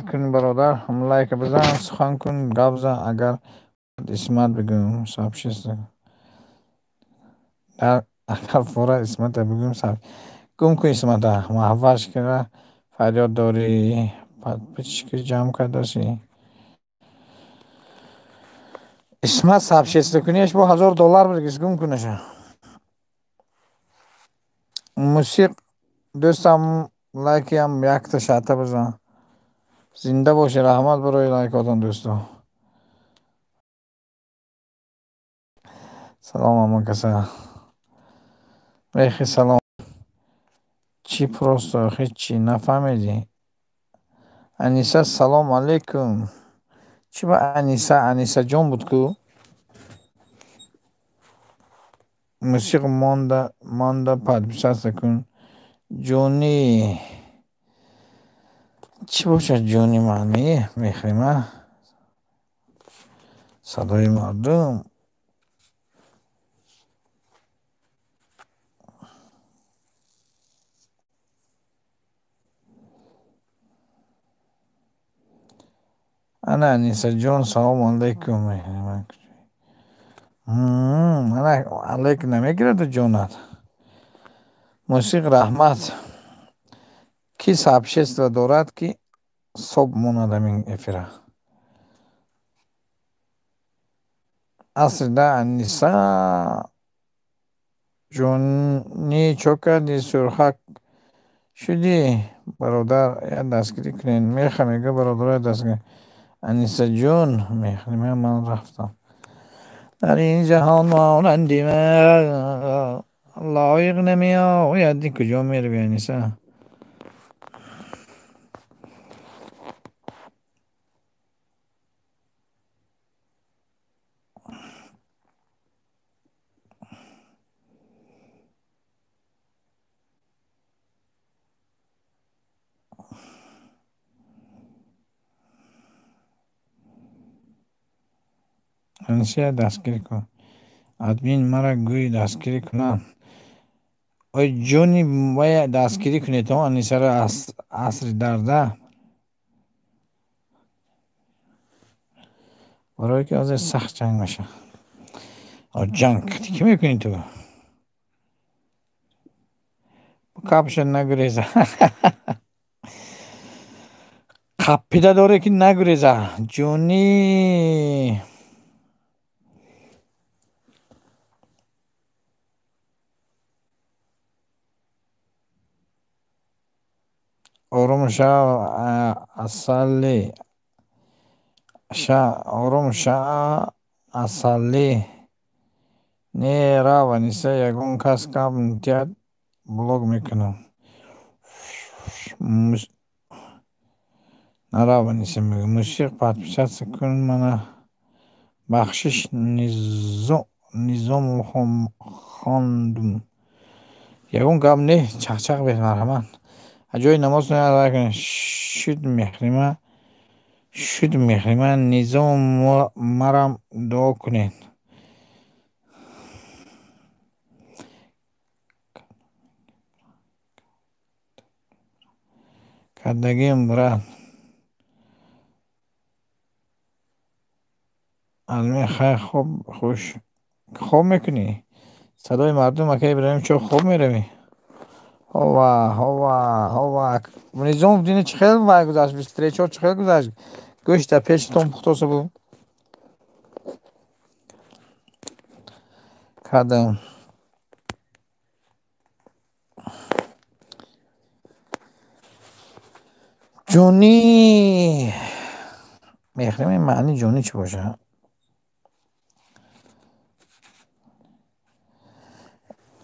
кун, бародар, лайк бизан, сухан кун, гап зан. Агар исмат бигӯм, сообщество агар фора исмата бигӯм, гум кун исмата. Маҳваш кира фарёд дорӣ, подписчики ҷамъ кардасӣ. Исмат сообщество куниш бо 1000 доллар бигис, гум кунаша. Мусиқ дӯстам, лайкиам якта шата бизан. Зинда бошӣ, раҳмат барои лайкотон, дӯсто. Салом, амон каса мехи. Салом. Чӣ просто ҳеччи нафаҳмидӣ? Аниса, салом алейкум. Чӣ ба Аниса? Анисаҷон буд ку. Мусиқ монда, подписаться кун. Ҷонӣ чӣ бошад? Ҷони маънӣ мехӯрима. Садои мардум. Ана, Анисаҷон, салому алейкум. Ана, алейк намегираду ҷонат. Мусиқ, раҳмат. Ки сообщество дорад, ки соб монад ҳамин эфира? Асрида Аниса ҷонӣ, чо кардӣ, сурхак шудӣ? Бародар, як дастгирӣ кунед. Меха мега, бародар, як дастгирӣ. Анисаҷон, мехӯрима, ман рафтам. Дар ин ҷаҳон монанди ман лоиқ намеояд. Куҷо меравӣ, Аниса? Аниса, дастгирӣ кун. Админ, мара гӯй дастгирӣ кунам. Ой, ҷони, вая дастгирӣ кунед то Анисаро. Асри дарда, барое ки ҳозир сахт ҷанг мешавад. Ҷанг кӣ мекунӣ ту? Капша нагуреза, қаппида доре ки нагуреза, ҷонӣ. Ором шав, асалли, ором ша, асалли. Не рав, Аниса, ягон кас гап нтиҳад, блок мекунам. Нарав, Аниса, мегӯ. Мусиқ, подписаться кун мана. Бахшиш, низому хондум. Ягон гап не, чақчақ бе, марҳамат. Ҷои намоз шуд, меҳрима шуд, меҳрима. Низом, марам дуо кунед. Кардагиам, брат. Алме хай хоб хуш. Хоб мекунӣ? Садои мардум ака Иброҳим чо хоб меравӣ? Ҳова, ҳова, ҳова. Низом дини чӣ хел вай гузашт? 23 чӣ хел гузашт? Гӯшт дар пешатон пухтоса буд. Кардам. Ҷонӣ мехрем маъни ҷонӣ чӣ бошад?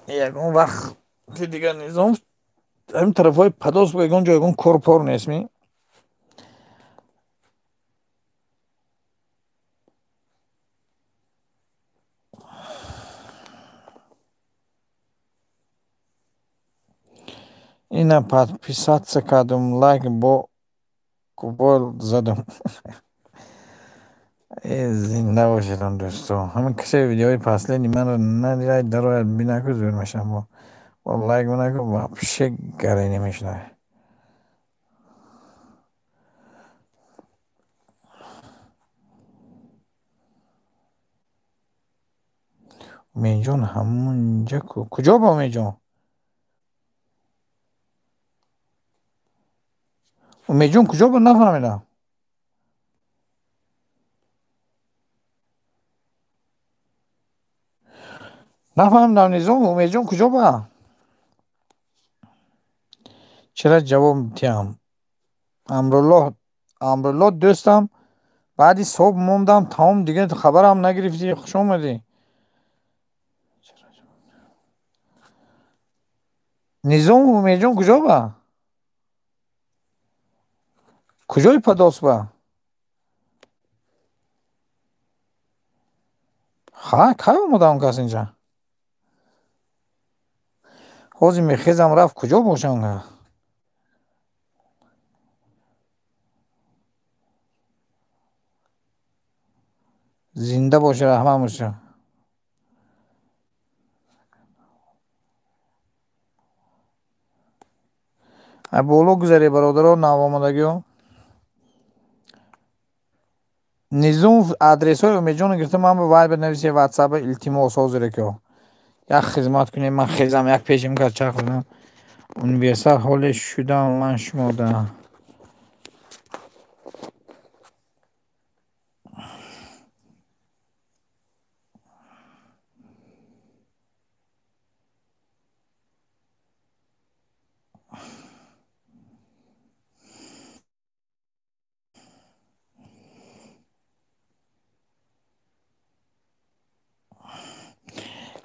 Ягон вақти дигар низом ҳамин тарафҳои Падос ягон ҷо ягон кор-пор нестми? Ина подписаться кардум, лайк бо кубол задум. Э, зинда бошедам дӯсто. Ҳамин касе видеои последний манро надиҳад, дарояд бинаку зӯр мешавам. Бо лайк бинаку вообще гарай намешавад. Умедҷон ҳамунҷа куҷо ба Умедҷон? Умедҷон куҷо буд нафаҳмидам. Нафаҳмидам Низом, Умедҷон куҷо ба? Чара ҷавоб диҳам? Амруллоҳ, Амруллоҳ дӯстам, баъди соб мондам, тамом дигар хабарам нагирифтӣ, хуш омадӣ. Низом Умедҷон куҷо ба? Куҷои Падос ба? Ха, кай омада он кас инҷа? Ҳозир мехезам рафт, куҷо бошам? Зинда бошӣ, раҳмат бошӣ. Боло гузаре бародаро навомадагиҳо. Низом адресҳои Умедҷонро гирифта ман ба вайбер нависе, ватсап илтимос ҳозире ки як хизмат кунем, ман хезам як пешим кар чарх кунам. Универсал ҳоле шудам ман шумода.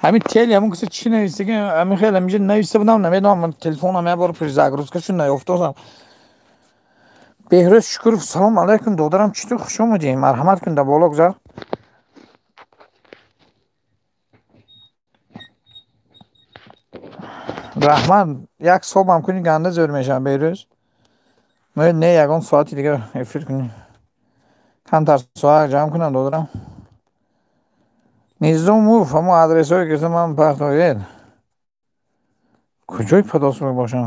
Ҳамин тели ҳамон касе чӣ нависта, ҳамин хел ҳаминҷа нависта будам, намедонам, телефонам як бор перезагрузка шуд, наёфтодам. Беҳрӯз Шукуров, салом алайкум, додарам, чӣ ту хуш омадӣ? Марҳамат кун, дар боло гузар. Раҳмат, як собам кунӣ ганда зӯр мешавад Беҳрӯз. Не, ягон соати дигар эфир кунӣ. Камтар соат ҷамъ кунам, додарам. Низомов, ҳамон адресҳое гирифта ман партоед. Куҷои Падос бошам?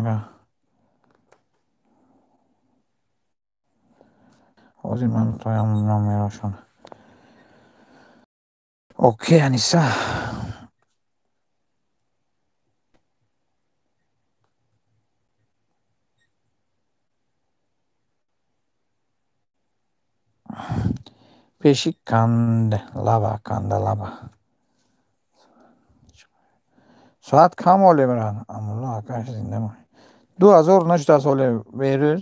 Ҳозир ман тоям номерошон. Окей, Аниса. Пеши Кандлава, Кандалава. Соат кам оле брат. Амулло акаш зинда бош. 2000 нашудааст оле Беҳрӯз.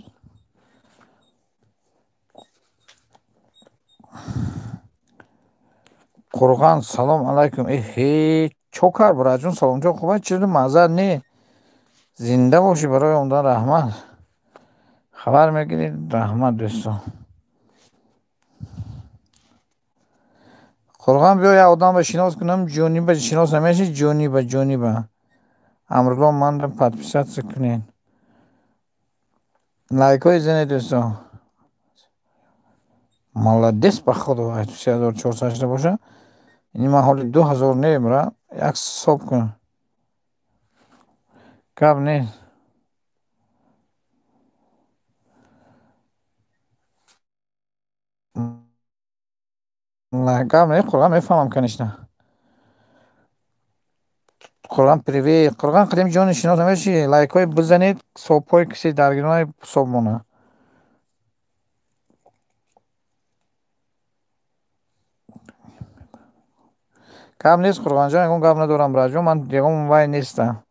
Қурғон, салом алайкум. Эҳе, чо кар браҷон, саломҷон, хуб аст, чизу маъзар не. Зинда бошӣ барои омадан, раҳмат. Хабар мегиред, раҳмат дӯстон. Қурғон биё як одам ба шинос кунам, ҷониба шинос намеши, ҷониба, ҷониба. Амрулло манро подписаться кунед. Лайкҳои занед дӯстон. Молодец, походу, 3400 шуда боша. Ини ман ҳоли 2000 не, бра. Як соб кун. Гап нест. Гап не, Қурғон мефаҳмам, конечно. Қурғон, привет. Қурғон, қадим ҷони шинос намеши. Лайкҳои бизанед, собҳои киси даргиронаи соб мона. Гап нест, Қурғонҷон, ягон гап надорам, браҷон, ман ягон вай нестам.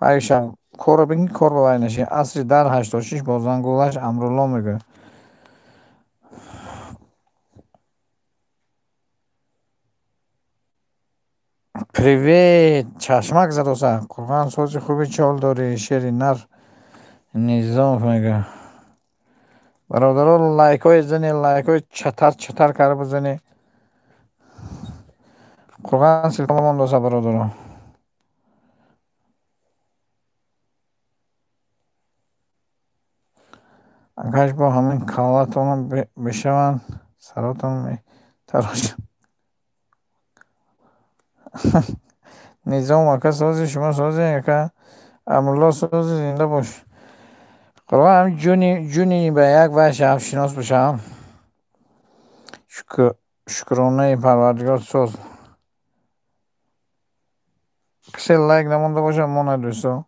Айша, корро бигин, кор ба вай наши. Асри дар 86 бо зангулаш Амрулло мегӯяд. Привет, чашмак задоса. Қурғон, сози хуби чол дорӣ, шери нар Низомов мегӯяд. Бародаро, лайкҳои зани, лайкҳои чатар чатар карда бизанед. Қурғон ссылка мондоса, бародаро. Акаш бо ҳамин каллатон бишаванд, саротон метарошанд. Низом ака, сози шумо, сози ака Амрулло, сози, зинда бош. Қурғон, ҳамин ҷуни ҷуни ба як вай шавам, шинос бошам. Шукронаи Парвардигор, соз. Касе лайк намонда бошад, монад, дӯсто.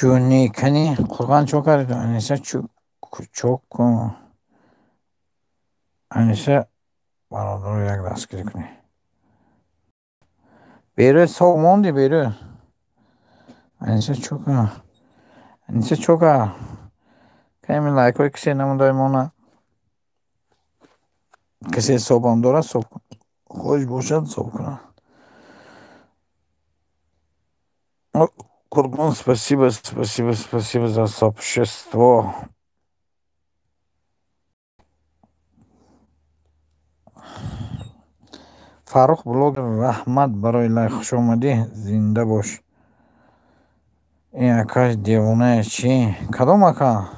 Чуни кани Қурғон чо кард? Аниса чо кун? Аниса, бародаро, як дастгирӣ кунед. Берӯ сов монди, берӯ. Аниса чо кун? Аниса чо кар? Ками лайкҳои кисе намондаи мона. Касе собам дорад, соб кун. Хоҳиш бошад, соб кунад. Қурбон, спасибо, спасибо, спасибо за сообщество. Фаррух блогер, раҳмат барои лайк, хушомадӣ, зинда бош. Ин акаш девонае чӣ? Кадом ака?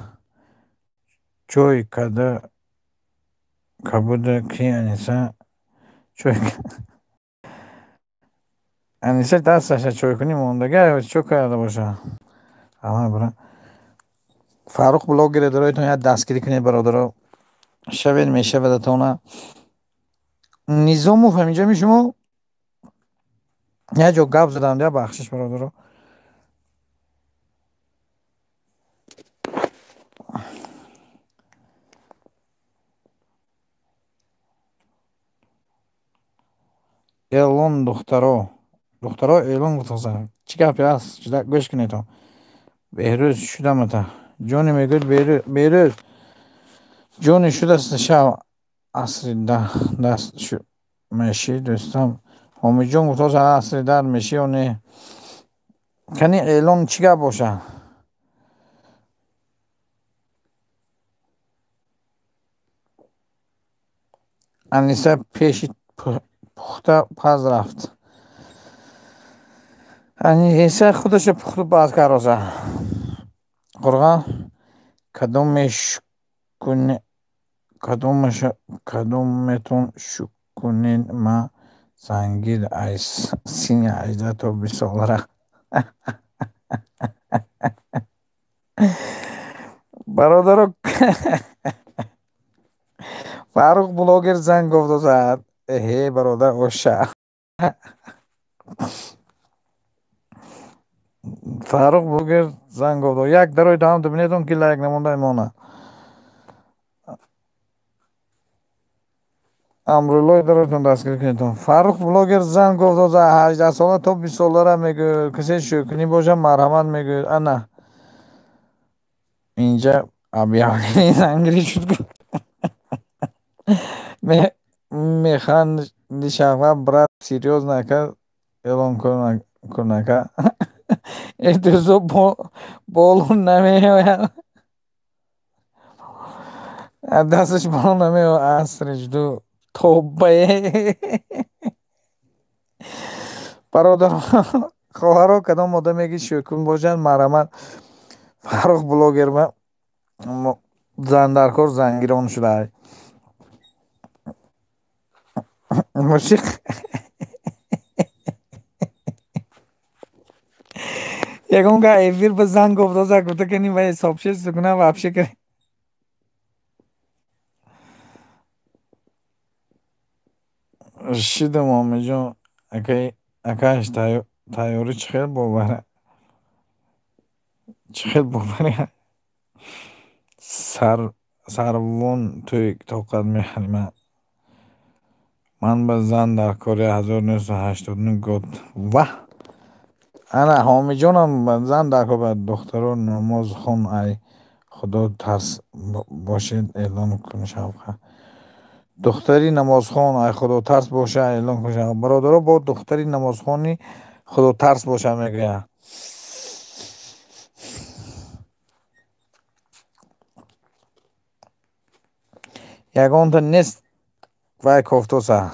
Чой када кабуда ки Аниса чой Аниса дасташа чойкунӣ мондага чо карда боша? Фаррух блогере дороитон як дастгирӣ кунед бародаро. Шавед мешавадатона. Низомов ҳаминҷа ми шумо? Як ҷо гап задам, я бахшиш бародаро. Эълон духтаро. Духтаро эълон гуфтасан. Чӣ гапе аст? Гӯш кунедто. Беҳрӯз шудамата. Ҷони мегӯяд Беҳрӯз. Ҷони шудаст шав асри даст мешӣ дӯстам. Ҳомиҷон гуфтааст асри дар мешӣ ё не? Кани эълон чӣ гап бошад? Аниса пеши пухта паз рафт. Аниса худаша пухту паз кард. Қурған кадометон шукунед ма зангир аз синни 18 то 20 солара. Бародаро, Фаррух блогер занг гуфтозад. Эҳе бародар оша. Фаррух блогер занг гуфт. Як дарои даҳам бинедон ки лайк намонда имона. Амруллои дароитон дастгирӣ кунедон. Фаррух блогер занг гуфт 18 сола то 20 солара мегӯяд. Касе шӯкунӣ бошад марҳамат мегӯяд. Ана инҷа объявление зангирӣ шуд. Механди шава брат серьёзно ака эълон кун ака. Дӯсто боло намеояд. Дасташ боло намеояд. Асри жду тобае. Бародар хоҳаро кадом одаме ки шӯкун бошад марҳамат. Фаррух блогер ма зандаркор зангирон шуда. Мусиқ ягон га эфир ба занг гуфтоза гуфта ки ва ҳисобше сукуна вообще ки шидам омиҷон акаш тайёрӣ чӣ хел бовара? Чӣ хел боварӣ? Сарвон тӯй тоқат мехӯрӣ. Ман ба зан дар кори 1989 год. Ваҳ! Ана ҳомиҷонам ба зан дар кор. Духтаро намозхон ай худо тарс бошед эълон кун шавқа. Духтари намозхон ай худотарс боша эълон кун шавқа. Бародаро бо духтари намозхони худотарс боша мегӯяд. Ягонта нест вай кофтоса.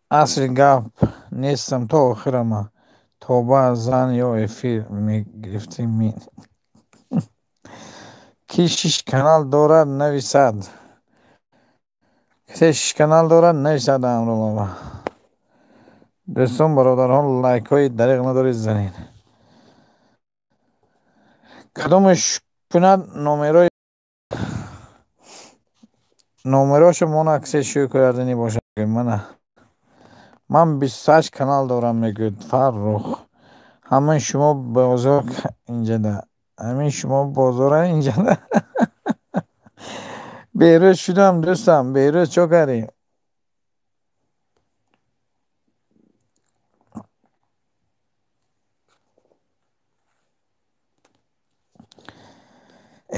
Асли гап нестам то охирама. Тоба зан ё эфир мегирифтӣ ми. Ки шиш канал дорад нависад. Касе шиш канал дорад нависад Амруллова. Дӯстон бародарон лайкҳои дариқ надоред занед. Кадомеш кунад номерошо мона касе шӯй кардани бошад. Мана ман 28 канал дорам мегӯяд Фаррух. Ҳамин шумо бозор инҷада. Ҳамин шумо бозора инҷада. Беҳрӯз шудам дӯстам, Беҳрӯз чо кардӣ?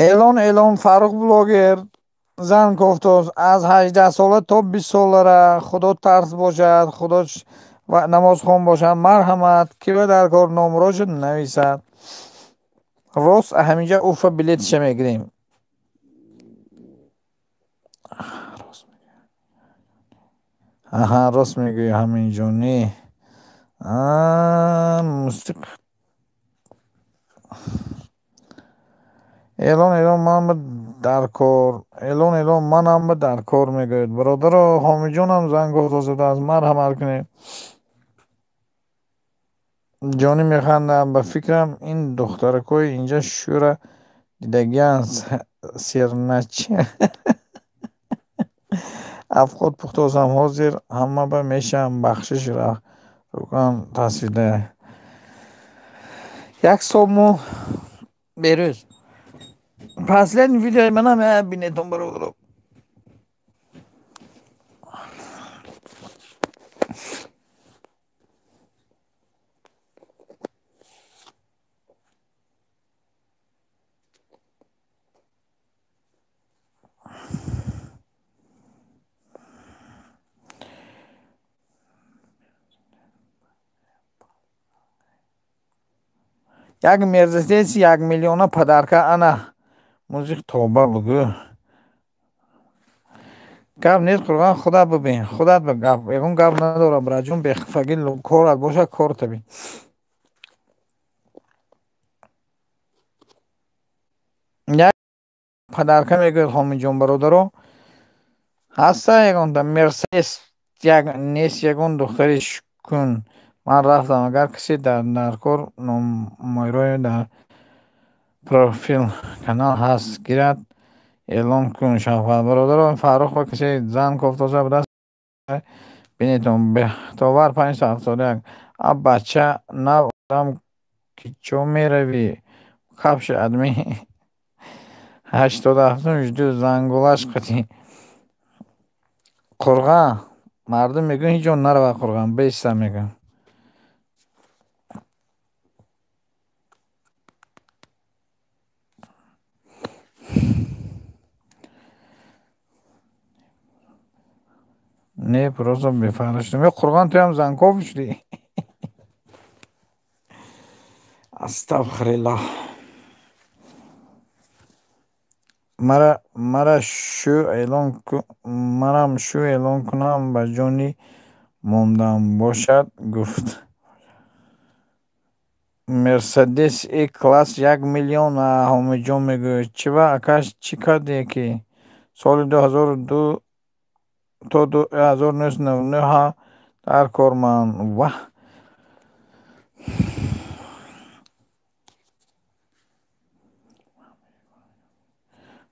Эълон эълон Фаррух блогер Зан кофтоз аз 18 сола то 20 солара худо тарс бошад, худо намозхон бошад, марҳамат, ки ба дар кор номроша нависад. Рост ҳаминҷа Уфа билетша мегирем. Аҳа, рост мегӯӣ ҳаминҷонӣ. Мусиқ эълон эълон манам ба дар кор, эълон эълон манам ба дар кор мегӯяд. Бародаро, Ҳомиҷонам занг кофтозадааст, марҳамат кунед. Ҷонӣ механдам, ба фикрам ин духтаракҳои инҷа шӯра дидагианд, серначи. Афқот пухтозам, ҳозир ҳама ба мешавам, бахшиш рукан тасвида. Як сому берӯз. Последний видеои манам бинетон бародаро. Як Мерседес 1 миллиона подарка ана. Музик тоба бугӯ. Гап нест Қуръон худат бибин, худат ба гап. Ягон гап надорам браҷон, бехафагӣ корат бошад корта бин. Як подарка мегӯяд Ҳомиҷон бародаро. Ҳаста ягонта Мерседес як нест ягон духтари шукун. Ман рафтам, агар касе дар кор номерҳои дар профил канал ҳаст гирад, эълон кун шавқат. Бародаро, Фаррух ба касе зан кофтоза будааст, бинетон беҳтовар 571. А бача нав одам ки чо меравӣ? Капши адми 87 зангулаш қатӣ. Қурға мардум мегӯянд ҳеҷ ҷо нарава Қурған, беиста мегӯянд. Не, просто бефаҳм шудам. Ё Қурған туям занков шудӣ? Астағфируллоҳ. Мара шу эълон марам шу эълон кунам ба ҷони мондам бошад гуфт. Мерседес Е класс 1 миллион Ҳомиҷон мегӯяд. Чӣ ва акаш чӣ кардӣ ки? Соли 2002 то 1999 дар кор ман. Ваҳ!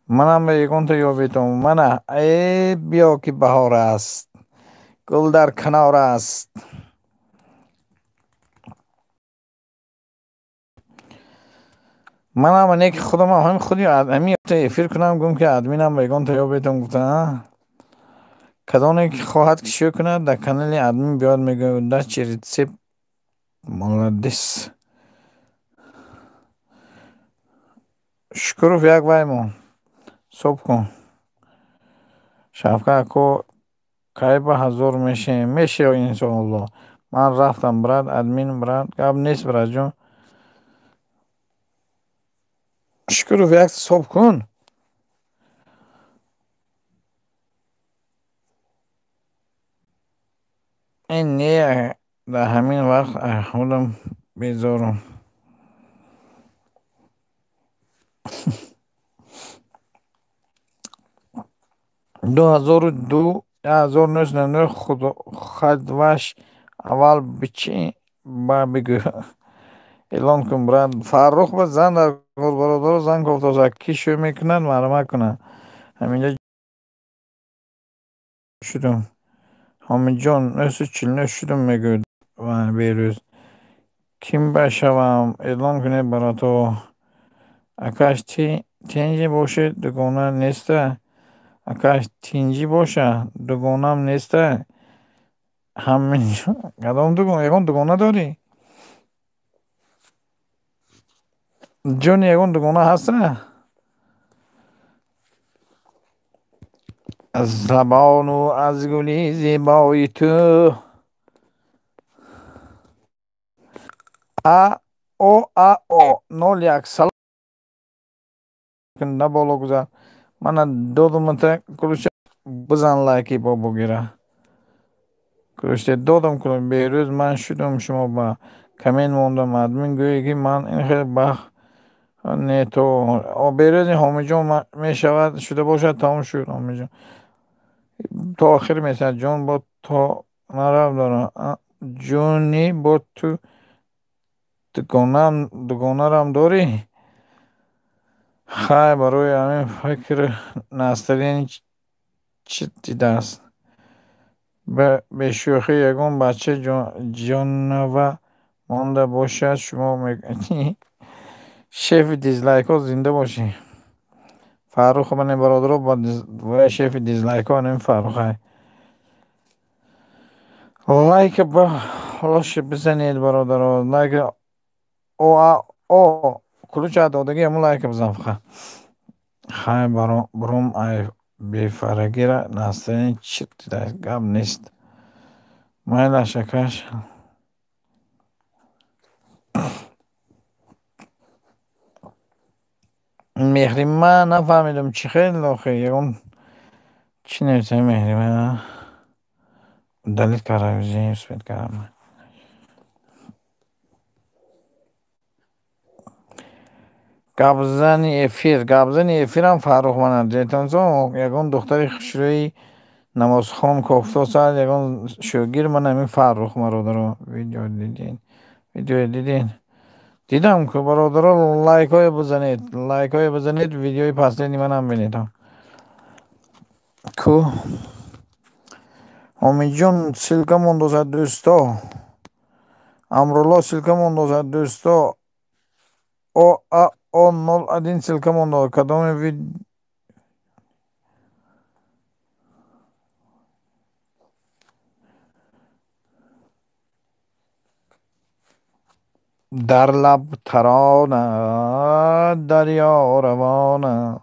Манам ба ягонта ёбетон. Мана э биё ки баҳор аст. Гул дар канор аст. Манам не ки худам ҳам худи ҳамин эфир кунам гум ки админам ба ягонта ёбетон гуфта. Кадоне ки хоҳад ки шӯ кунад дар канали админ биёд мегӯяд дачи рецепт молодец. Шукуров як ваймон. Соб кун. Шавка ако кай ба ҳазор мешем? Мешео иншоаллоҳ. Ман рафтам брат, админ брат, гап нест братҷон. Шукуров як соб кун. Ин не дар ҳамин вақт аҳволам безорам. 2002 1999 хадваш аввал бичи ба бигӯ. Эълон кун брат. Фаррух ба зан дар кор бародаро зан кофтоза. Ки шӯ мекунад марҳамат кунад. Ҳаминҷа шудум. Ҳомиҷон 949 шудум мегӯяд берӯз. Ким башавам? Эълон кунед барото. Акаш тинҷӣ бошед дугона неста. Акаш тинҷӣ боша дугонам неста. Ҳаминҷо кадом дугона? Ягон дугона дорӣ? Ҷони ягон дугона ҳаста? Аз лабону аз гули зебои ту. А О А О 01 салом на боло гузар. Мана додумата ключа бизан лайки бобогира. Ключте додам ключ берӯз ман шудам шумо ба коммент мондам админ гӯе ки ман ин хел бах не то берӯзи ҳомиҷон мешавад шуда бошад тамом шуд ҳомиҷон. То охир месад ҷон бо то нарав дорам. Ҷони бо ту дугонарам дорӣ? Хай барои ҳамин фикр настроение чӣ дидааст? Бешӯхӣ ягон бача ҷонава монда бошад шумо шефи дизлайкҳо зинда бошӣ. Фаррух мане бародаро ба шефи дизлайкҳо анин Фаррухай. Лайка ба ҳолоша бизанед бародаро. Лайка О А О ключа додагӣ ҳамун лайка бизан фақат. Хай баром ай бефарагира настроение чӣ дидааст гап нест. Майлаш акаш. Меҳрима нафаҳмидам чӣ хел охи ягон чӣ нависам Меҳрима удалить кардам успеть кардам. Гапзани эфир, гапзани эфирам Фаррух мана детонсо ягон духтари хушрӯи намозхон кофтосад ягон шогир мана ҳамин Фаррух бародаро. Видео дидин, видео дидин. Дидам ку бародаро лайкҳое бизанед, лайкҳое бизанед, видеои последний манам бинед. Ку Ҳомиҷон ссылка мондозад дӯсто. Амрулло ссылка мондозад дӯсто. О А О 01 ссылка мондозад. Кадоми вид дар лаб тарона дарё равона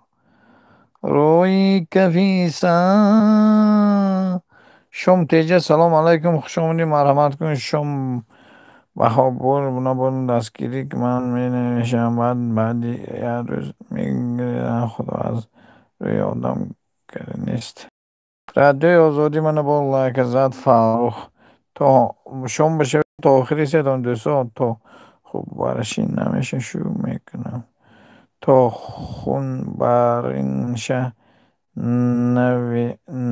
рӯи кафиса. Шом теҷа салом алайкум, хуш омадӣ, марҳамат кун. Шом баҳобур набуд дастгирӣ ман менавишам, баъд баъди як рӯз мегирам. Худо аз рӯи одам карда нест. Радиои Озодӣ мана бо лайка зад Фаррух. То шом бишавед то охири сетон дӯсто то хуб баршин намеша шу мекунам. То хун баринша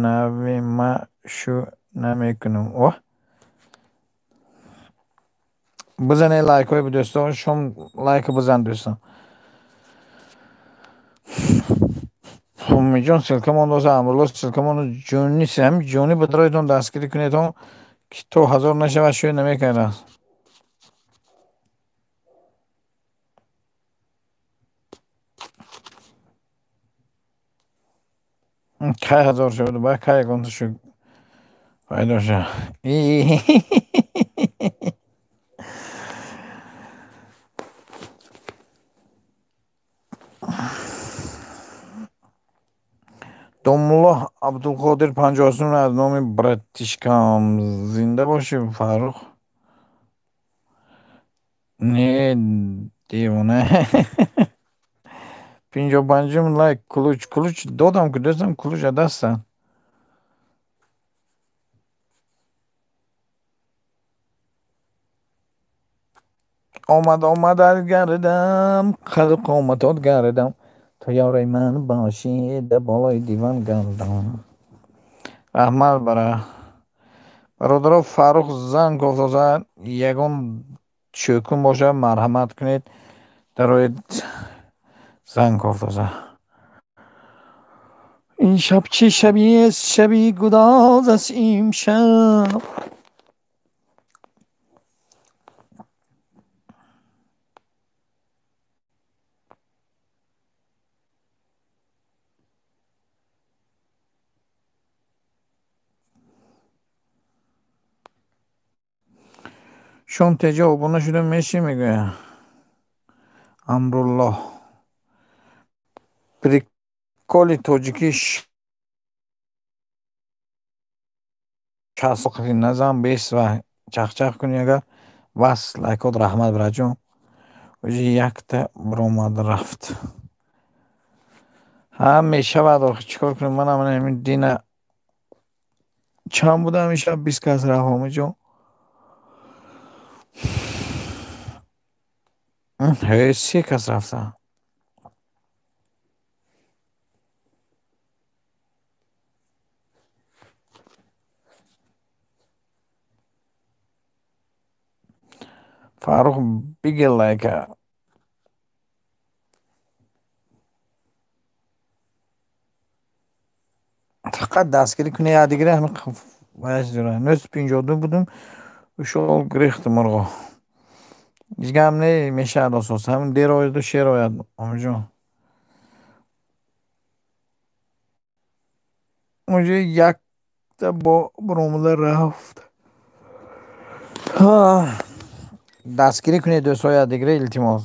навима шу намекунам. О бизанед лайкҳои дӯсто, шом лайка бизан дӯстон. Ҳомиҷон ссылка мондоза, Амрулло ссылка мондо, ҷони ҳамин ҷони ба дароятон дастгирӣ кунедон ки то ҳазор нашавад шӯй намекардааст. Кай ҳазор шуд, ба кай ягонта шу пайдо шуд. Домулло Абдулқодир 50 аз номи братишкам зинда бошӣ Фаррух. Не девона. 55-ум лайк ключ, ключ додам ку дӯстам ключ даста. Омад омадат гардам, қаду қоматот гардам. То ёраи ман бошӣ дар болои диван гардам. Раҳмат бара. Бародаро Фаррух зан кофтозад, ягон чӯкун бошад марҳамат кунед дароед зан кофтозад. Ин шаб чӣ шабиест, шаби гудоз аст имшаб. Шом теҷа обуна шуда мешӣ мегӯяд Амрулло. Приколи тоҷикӣ 60 назан бес ва чахчах кунӣ агар бас лайкот раҳмат братҷон. Оҷи якта баромад рафт. Ҳа мешавад охи чӣ кор кунем? Манам ҳамин дина чанд будам ишаб 20 кас рафт ҳомиҷон. Ҳе 3 кас рафта. Фаррух бигир лайка. Фақат дастгирӣ кунӣ якдигаре ҳамин ваяш дора. 952 будум, ушол гирехт мурғо. Ҳеҷ гап не, мешавад осос. Ҳамин дер ояду шер ояд, омиҷон. Оҷа якта бо баромада рафт. Дастгирӣ кунед дӯстҳо якдигаре илтимос.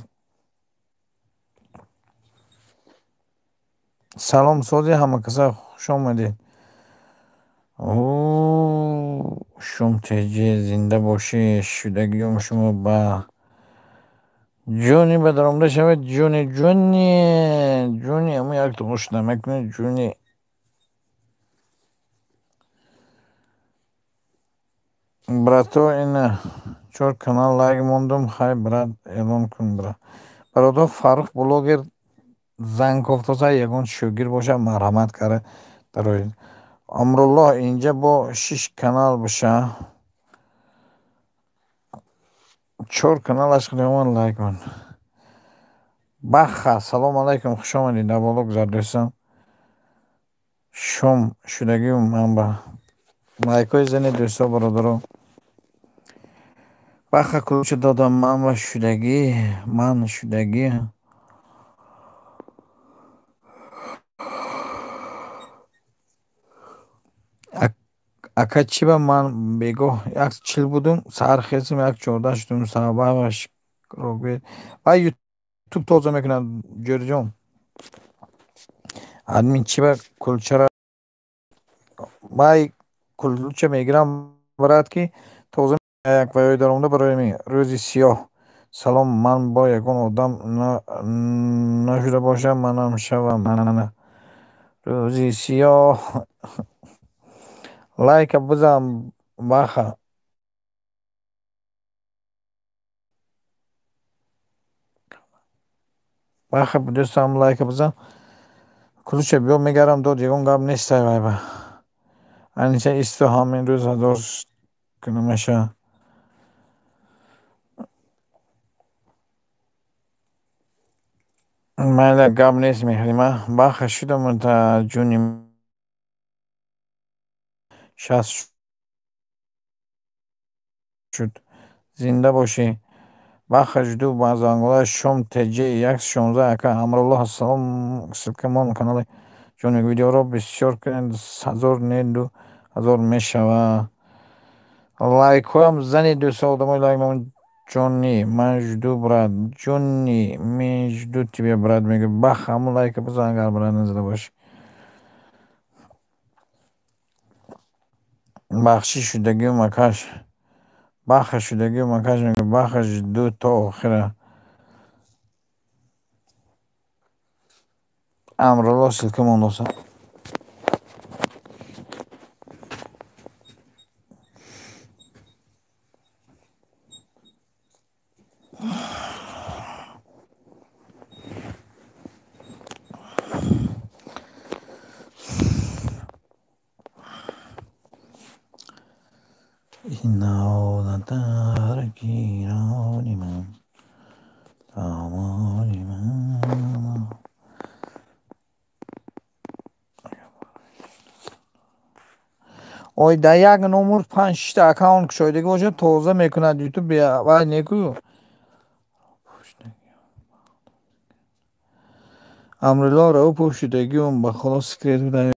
Салом сози ҳамакаса хуш омадед. Шум теҷе зинда бошӣ шудагиём шумо ба ҷони ба даромада шавед ҷони ҷони ҷони ҳамун якто ош намекунед ҷони. Брато ина 4 канал лайк мондум хай брат эълон кун брат. Бародор Фаррух блогер занг кофтоса ягон шогир боша марҳамат кара дароед. Амруллоҳ инҷа бо 6 канал боша. 4 каналаш худомон лайк мон. Баха салом алайкум хуш омадед дар боло гузар дӯстон. Шом шудагиум ман ба лайкҳои занед дӯсто бародаро. Баха кулча додам ман ба шудагӣ, ман шудагӣ. Ака чӣ ба ман бегоҳ 1:40 будум, саҳар хестам 1:14 шудум, сабабаш ро гӯед. Ва ютуб тоза мекунад ҷӯриҷон. Админ чӣ ба кулчара вай кулча мегирам брат ки тоза як ваёй даромада барои ми рӯзи сиёҳ. Салом ман бо ягон одам нашуда бошам манам шавам. Рӯзи сиёҳ. Лайка бизан баха. Баха дӯстам лайка бизан. Кулча биё мегарам дод ягон гап нестай вай ба. Анича исто ҳамин рӯз ҳазор кунамаша. Майла гап нест меҳрима. Баха шудам та ҷуни 60 шуд. Зинда бошӣ. Баха жду ба зангола шом теҷ 1:16 ака Амруллоҳ ассалом ссылка мон канали ҷони видеоро бисёр кунед 1000 не 2000 мешава. Лайкҳоям занед дӯсто одамои лайк мон ҷони ман жду брат ҷони ми жду тебе брат мегӯ. Баха ҳамун лайка бизан агар брат назада бошӣ. Бахшиш шудагиум акаш. Баха шудагиум акаш мегӯ. Баха жду то охира. Амруллоҳ ссылка мондоса. Ой дар як номер 5-6 аккаунт кушоидагӣ бошад тоза мекунад ютуб вай неку. Амруллоҳ Раупов шудагиум ба худо секрет буда.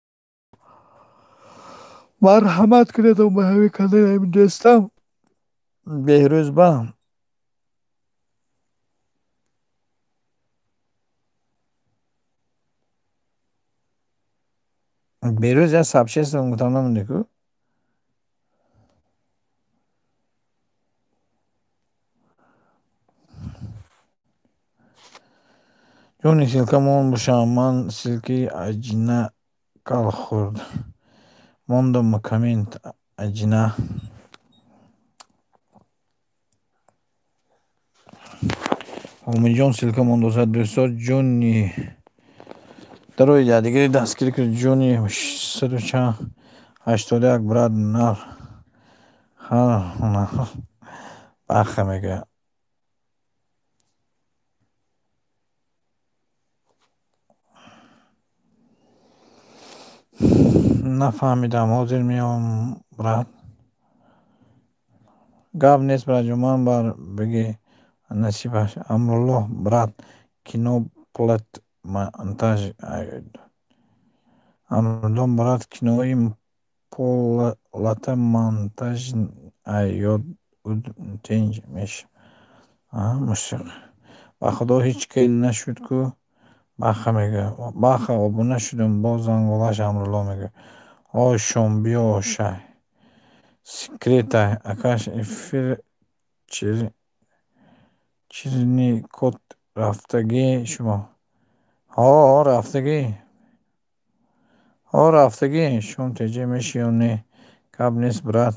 Марҳамат кунед ба ҳамин канали ҳамин дӯстам Беҳрӯз ба. Беҳрӯз як сообщество гуфтам намонде ку. Ҷони ссылка мон бошам, ман ссылки аҷина кал хӯрд. Мондам коммент аҷина. Ҳомиҷон ссылка мондоса дӯсто ҷони дарои ядигари дастгирӣ кунед ҷони 681 брат нар баха мегӯяд. Нафаҳмидам, ҳозир меом брат. Гап нест братҷон, ман бар бигӣ насибаш. Амруллоҳ брат кино плат монтаж. Амруллоҳ брат кинои полата монтаж ёд тинҷ меша. Мусиқӣ. Ба худо ҳеҷ ке нашуд ку баха мегӯяд. Баха обуна шудам боз занголаш Амруллоҳ мегӯяд. О шом биё шай. Секретай акаш эфир чирни кот рафтагӣ шумо. Ҳо рафтагӣ. Ҳо рафтагӣ. Шом теҷа меши ё не? Гап нест брат.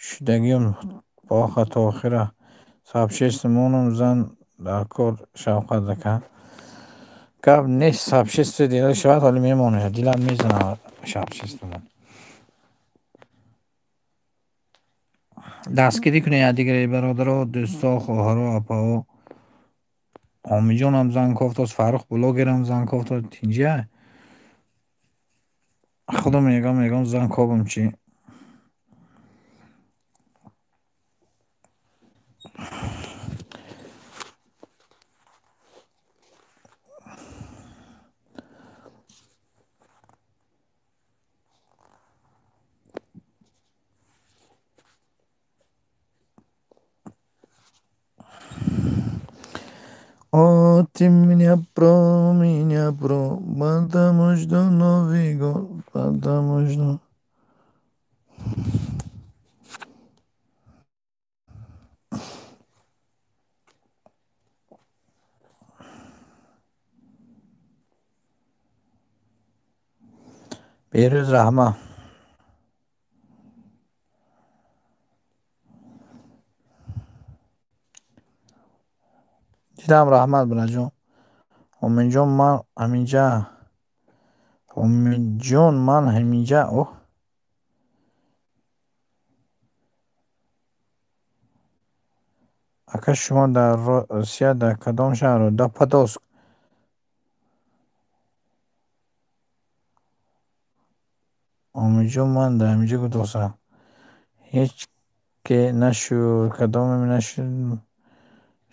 Шудагиам боха то охира. Сообщество монам зан дар кор шавқат ака. Гап нест сообщество дила шавад ҳоле мемонад. Дилам мезанад сообщество мон. Дастгирӣ кунед якдигаре бародаро, дӯсто, хоҳаро, апао. Ҳомиҷонам зан кофтааст, Фаррух блогерам зан кофтааст. Тинҷия? Худо мегӯям, мегӯям зан кобам чӣ? О, ты меня про, потому что Новый год, потому что... Беҳрӯз раҳма. Дидам раҳмат браҷон. Ҳомиҷон ман ҳаминҷа. Ҳомиҷон ман ҳаминҷа. Оҳ. Ака шумо дар Россия дар кадом шаҳр? Дар Подолск. Ҳомиҷон ман дар ҳаминҷа гудосам. Ҳеҷ ке нашуд. Кадоме нашуд?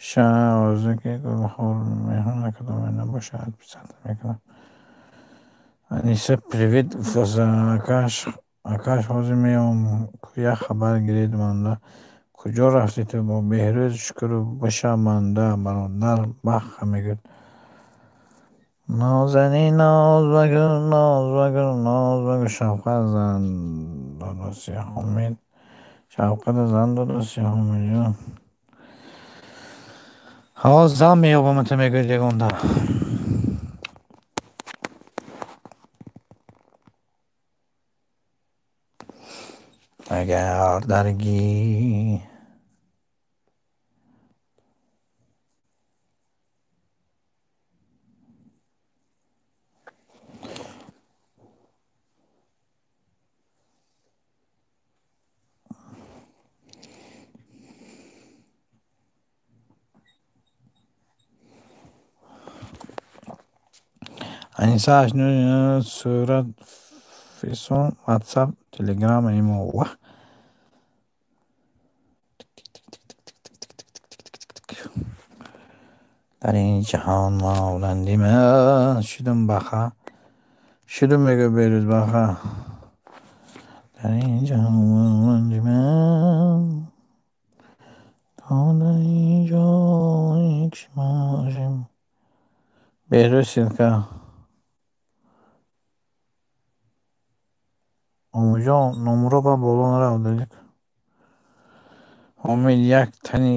Орзу ки гулхор меҳмон кадоме набошад писанд мекунам. Аниса привет гуфтааст. Акаш ҳозир меом. Як хабар гиред манда. Куҷо рафтӣ ту бо Беҳрӯз шукру боша манда бародар баха мегӯяд. Нозанин ноз бакун, ноз бакун, ноз бакун. Шавқат зан додоси Ҳомид. Шавқат зан додоси Ҳомиҷон. Ҳо зан меёбам та мегӯяд ягонда. Агар дарги Аниса сурат фисон ватсап телеграм имо. Ваҳ. Дар ин ҷаҳон монанди ман шудум баха. Шудум мегӯяд Беҳрӯз баха. Дар ин ҷаҳон монанди ман то дар ин ҷой кишмашим. Беҳрӯз ссылка. Омиҷон номро ба боло нарав далик. Ҳомид як тани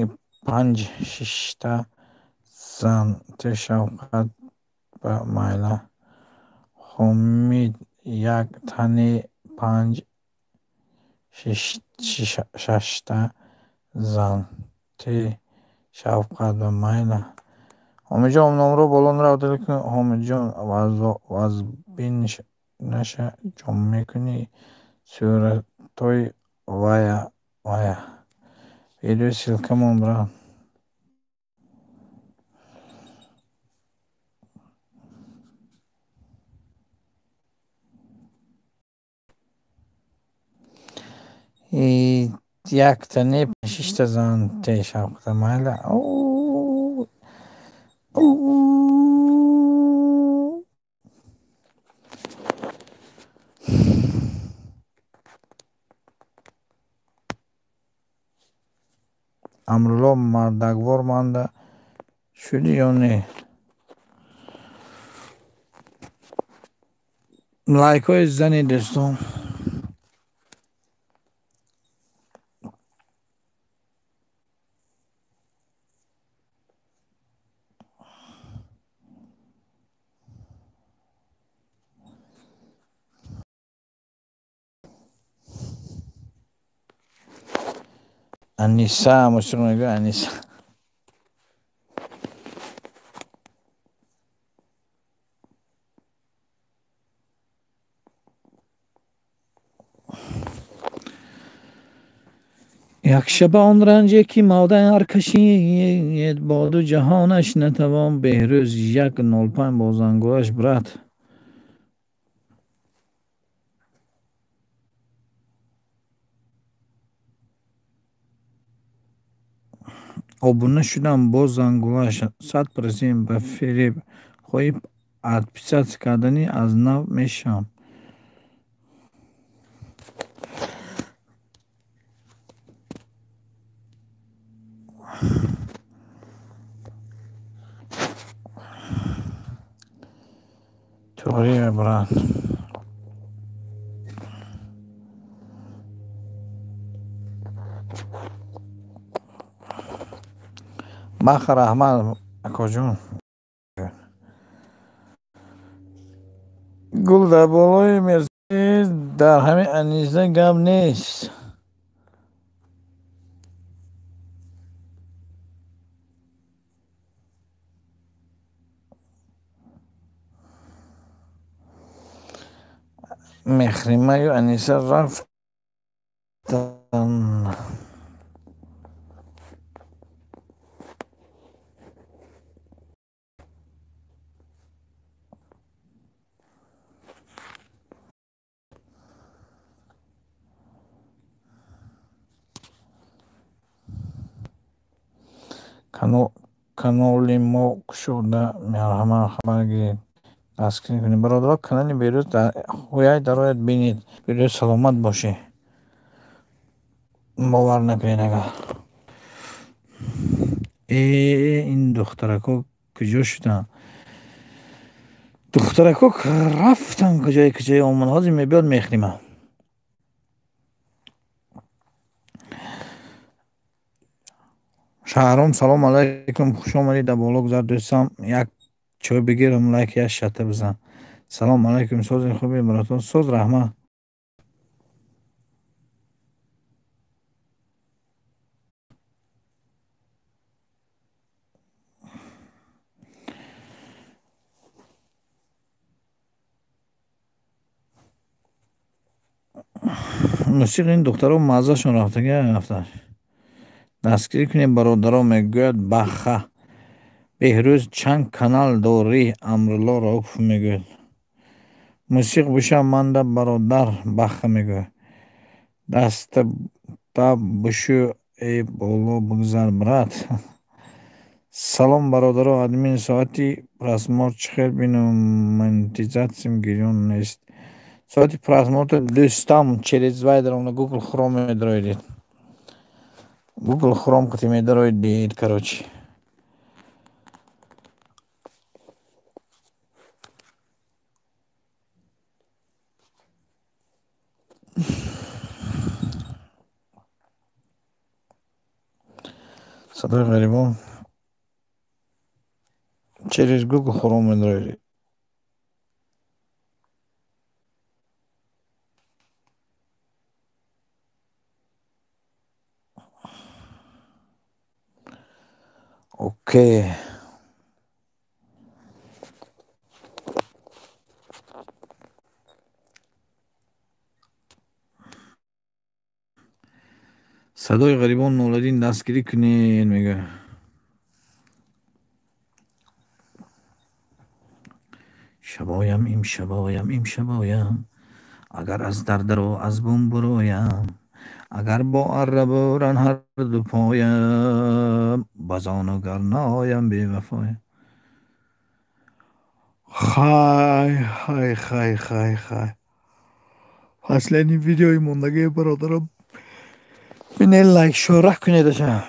панҷ шишта зан ту шавқат ба майла. Ҳомид як тане панҷ шашта зан те шавқат ба майла. Ҳомидҷон, номро боло нарафт, Ҳомидҷон, вазбин наша ҷом мекунӣ суратҳои вая вая. Видео ссылкамон брат. Якта не шишта зан те шавқата майла. Амрулло мардаквор манда шудӣ ё не? Лайкҳои зани дӯстон. Аниса мусиқӣ мегӯяд, Аниса. Як шаба он ранҷе ки модар кашид, бо ду ҷаҳонаш натавон. Беҳрӯз 1:05 бо зангулаш брат. Обуна шудам бо зангулаш 100% ба фиреб. Хоҳӣ отписаться кардани аз нав мешавам. Туғри брат. Баха раҳмат акоҷон. Гул дар болои Мерседес дар ҳамин Аниса гап нест. Мехримаю Аниса рафтан. Каноли мо кушода, марҳамат хабар гиред, дастгирӣ кунед. Бародаро, канали Берӯз ҳуяй дарояд, бинед. Берӯз саломат бошед. Бовар накунед агар. Ин духтарако куҷо шуданд? Духтарако рафтанд куҷое куҷое омад. Ҳозир мебиёд мехӯрима. Шаҳром салом алайкум, хуш омадед дар боло гузар дӯстам. Як чой бигирам, лайк як шата бизан. Салом алайкум, сози хуби баротон, соз раҳмат. Мусиқи ин духтаро маззашон рафтага рафташ. Дастгирӣ кунед бародаро, мегӯяд Баха. Беҳрӯз чанд канал дорӣ? Амрулло Раупов мегӯяд. Мусиқ бишав манда бародар, Баха мегӯяд. Даста бишӯ э боло бигзар брат. Салом бародаро, админ соати просмотр чӣ хел бинам, монетизатсиям гирён нест. Соати просмотр дӯстам через вай даромада Google Chrome медароидед. Google Chrome қати медароидед, короче. Садои ғарибон через Google Chrome медароидед. Окей. Садои ғарибон Ноладин дастгирӣ кунед, мегӯяд. Шабоям, имшабоям, имшабоям, агар аз дар даро аз бум буроям, агар бо арра буран ҳар ду поям, базону гар наоям бевафоям. Хай, хай, хай, хай, хай. Последний видеои мондагии бародарам. Бинед, лайк шӯра кунед аша.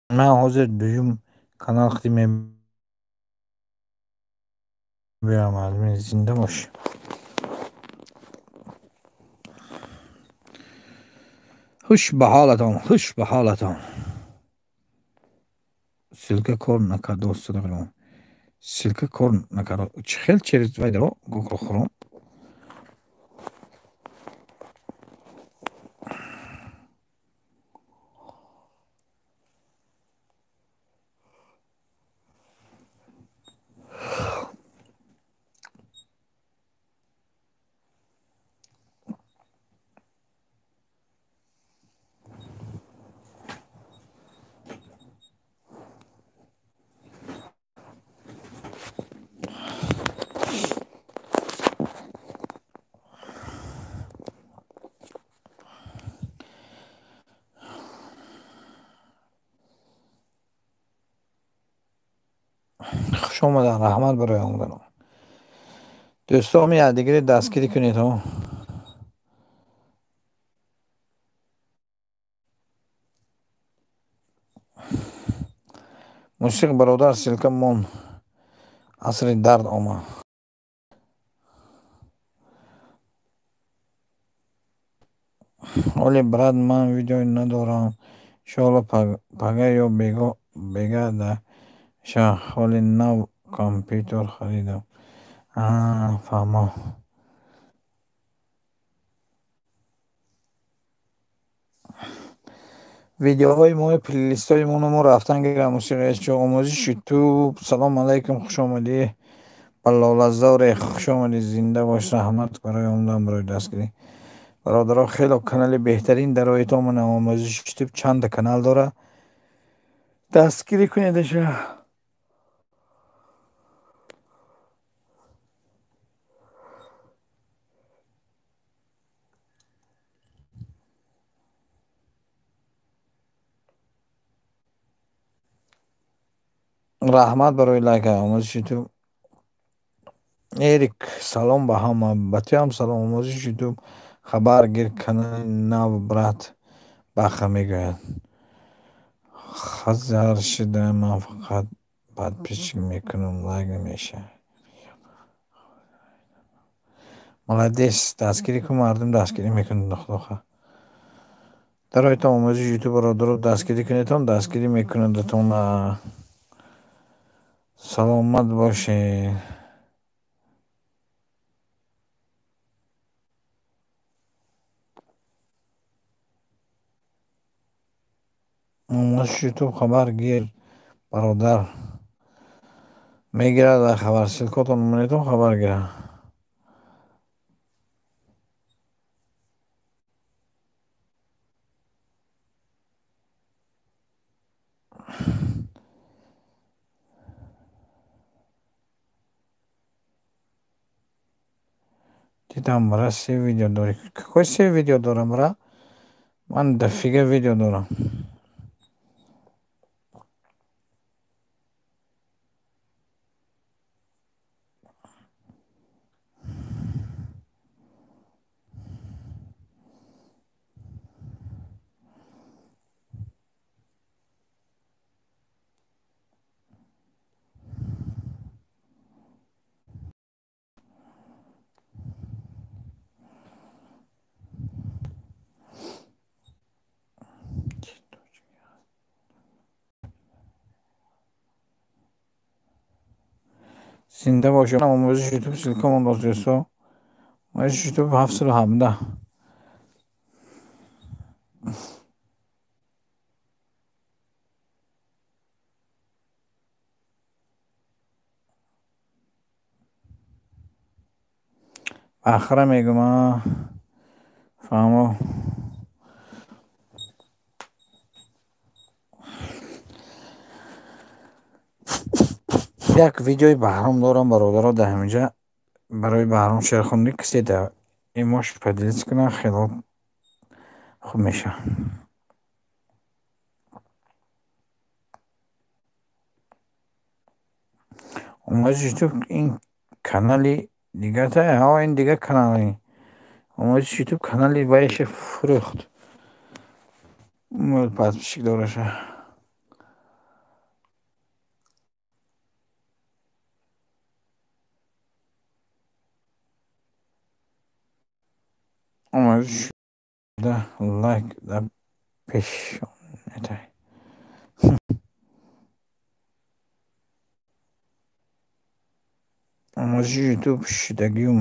Ман ҳозир дуюм канал хати мебиём, админ зинда бош. Хуш ба ҳолатон, хуш ба ҳолатон. Ссылка кор накард, дӯст дорам. Ссылка кор накард. Чӣ хел через вай даро Google Chrome? Хуш омадан, раҳмат барои омаданон. Дӯстон, якдигаре дастгирӣ кунед. Мусиқ бародар, ссылка мон. Асри дард омад. Оли брат, ман видео надорам. Иншоалло пага ё бега да ша ҳоли нав компютер харидам. Фаҳмо. Видеоҳои мо, плейлистҳои моно мо рафтан гирам. Мусиқи чо омӯзиш ютуб. Салом алайкум, хуш омадӣ. Ба Лолазоре хуш омадӣ, зинда бош, раҳмат барои омадан, барои дастгирӣ. Бародаро, хело канали беҳтарин дар оитомон омӯзиш ютуб чанда канал дора. Дастгирӣ кунед аша. Раҳмат барои лайка омӯзиш ютуб. Эрик, салом ба ҳама. Ба туям салом. Омӯзиш ютуб хабар гир, канали нав брат баха мегӯяд. Хазар шуда ман фақат подписчик мекунам, лайк намешавад. Молодец, дастгирӣ кун, мардум дастгирӣ мекунад, худоха. Дароитон омӯзиш ютуб бародаро дастгирӣ кунедтон, дастгирӣ мекунадатон. Саломат бошед. Омӯзиш ютуб хабар гир, бародар. Мегирад хабар, ссылкотон монедтон хабар гирад. Дидам бра, се видео дорӣ. Какой се видео дорам, бра? Ман дофига видео дорам. Зинда бошед. Омӯзиши ютуб ссылка мондааст дӯсто. Омӯзиши ютуб 717. Ахра мегӯм, фаҳмо. Як видеои Баҳром дорам, бародаро, дар ҳаминҷа барои Баҳром шерхондӣ кисе дар имош поделиться кунад, хело хуб мешавад. Омӯзиши ютуб ин канали дигарта, ҳа, ин дигар канали. Омӯзиши ютуб канали вайше фурӯхт. Подписчик дораша. Омӯзиши лайк дар пешонетай. Омӯзиши ютуб шидагиюм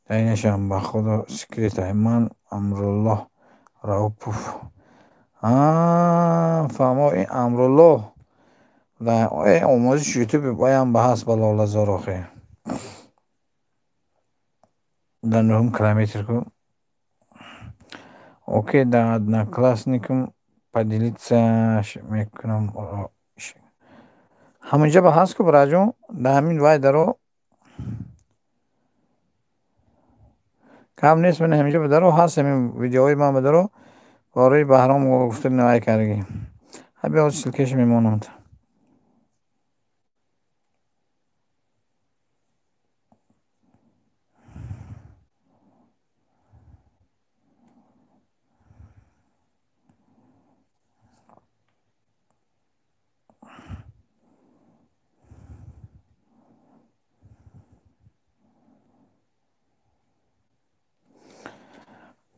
дай нашавам, ба худо секретай. Ман Амруллоҳ Раупов. Фаҳмо, ин Амруллоҳ омӯзиши ютуб ваям ба ҳаст ба Лолазор охе. Дар нуҳум километр ку. Окей, дар одноклассникам поделиться мекунам. Ҳаминҷа ба ҳаст ку, бираҷон, дар ҳамин вай даро кам нест, ман ҳаминҷа ба даро ҳаст, ҳамин видеоҳои ман ба даро барои Баҳром гуфта навай кардагӣ. Ҳа, биё, ссылкаша мемонам.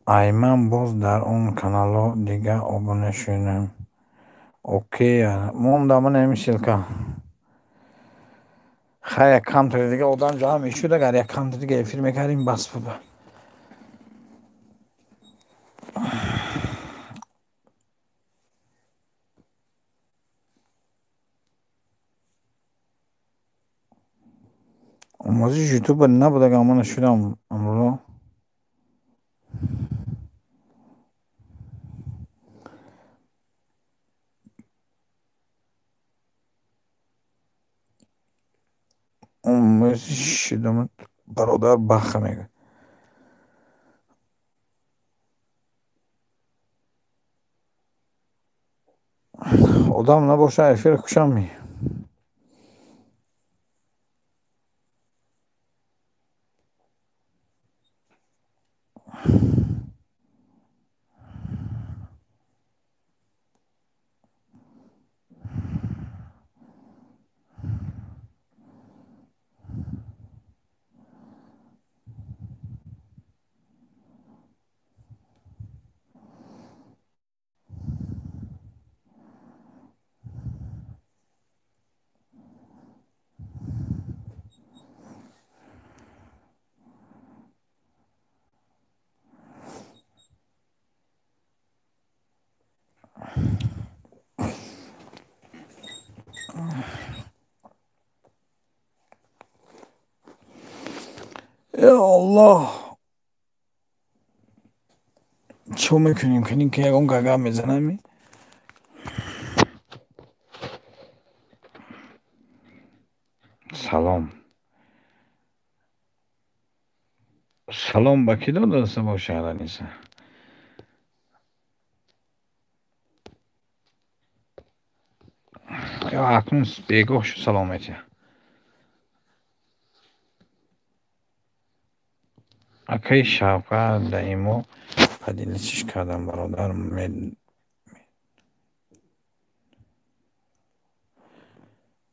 Айман боз дар он каналҳо дигар обуна шудам. Окей, мондам ман ҳамин ссылка. Хай, як камтари дига одам ҷамъ мешуд, агар як камтари дига эфир мекардем, бас буд. Омӯзиши ютуба набуд, агар ман шудам Амрулло. Омӯзиш шудам, бародар баха мегӯяд. Одам набошад, эфир кушам ми. Ё Аллоҳ, чӣ мекунем? Кунем ки ягон гап мезанам? Салом. Салом ба кӣ додаста бошад, Аниса? Ё акнун бегоҳ шуд салом метиҳад. Акаи Шавкат даимо поделитсиш кардам, бародар.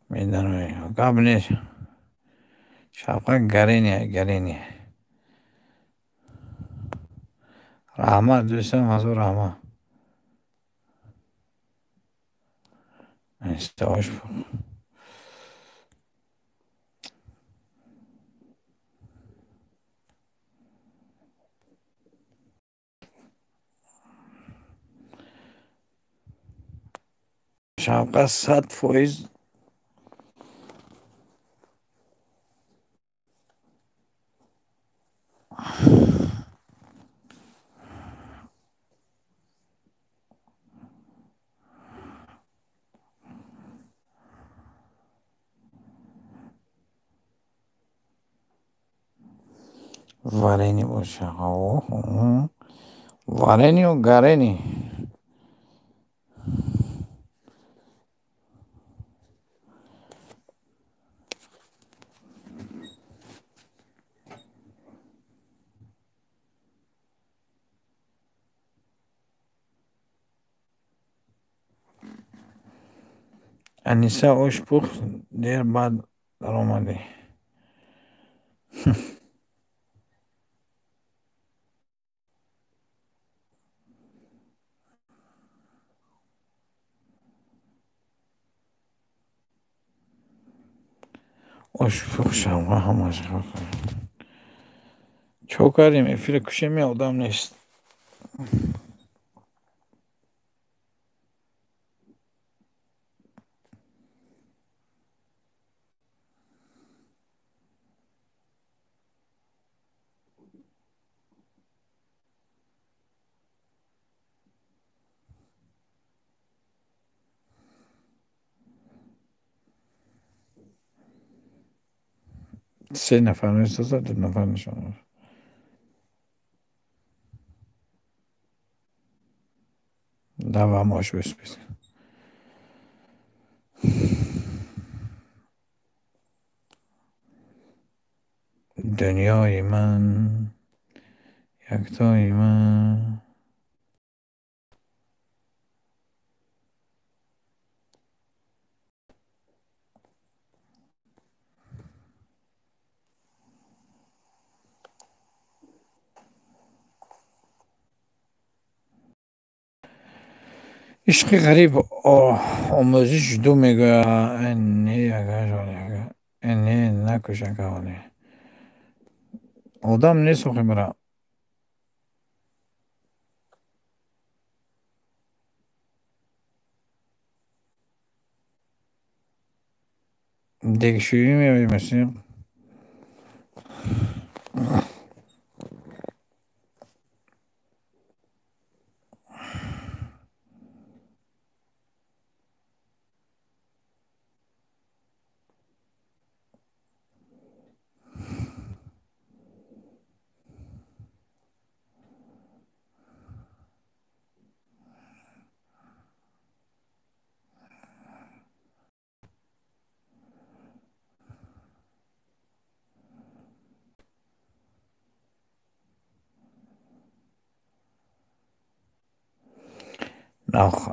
Меданои гап нест. Шавкат гарения, гарения. Раҳмат, дӯстам, ҳазор раҳмат. Инстаош. Шавқа 100%. Варени боша. Варению гарени. Аниса ош пухт, дер баъд даромадӣ. Ош пухт, шавға ҳамаш чо кардем? Эфира кушем, я одам нест. Се нафар месозад, ду нафар нишон. Давай мош биспис. Дунёи ман, яктои ман. Ишқи ғариб омӯзиш ду мегӯяд. Не, накуш ака ҳоле. Одам нест охи бара. Дегшӯӣ меои масиқ.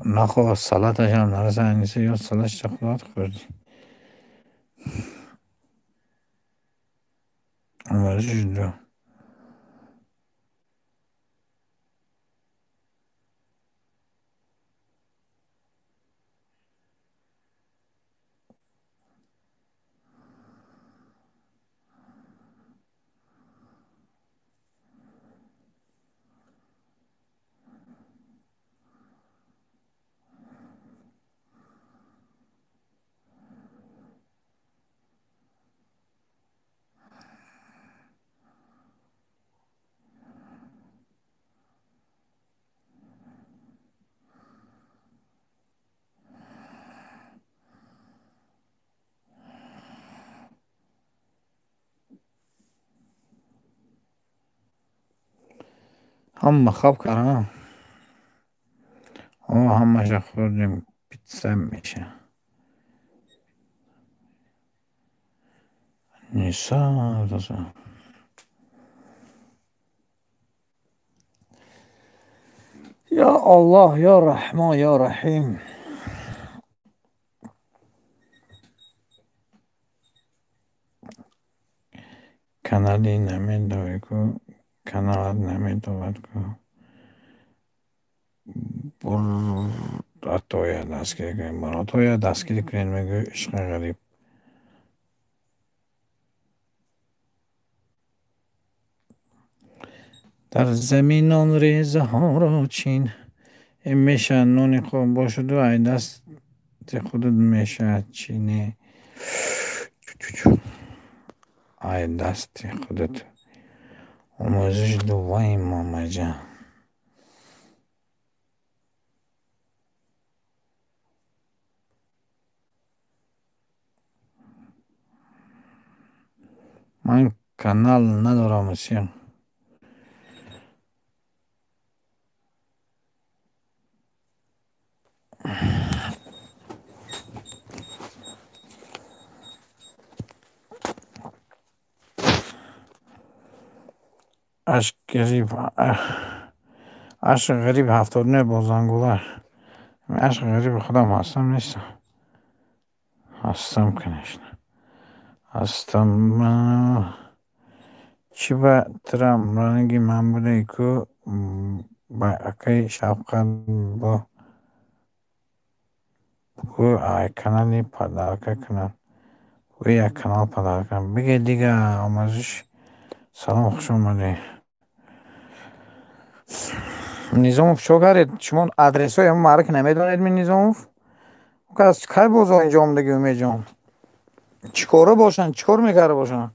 Нахо салаташам нараса, Аниса, ё салатша худат хӯрдӣ. Омӯзиш ду. Ҳама хаб кардам. О, ҳамаша хӯрдем, питса меша. Ниса. Я Аллоҳ, ё Раҳмон, ё Раҳим. Канали намедавӣ ку, каналат намедовад ку. Буратоя дастгирӣ кунед, баротоя дастгирӣ кунед, мегӯ ишқи ғариб. Дар заминон резаҳоро чин. Меша нони хоб бошаду ай даст Дасти худат мешавад чӣ не? Ай дасти худат. Омӯзиш дувваи мамаҷан. Ман канал надорам, Усен. Ашқ ғариб 79 бо зангула. Ашқ ғариби худам ҳастам, нестам? Ҳастам, конечно. Ҳастам. Чӣ ба тирам ранги ман будаи ку ба акаи Шавқат бо бигӯ ай канали падарка кунад. Бигӯ як канал падарка кунад. Биге дига омӯзиш. Салом, хуш омадӣ. Низомов чо кардед? Шумо адресҳои ҳамон маърак намедонед ми Низомов? Кас кай бозор инҷо омадаги Умедҷон? Чӣ кора бошанд? Чӣ кор мекарда бошанд?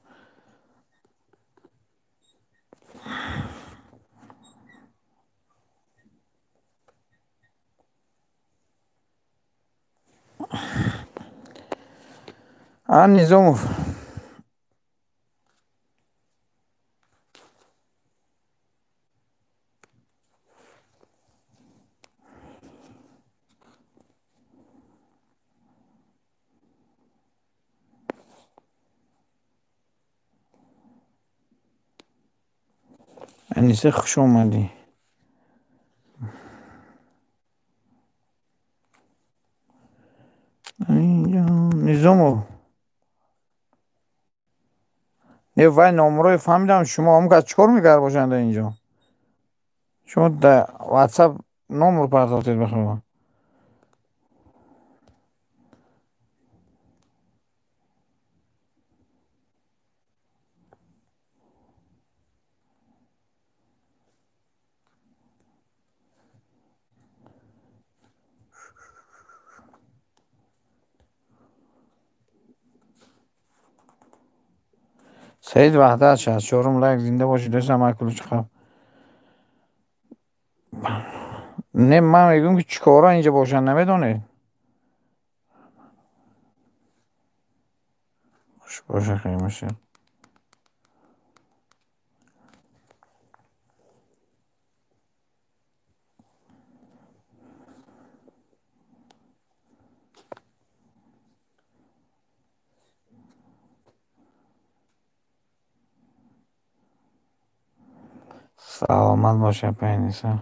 А Низомов. Аниса, хуш омадӣ. Низомов. Не, вай номрои фаҳмидам, шумо ҳамон кас чӣ кор мекарда бошанд дар инҷо? Шумо дар WhatsApp номр партофтед бихоҳам. Саид Ваҳдат 64 лайк. Зинда бошӣ дӯстам, ай кулучи қаб. Не, ман мегӯям ки чӣ кора инҷо бошанд, намедонед? Хуш боша, хаймаша. Саломат бош, апай Ниса.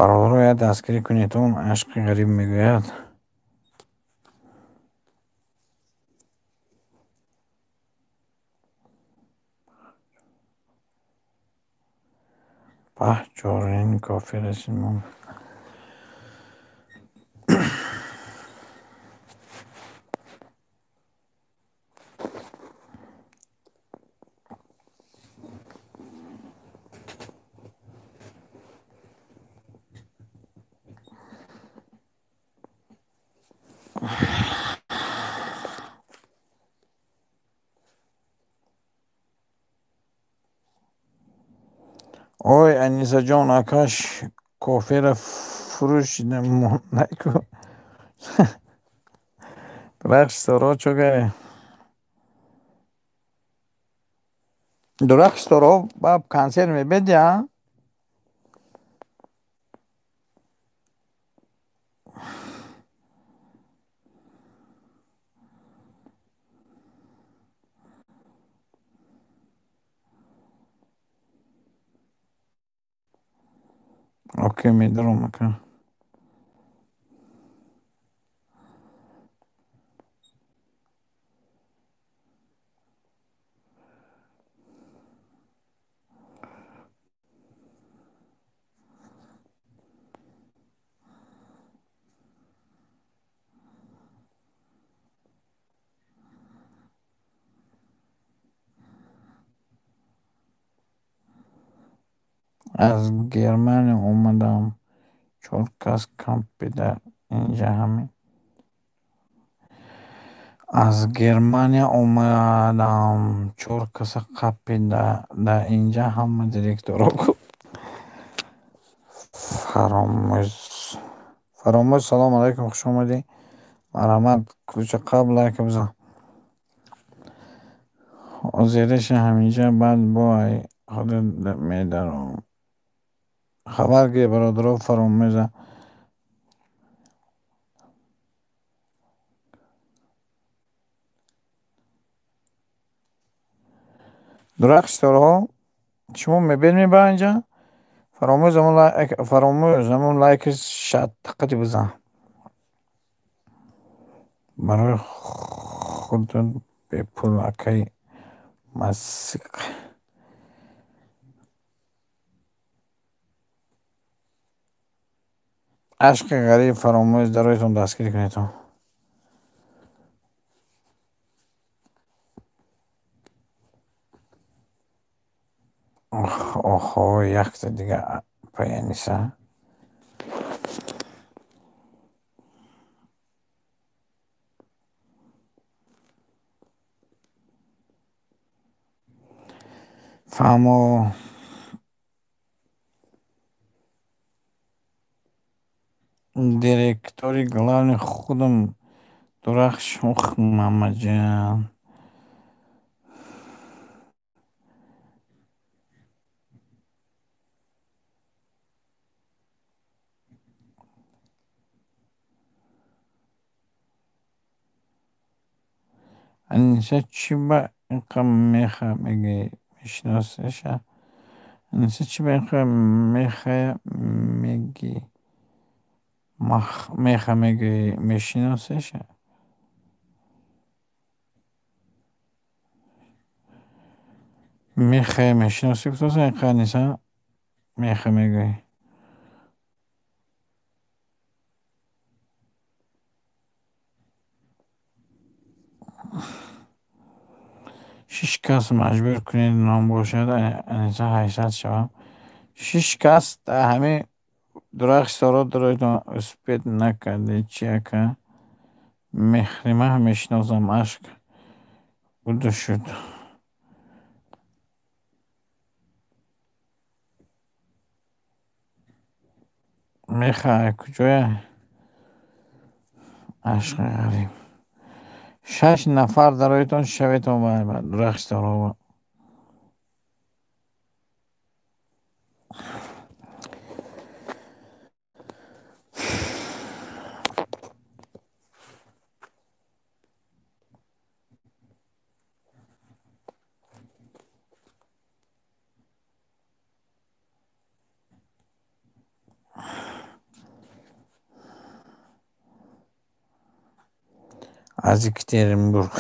Бародаро, як дастгирӣ кунед, он ашқи ғариб мегӯяд. Баҳ, ҷорин кофе расид. Ой, Анисаҷон, акаш коферо фурӯш наку. Дурахш ситораҳо чо кардед? Дурахш ситораҳо ба консерт мебеди, а? Окей, медаром, ака. Аз Германия омадам. Чор кас кампида инҷа ҳамин. Аз Германия омадам. Чор каса қапида да инҷа ҳама директоро. Фаромӯз. Фаромӯз, салом алайкум, хуш омадӣ. Марҳамат, кӯча қабл лайка бизан. Ҳозираша ҳаминҷа, баъд бо ай худат медаром. Хабар гир, бародаро, Фаромӯза. Дурахт ситораҳо, шумо мебинед ба инҷа? Фаромӯз, Фаромӯз, ҳамон лайки шаттақати бизан. Барои худат бепул, акаи масиқ. Ашқи ғариб, Фаромӯз, дароятон дастгирӣ кунедтон. Оҳо, якта дига паяниса. Фаҳмо. Директори главни худам Дурахш. Ух, Мамаҷан. Аниса, чӣ ба инқа меха мегӯӣ? Мешиносиша? Аниса, чӣ ба инқа мехая мегӣ? Меха мегӯӣ, мешиносиша? Мехая мешиносӣ, гуфтаса инқа Аниса? Меха мегӯӣ. Шиш кас маҷбур кунед, ном бошад, Аниса ҳайсат шавам. Шиш кас дар ҳамин дурахт ситора дароятон успеть накардед, чи ака? Меҳримаҳ мешиносам, ашк уда шуд. Меха ай куҷоя? Ашқи ғариб. Шаш нафар дароятон шаветон ба дурахт ситораҳо. Аз Екатеринбург.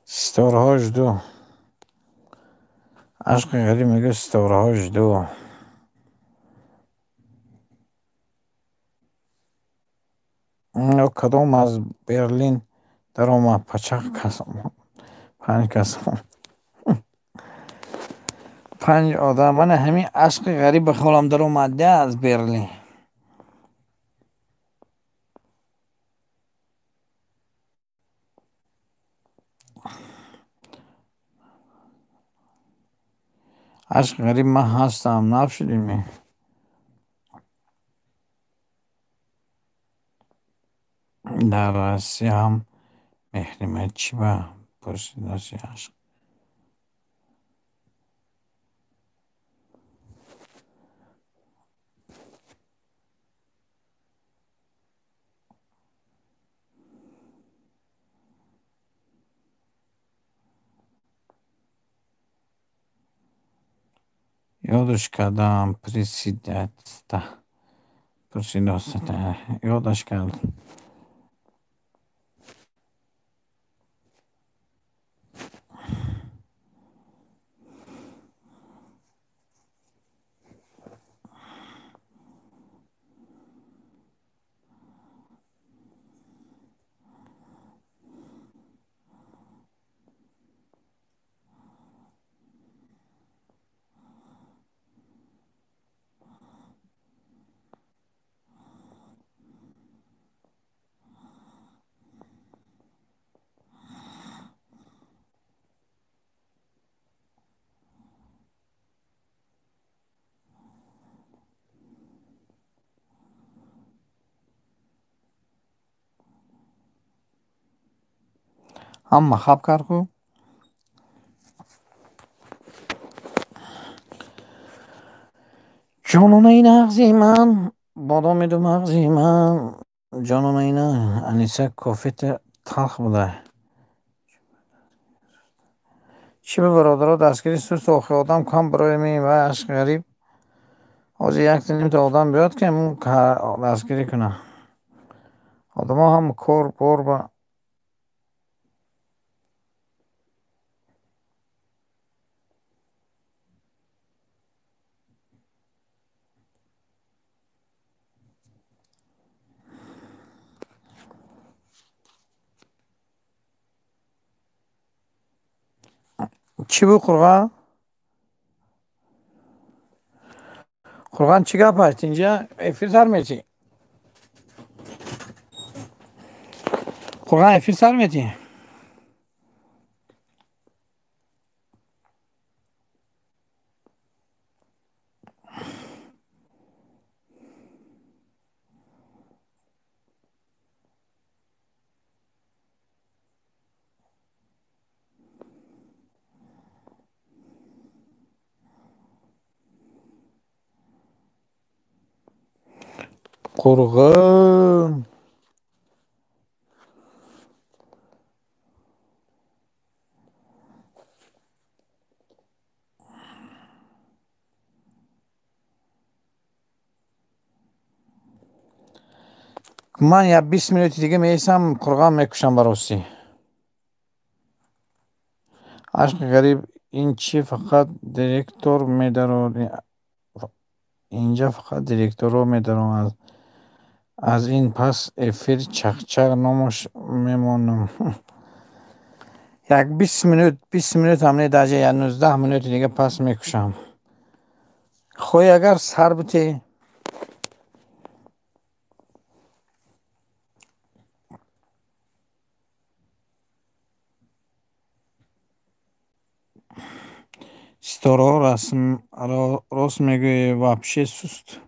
Ситораҳо жду. Ашқи ғариб мегӯяд, ситораҳо жду. Ё кадом аз Берлин даромад? Пачақ кас омад. Панҷ кас омад. Панҷ одам. Мана ҳамин ашқи ғариб ба холам даромад аз Берлин. Ашқи ғариб, ман ҳастам. Нав шудӣ? Дар Россия ҳам Меҳрима чӣ ба пурсидаси ашқ? Ёдаш кардам, председатель. Пурсидост, ёдаш кард. Ҳама хаб кард ку? Ҷононаи нағзи ман, бодоми ду мағзи ман, ҷононаи на Аниса кофета талх буда. Чӣ ба бародаро дастгирӣ суст, охи одам кам барои ми ва ашқи ғариб. Ҳозир якта нимта одам биёд, ки дастгирӣ кунад. Одамо ҳам кор бор ба чӣ буд Қурған? Қурған, чӣ гап аст? Инҷа эфир сар метӣ? Қурған, эфир сар метӣ? Қурғон, ман як 20 минути дига меисам, Қурған, мекушам ба ростӣ. Ашқи ғариб, ин чӣ, фақат директор медарод? Инҷа фақат директорҳо медаромад. Аз ин пас эфир чақчақ номаш мемонам. Як 20 минут, 20 минут ҳам не, даже як 19 минути дига пас мекушам. Хоҳӣ агар сар битӣ. Ситораҳо рост мегӯӣ, вообще суст.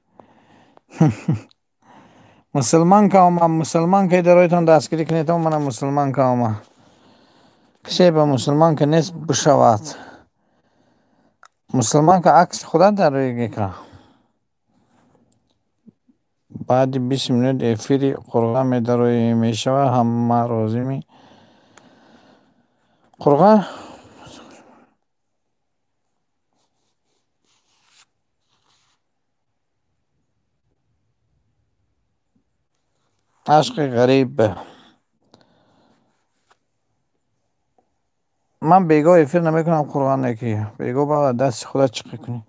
Мусулманка омад, мусулманка, дароитон дастгирӣ кунед, мана мусулманка омад. Касе ба мусулманка нест бишавад. Мусулманка, акси худат дар рӯи экран. Баъди 20 минут эфири Қурған медароӣ, мешавад, ҳама розимӣ? Қурған, ашқи ғариб, ман бегоҳ эфир намекунам, Қурғоне, ки бегоҳ ба дасти худат чиқӣ кунӣ.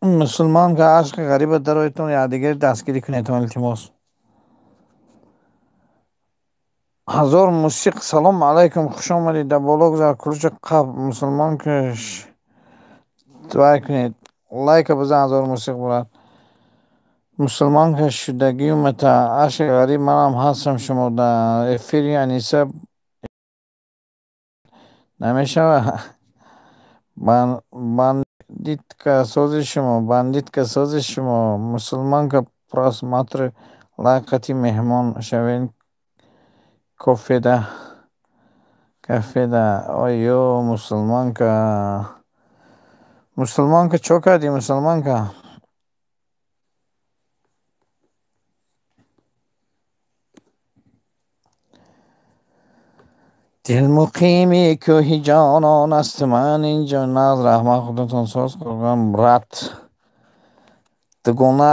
Мусулмон ка, ашқи ғариба, дароитон, якдигари дастгирӣ кунедтон, илтимос. Ҳазор мусиқ, салом алайкум, хуш омадед, дар боло гузар, кулча қаб мусулмон каш вай кунед, лайка бизан. Ҳазор мусиқ бурад. Мусулмон шудагиумата, ашқи ғариб, манам ҳастам. Шумо дар эфири Аниса намешавад? Бандитка сози шумо, бандитка сози шумо. Мусулманка, просмотр, лайк қати меҳмон шавед кофеда, кафеда. Ойё, мусулманка, мусулманка, чо кардӣ, мусулманка? Дилмуқими кӯҳи ҷонон аст ман инҷо нағз раҳмат худатон соз қурбон брат. Дугона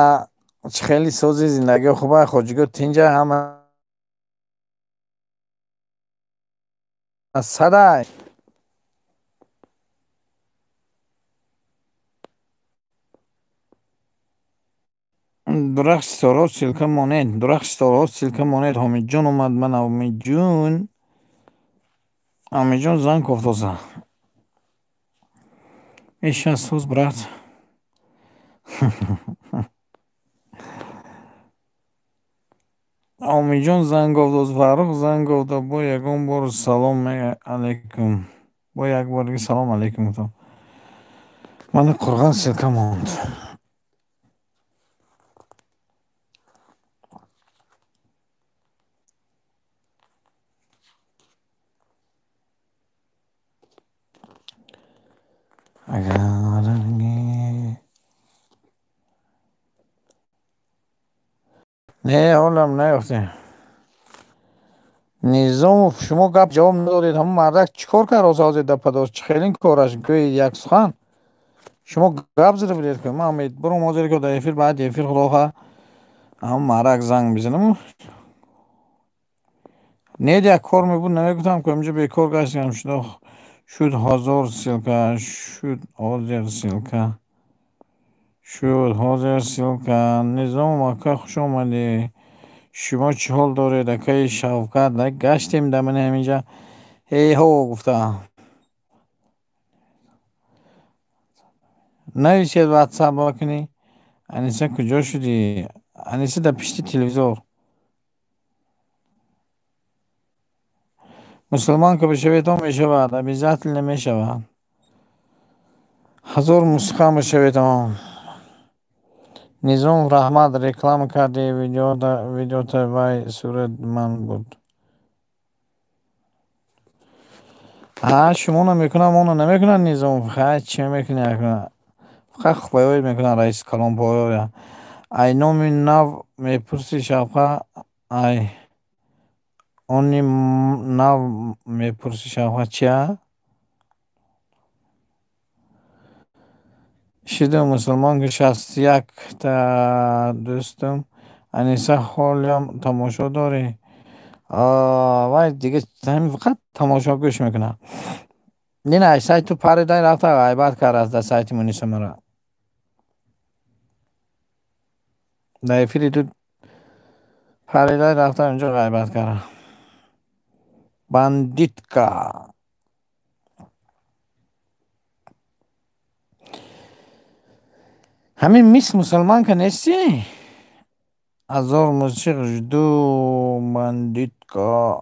чӣ хеле сози зиндагиҳо хуба хоҷиго тинҷа ҳама садай. Дурахт ситораҳо ссылка монед. Дурахт ситораҳо ссылка монед. Ҳомидҷон омад ман Ҳомидҷон. Ҳомидҷон занг кофтоса. Эша соз брат. Ҳомидҷон занг кофтоз, Фаррух занг кофта, бо ягон бор салом алейкум. Бо як бор дига салом алейкум гуфтам. Мана қурғон ссылка монд. Не, ҳолам наёфтем. Низомов, шумо гап ҷавоб надодед. Ҳамон мардак чӣ кор кард ҳозир дар падош? Чӣ хелин кораш? Гӯед як сухан. Шумо гап зада будед ки ман буром ҳозир ки дар эфир баъди эфир худо хоҳад ҳамон мардак занг бизанам. Не, як кор мебуд намегуфтам ки инҷо бекор гаштам шуда шуд ҳазор ссылка, шуд ҳозир ссылка. Шуд ҳозир ссылка. Низом ака хуш омадӣ. Шумо чӣ ҳол доред акаи Шавкат? Гаштем дар мани ҳаминҷа. Эй ҳо гуфта. Нависед ватсап бакунӣ. Аниса куҷо шудӣ? Аниса дар пишти телевизор. Мусулмон ки бишавед он мешавад, обязательно мешавад. Ҳазор мусиқа бишавед он. Низом раҳмат реклама карди видеота вай сурат ман буд. Ҳа, шумо намекунам, оно намекунад Низом. Хай чӣ мекунӣ? Фақат хубаёй мекунад раиси калонпоёя. Ай номи нав мепурсӣ Шавқа, ай они нав мепурсӣ Шавқа чия? Шидам мусулмон ки 61-та дӯстам. Аниса ҳолиам тамошо дорӣ? Вай дига ҳамин фақат тамошо гӯш мекунад. Дина ай сайту паридай рафта ғайбат кардааст дар сайти Муниса мара. Дар эфири ту паридай рафта онҷо ғайбат карда. Бандитка. Ҳамин мис мусулманка нестӣ? Ҳазор мусиқ жду бандитка.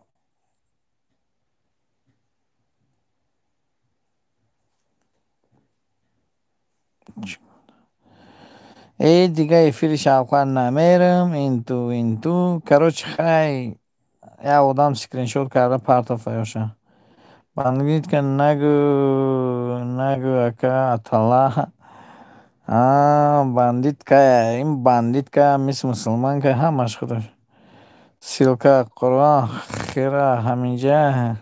Э дига эфири Шавқат намерам. Инту инту. Короче хай як одам скриншот карда партофта ёша. Бандитка нагӯ нагӯ ака атала. Бандитка, ин бандитка мис мусулманка ҳамаш худаш. Ссылка Қуръон хера ҳаминҷа.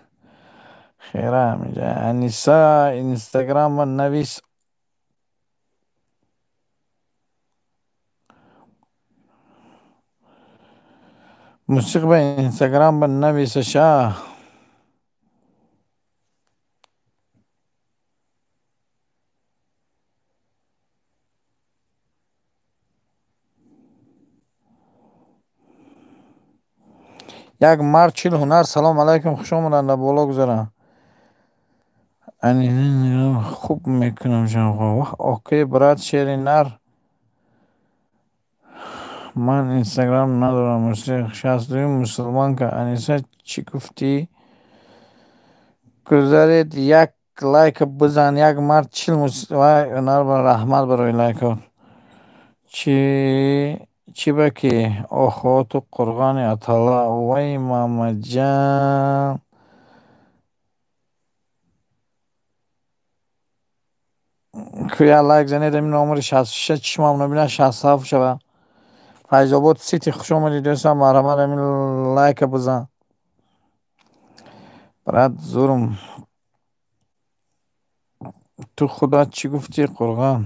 Хера ҳаминҷа. Аниса инстаграма навис. Мусиқ ба инстаграм ба нависаша. Як мард чил ҳунар. Салом алайкум, хуш омаданд дар боло гузаранд. Хуб мекунам шавқа. Окей брат шери нар. Ман инстаграм надорам. Мусиқ 62 мусулмонка. Аниса чӣ гуфтӣ? Гузаред як лайк бизан. Як мард чил вай ҳунар ба раҳмат барои лайкҳо. Чӣ ба ки? Охо ту қурғони атала. Вай мамаҷан. Ку як лайк занед ҳамин номери 66 чишмам набинад 67 шавад. Файзобод Сити хуш омадӣ дӯстам, марҳамат ҳамин лайка бизан. Брат зурм. Ту худат чӣ гуфтӣ, Қурғон?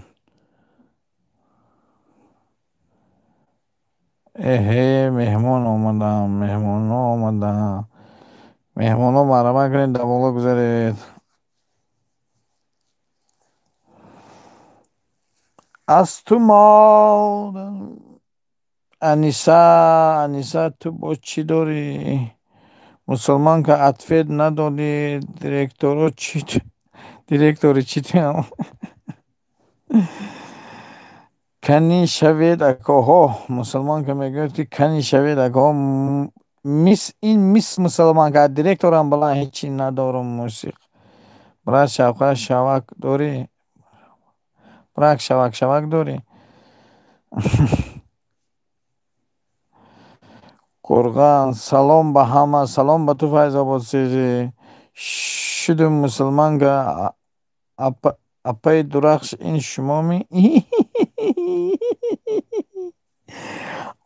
Эҳе, меҳмон омадам, меҳмонҳо омадам. Меҳмонҳо марҳамат кунед, дар боло гузаред. Аз ту модар Аниса, Аниса, ту бо чӣ дорӣ? Мусулманка ответ надодӣ. Директоро чӣ директори чӣ туям? Кани шавед акоҳо. Мусулманка мегӯяд ки кани шавед акоҳо. Мис ин мис мусулманка директорам баланд ҳечи надорам мусиқ. Брат шавқат шавак дорӣ? Брат шавак шавак дорӣ? Қурғон салом ба ҳама, салом ба ту Файзобод Сизи. Шудум мусулманка апаи Дурахш ин шумоми?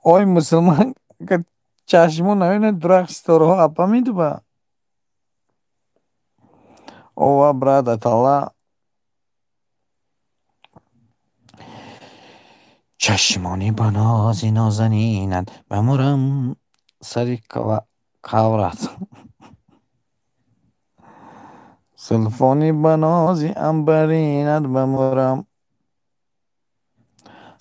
Ой мусулманка чашмо намебинад Дурахш ситораҳо апа медуба? Ова брат Аталла. Чашмони ба нози нозанинат бамурам сари қаврат. Зулфони ба нози амбаринат бамурам.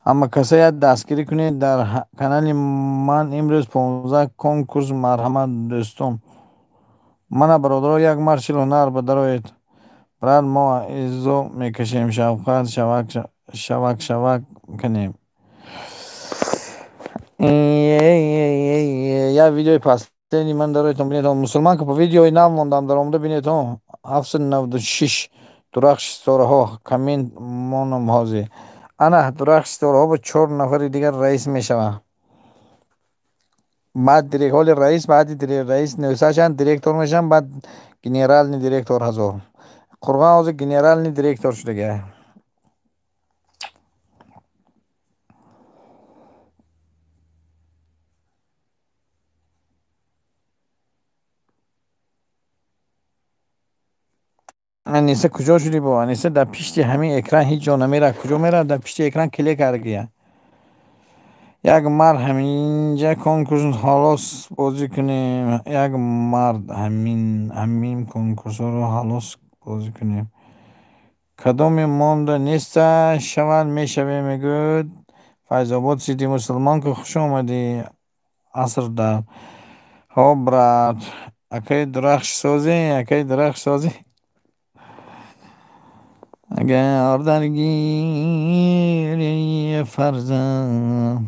Ҳама каса як дастгирӣ кунед дар канали ман имрӯз 15 конкурс. Марҳамат дӯстон. Мана бародаро як маршил ҳунар бадароед. Брат мо иззо мекашем шавқат шавак шавак шавак кунем. Як видеои последний ман дароятон бинед. Мусулманка по видеои нав мондам даромада бинед. 796 Дурахши ситораҳо коммент монам ҳозир. Ана Дурахши ситораҳо бо 4 нафари дигар раис мешаванд. Баъд ҳоли раис, баъди раис нӯсашанд директор мешаванд, баъд генеральный директор ҳазор. Қурғон ҳозир генеральный директор шудага. Аниса куҷо шудӣ бо? Аниса дар пишти ҳамин экран ҳеҷ ҷо намерад. Куҷо мерад? Дар пишти экран клик каргия. Як мард ҳаминҷа конкурс ҳалос бозӣ кунем. Як мард ҳамин конкурсҳоро ҳалос бозӣ кунем. Кадоме монда неста шавад мешавем мегӯяд. Файзобод Сити мусулманка хуш омадӣ. Аср дар. Ҳо брат, акаи Дурахш созӣ, акаи Дурахш созӣ. Агар даргири фарзанд.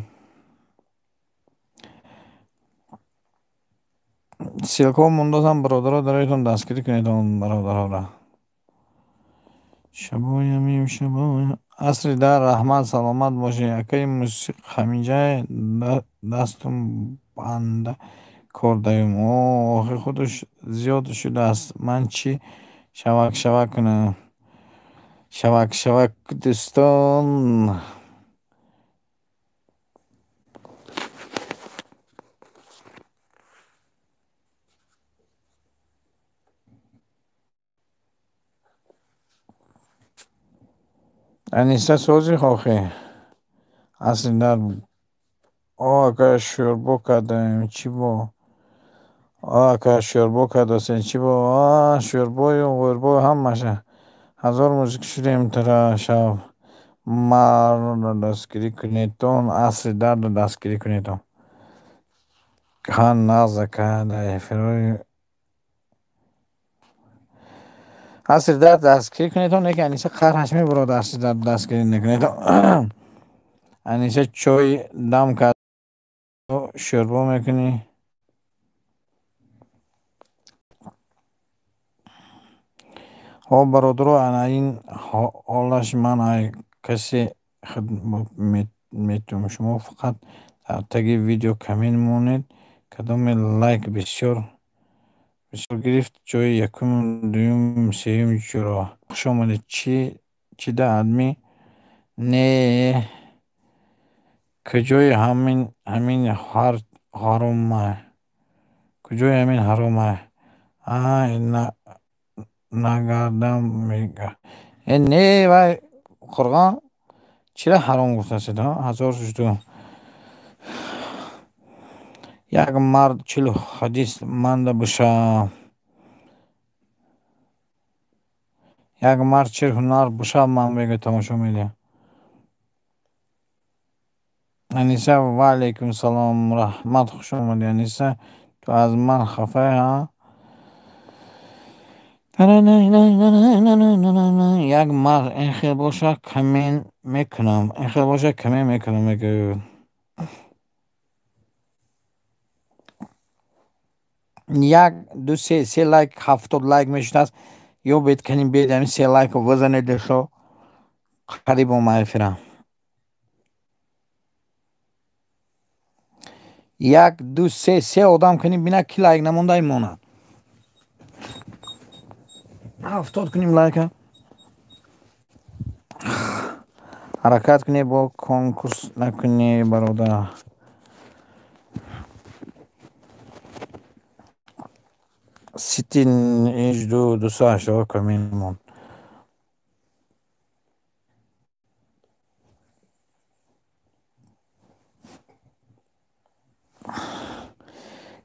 Ссылкаҳо мондозам бародаро дароятон дастгирӣ кунед он бародарҳоро. Шабоям шабоям. Асри дар раҳмат саломат бошед. Акаи мусиқ ҳаминҷа дастум банда кор даём. О, охи худаш зиёд шудааст. Ман чӣ шавак шавак кунам? Шавак шавак дӯстон. Аниса созӣ охи? Асри дар. О ака шӯрбо кардаем чӣ бо? О ака шӯрбо кардасем чӣ бо? А шӯрбою ғӯрбою ҳамаша. Ҳазор музик шудем тара шаб. Маро дастгирӣ кунедтон, асри дарро дастгирӣ кунедтон. Ҳа нағз ака дар эфирҳои асри дар дастгирӣ кунедтон, лекин Аниса қарҳаш мебурад асри дар дастгирӣ накунедтон. Аниса чой дам кард, шӯрбо мекунӣ. Ҳо бародаро, ана ин ҳолаш ман ай касе хидмат метум. Шумо фақат дар таги видео коммент монед. Кадоме лайк бисёр гирифт ҷои якум, дуюм, сеюм ҷуро. Хуш омадед. Чӣ да адми? Не, куҷои ҳамин ҳаромай? Куҷои ҳамин ҳаромай? Ай нагардам мега. Э не вай Қурғон чира ҳаром гуфтасед, ҳазор жду. Як мард 40 ҳадис манда бошам. Як мард 40 ҳунар бошад, ман мега тамошо медиҳам. Аниса, ва алайкум салом, раҳмат, хуш омадӣ. Аниса, ту аз ман хафаи, ҳа? Як мард ин хел бошад, камин мекунам. Ин хел бошад, камин мекунам, мегӯяд. 1, 2, 3, се лайк, 70 лайк мешудааст. Ё бед каним бед ҳамин се лайкро бизанед дӯсто. Қариб омад эфирам. 1, 2, 3, се одам кунем, бина ки лайк намонда монад. 70 кунем лайка. Ҳаракат кунед, бо конкурс накунед, бародар. Сити жду 280 камин монд.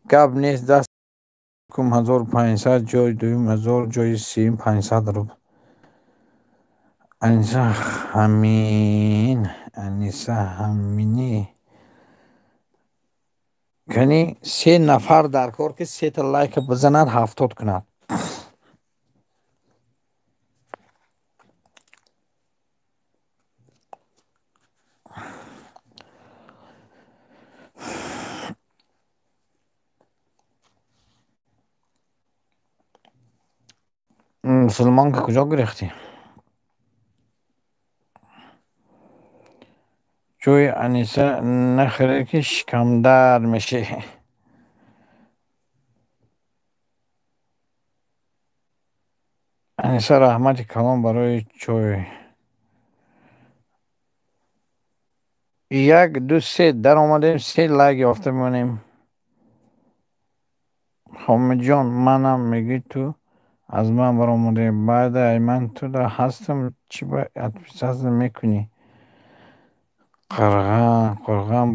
Гап нест, даст кум 1500, ҷои дуюм 1000, ҷои сеюм 500 рубл. Аниса ҳамин, Аниса ҳамини. Кани се нафар дар кор, ки сета лайка бизанад, 70 кунад. Мусулмон ки куҷо гирифтӣ? Ҷои Аниса нахӯре, ки шикамдард мешавӣ. Аниса, раҳмати калон барои чой. 1, 2, 3 даромадем, се лайк ёфта мемонем. Ҳомидҷон, манам мегӯӣ ту аз ман баромадӣ. Баъд ай ман ту да ҳастам, чӣ ба отписаться мекунӣ? Қурғон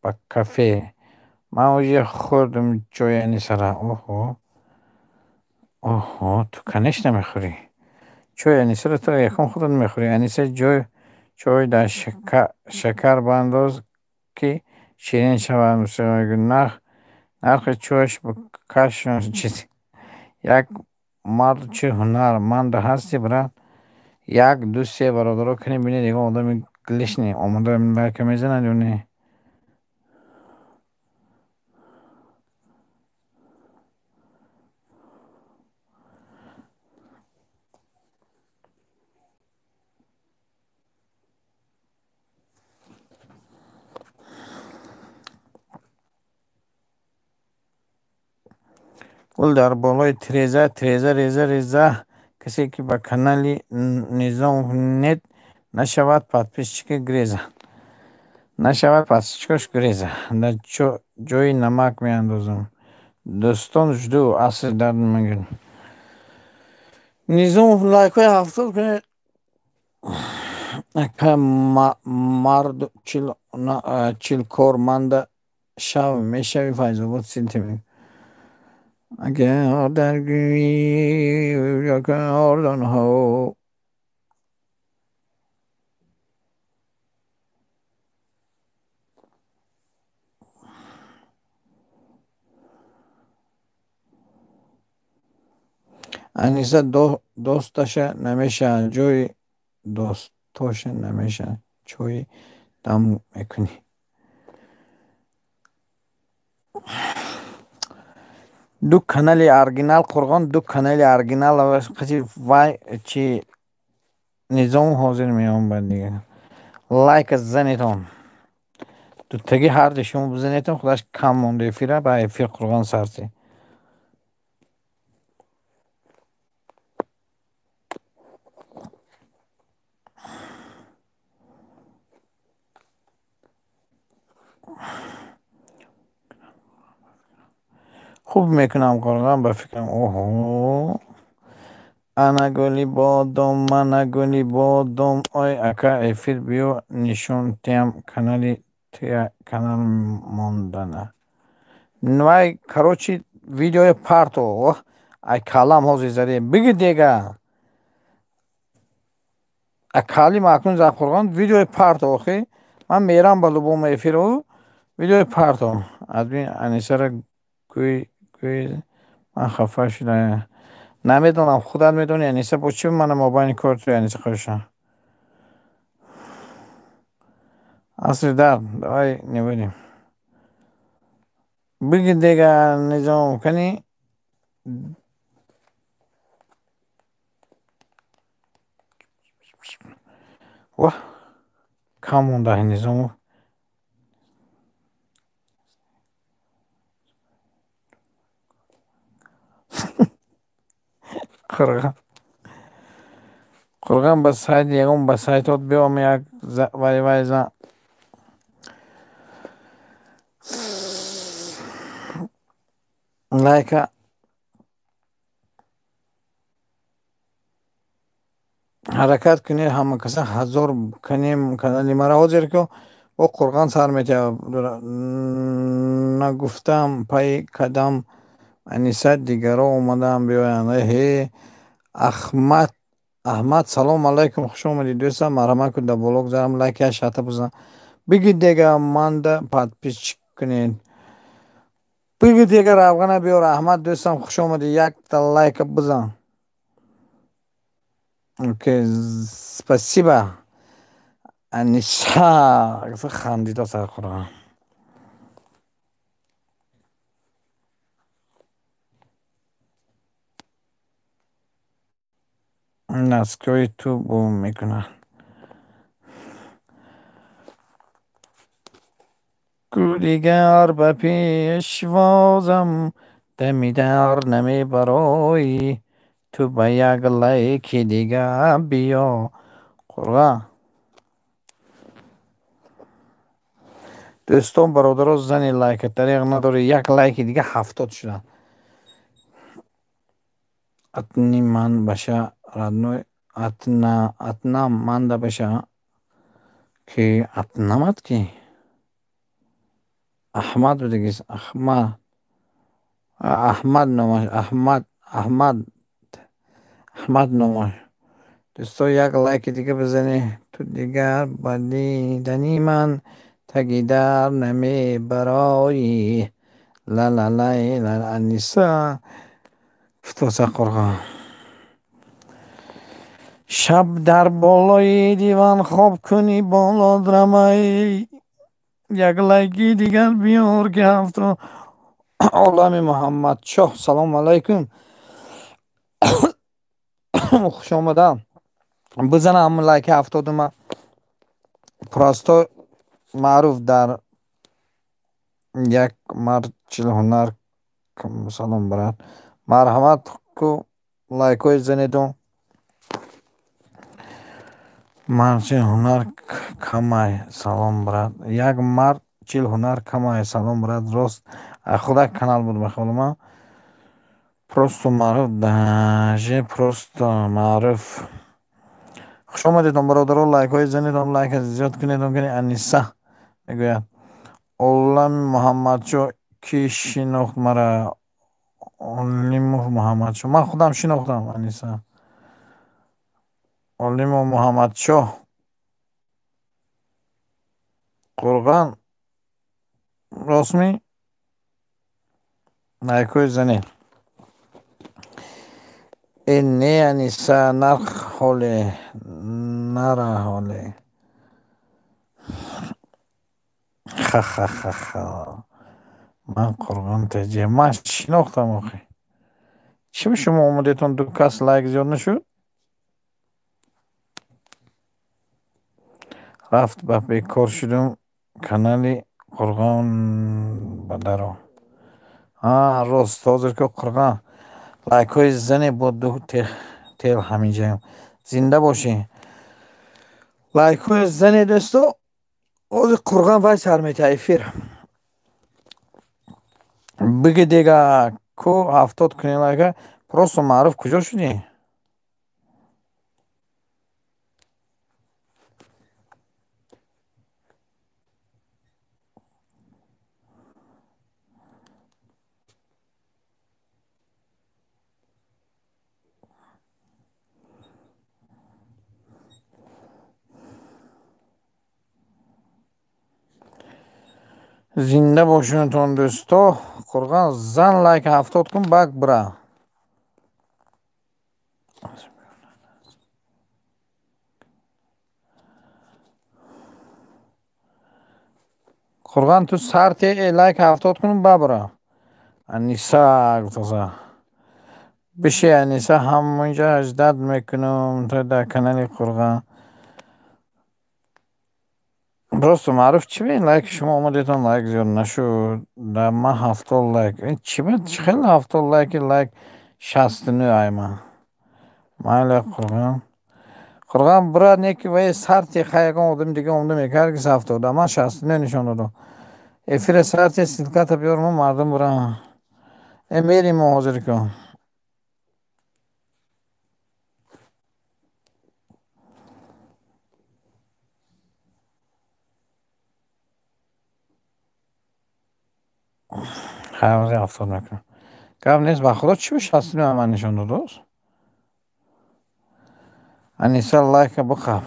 ба кафе. Ман уже хӯрдам чои Анисара. Оҳо. Оҳо, ту конечно мехӯрӣ. Чои Анисара ту якум худат мехӯрӣ. Аниса, ҷой чой дар шакар бандоз, ки ширин шавад. Нархи чойш кашон чиз. Як мард чӣ ҳунар манда ҳастӣ, брат? 1, 2, 3 бародаро кунем, бинед ягон одами лишний омода лайка мезанад ё не? Гул дар болои тиреза, тиреза, реза, реза. Касе ки ба канали Низом нет нашавад, подписчики греза. Нашавад, подписчикош греза. Дар ҷои намак меандозам. Дӯстон, жду, аср дард мегирад. Низом лайкҳои 70 кунед. Ака мард 40 кор манда шав мешави, Файзобод силти мегӯяд. Агар дар гӯи ордонҳо Аниса досташа намешавад, ҷои достоша намешавад, чой дам мекунӣ. Ду канали оригинал Қурғон, ду канали оригинал қати вай чи Низом ҳозир меом бад дигар. Лайк занетон. Дутаги ҳарду шумо бизанетон, худаш кам монда эфира, ба эфир Қурғон сарси. Хуб мекунам Қурған ба фикрам. Оҳо. Ана гули бодом, мана гули бодом. Ой ака эфир биё нишон тиям канали тия канал мондана. Вай короче видеои парто. Ай калам ҳозир заде. Биги дега. Акали макун за Қурған видеои парто охи. Ман мерам ба любому эфиру видеои парто. Админ Анисара гӯй гӯй ман хафа шуда. Намедонам худат медонӣ Аниса бо чӣ мана мобайни кор ту Аниса хоша. Асри дар давай не будем. Биги дега низом кани вах кам монда низому. Қурған. Қурған ба сайт ягон ба сайтот биём як вай вай за. Лайка ҳаракат кунед ҳама каса ҳазор канем канали мара ҳозир ки бо Қурған сар метиҳад. Нагуфтам пай кадам Аниса дигаро омадаам биёянд. Эҳе Аҳмад Аҳмад салом алайкум хуш омадед дӯстам марҳамат кун дар боло гузарам лайки шата бизан. Биги дега манда подписчик кунед. Биги дега равғана биёр Аҳмад дӯстам хуш омадед якта лайка бизан. Окей спасибо. Аниса хандида сар Қурған. Наскои ту бу мекунад. Ку дигар ба пешвозам дами дар намебароӣ ту ба як лайки дига биё. Қурған. Дӯстон бародаро зани лайка тариқ надорӣ як лайки дига 70 шуда. Атни ман баша родной атна атнам манда баша ки атнамат ки Аҳмад будагис Аҳмад Аҳмад номаш Аҳмад Аҳмад Аҳмад номаш. Дӯсто як лайки дига бизанед ту дигар ба дидани ман таги дар намебароӣ. Ла ла лай ла Аниса гуфтоса Қурған. Шаб дар болои диван хоб кунӣ боло драмай як лайки дигар биёр ки ҳафто. Олами Муҳаммадшоҳ салом алайкум. Хуш омадам. Бизана ҳамн лайки 70-ума. Просто маъруф дар як мард чил ҳунар. Салом брат. Марҳамат ку лайкҳои занедон. Мард чил ҳунар камай. Салом брат. Як мард чил ҳунар камай. Салом брат. Рост худак канал буд ба хаёли ман. Просто маъруф даже просто маъруф. Хуш омадедон бародаро лайкҳои занедон лайка зиёд кунедон кани Аниса мегӯяд. Олами Муҳаммадшоҳ кӣ шинохт мара? Олимов Муҳаммадшоҳ. Ман худам шинохтам Аниса. Олимов Муҳаммадшоҳ. Қурған ростми? Лайкҳои занед. Э не Аниса нарх ҳоле нара ҳоле. Ха-ха-ха-ха. Ман Қурғон теҷе. Ман шинохтам охи. Чӣ шумо омадетон ду кас лайк зиёд нашуд? Рафт ба бекор шудум канали Қурғон ба даро. А рост ҳозир ки Қурғон лайкҳои зане бо ду тел ҳаминҷаям. Зинда бошӣ. Лайкҳои зане дӯсто ҳозир Қурғон вай сар метиҳад эфир. Биги дега Ку 70 кунем лайка. Просто маъруф куҷо шудӣ? Зинда бошунтон дӯсто. Қурғон зан лайк 70 кун бак бира. Қурғон ту сарте лайк 70 кун бабра. Аниса гуфтаса. Биши Аниса ҳамонҷа ждат мекунам то дар канали Қурғон. Просто маъруф чӣ бе лайк шумо омадетон лайк зиёд нашуд. Дар ман 70 лайк. Чӣ бе хеле 70 лайки лайк 69 айма. Майли Қурғон. Қурғон бира неки вай сарти хай ягон одами дига омада мекард ки 70. Дар ман 69 нишон додам. Эфира сарти ссылката биёрмо мардум бира. Мерим мо ҳозир ку. Хайр 70 мекунам. Гап нест ба худо чӣ 69 ман нишон додост? Аниса лайка бихаб.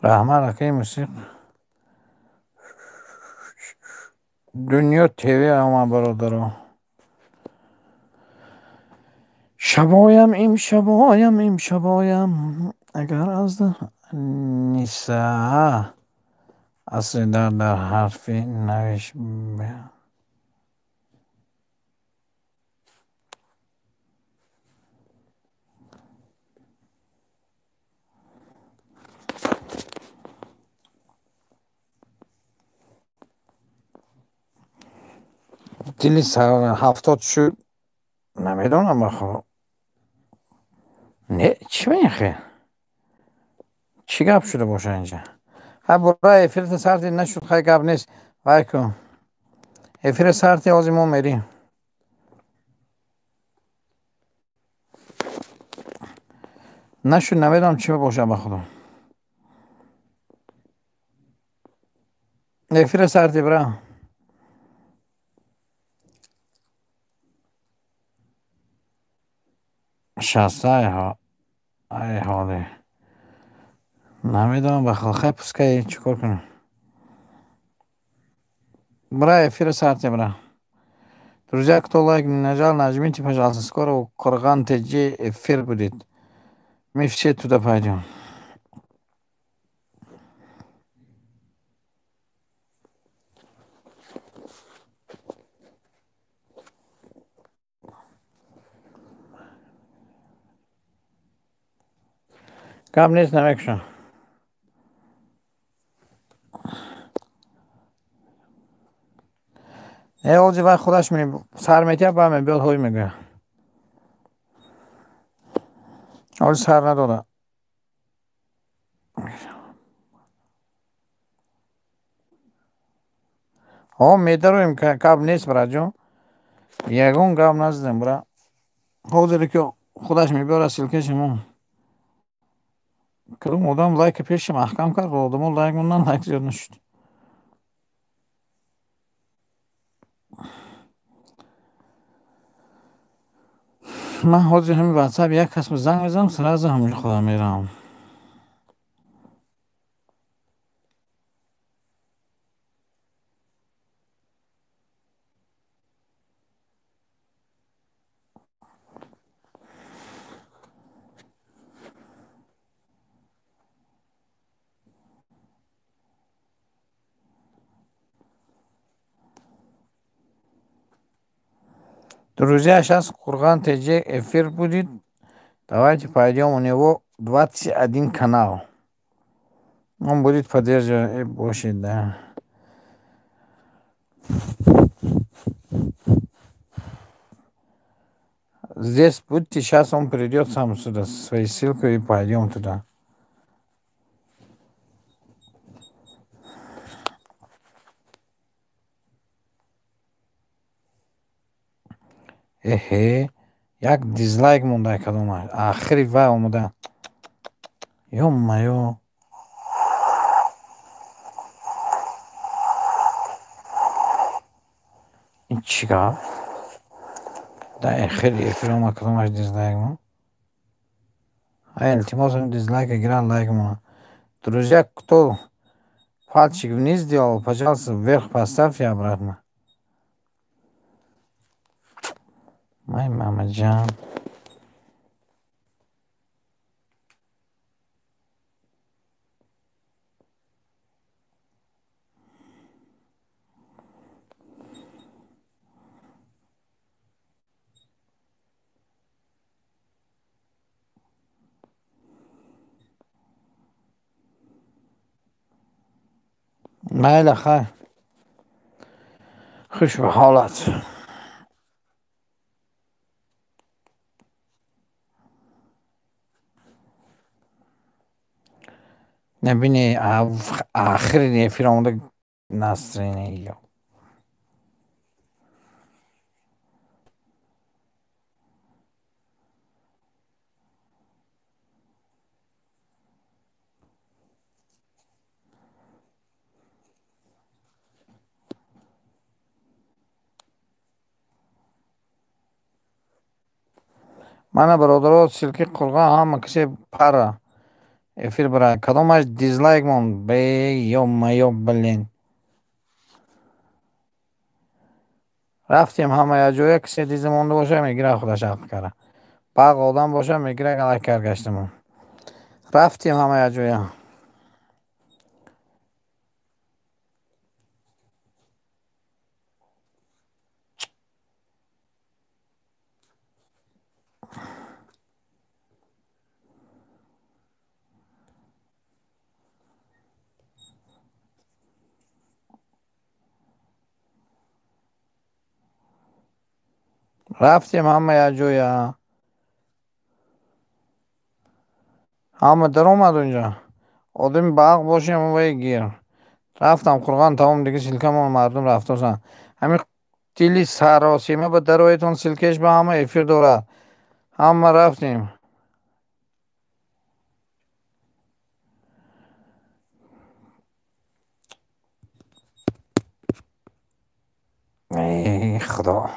Раҳмат акаи мусиқ. Дунё ТВ омад бародаро. Шабоям имшабоям имшабоям агар аз Аниса асри дар ҳарфи навиш дили 70 шуд. Намедонам ба худо. Не, чӣ ба ин хел? Чӣ гап шуда боша инҷа? Хай бура эфирта сарти нашуд, хай гап нест. Вай ку. Эфира сарти ҳозир мо мерим. Нашуд, намедонам чӣ боша ба худо. Эфира сарти бира. Шаста ай ҳоле. Намедонам ба худо. Хай пускай чӣ кор кунам. Бра эфира сарти бра. Друзья, кто лайк не нажал, нажмите, пожалуйста. Скоро у Қурғон ТЖ эфир будет. Мы все туда пойдем. Гап нест намекушам. Не, ҳозир вай худаш сар метиҳад, баъд мебиёд ҳой мегӯяд. Ҳозир сар надода. Ҳо медароем, гап нест браҷон. Ягон гап назадем бра. Ҳозир ки худаш мебиёрад ссылкаши мо. Кадом одам лайка пеши маҳкам кард, одамо лайк мондан, лайк зиёд нашуд. Ман ҳозир ҳамин ватсап як кас занг мезанам, сразу ҳаминҷо худам меравам. Друзья, сейчас Курган ТЖ эфир будет. Давайте пойдем, у него 21 канал. Он будет поддерживать и больше, да. Здесь будьте, сейчас он придет сам сюда со своей ссылкой и пойдем туда. Эхе, як дизлайк монда кадома. Ахири вай омада. Ё-моё. Ин чӣ гап? Да хеле эфир омад, кадомаш дизлайк мон? Ай, илтимос, дизлайка гиран, лайк мона. Друзья, кто пальчик вниз сделал, пожалуйста, вверх поставьте обратно. Май мамаҷан. Майла, хай. Хуш ба ҳолат. Набини, ахири эфир омада настроение. Мана бародаро, ссылки қурған ҳама касе пара эфир бара. Кадомаш дизлайк мон? Бе ё-моё, блин. Рафтем ҳама як ҷоя, касе дизе монда боша, мегира худаш ҳақ кара. Бағ одам боша, мегира галак кар гаштамон. Рафтем ҳама як ҷоя. Рафтем ҳама як ҷоя. Ҳама даромад унҷа. Одами баҳақ бошем, вай гир. Рафтам қурған тамом, дига ссылкамон мардум рафтосан. Ҳамин дили саросима ба дароятон ссылкаш ба ҳама эфир дорад. Ҳама рафтем. Эй худо.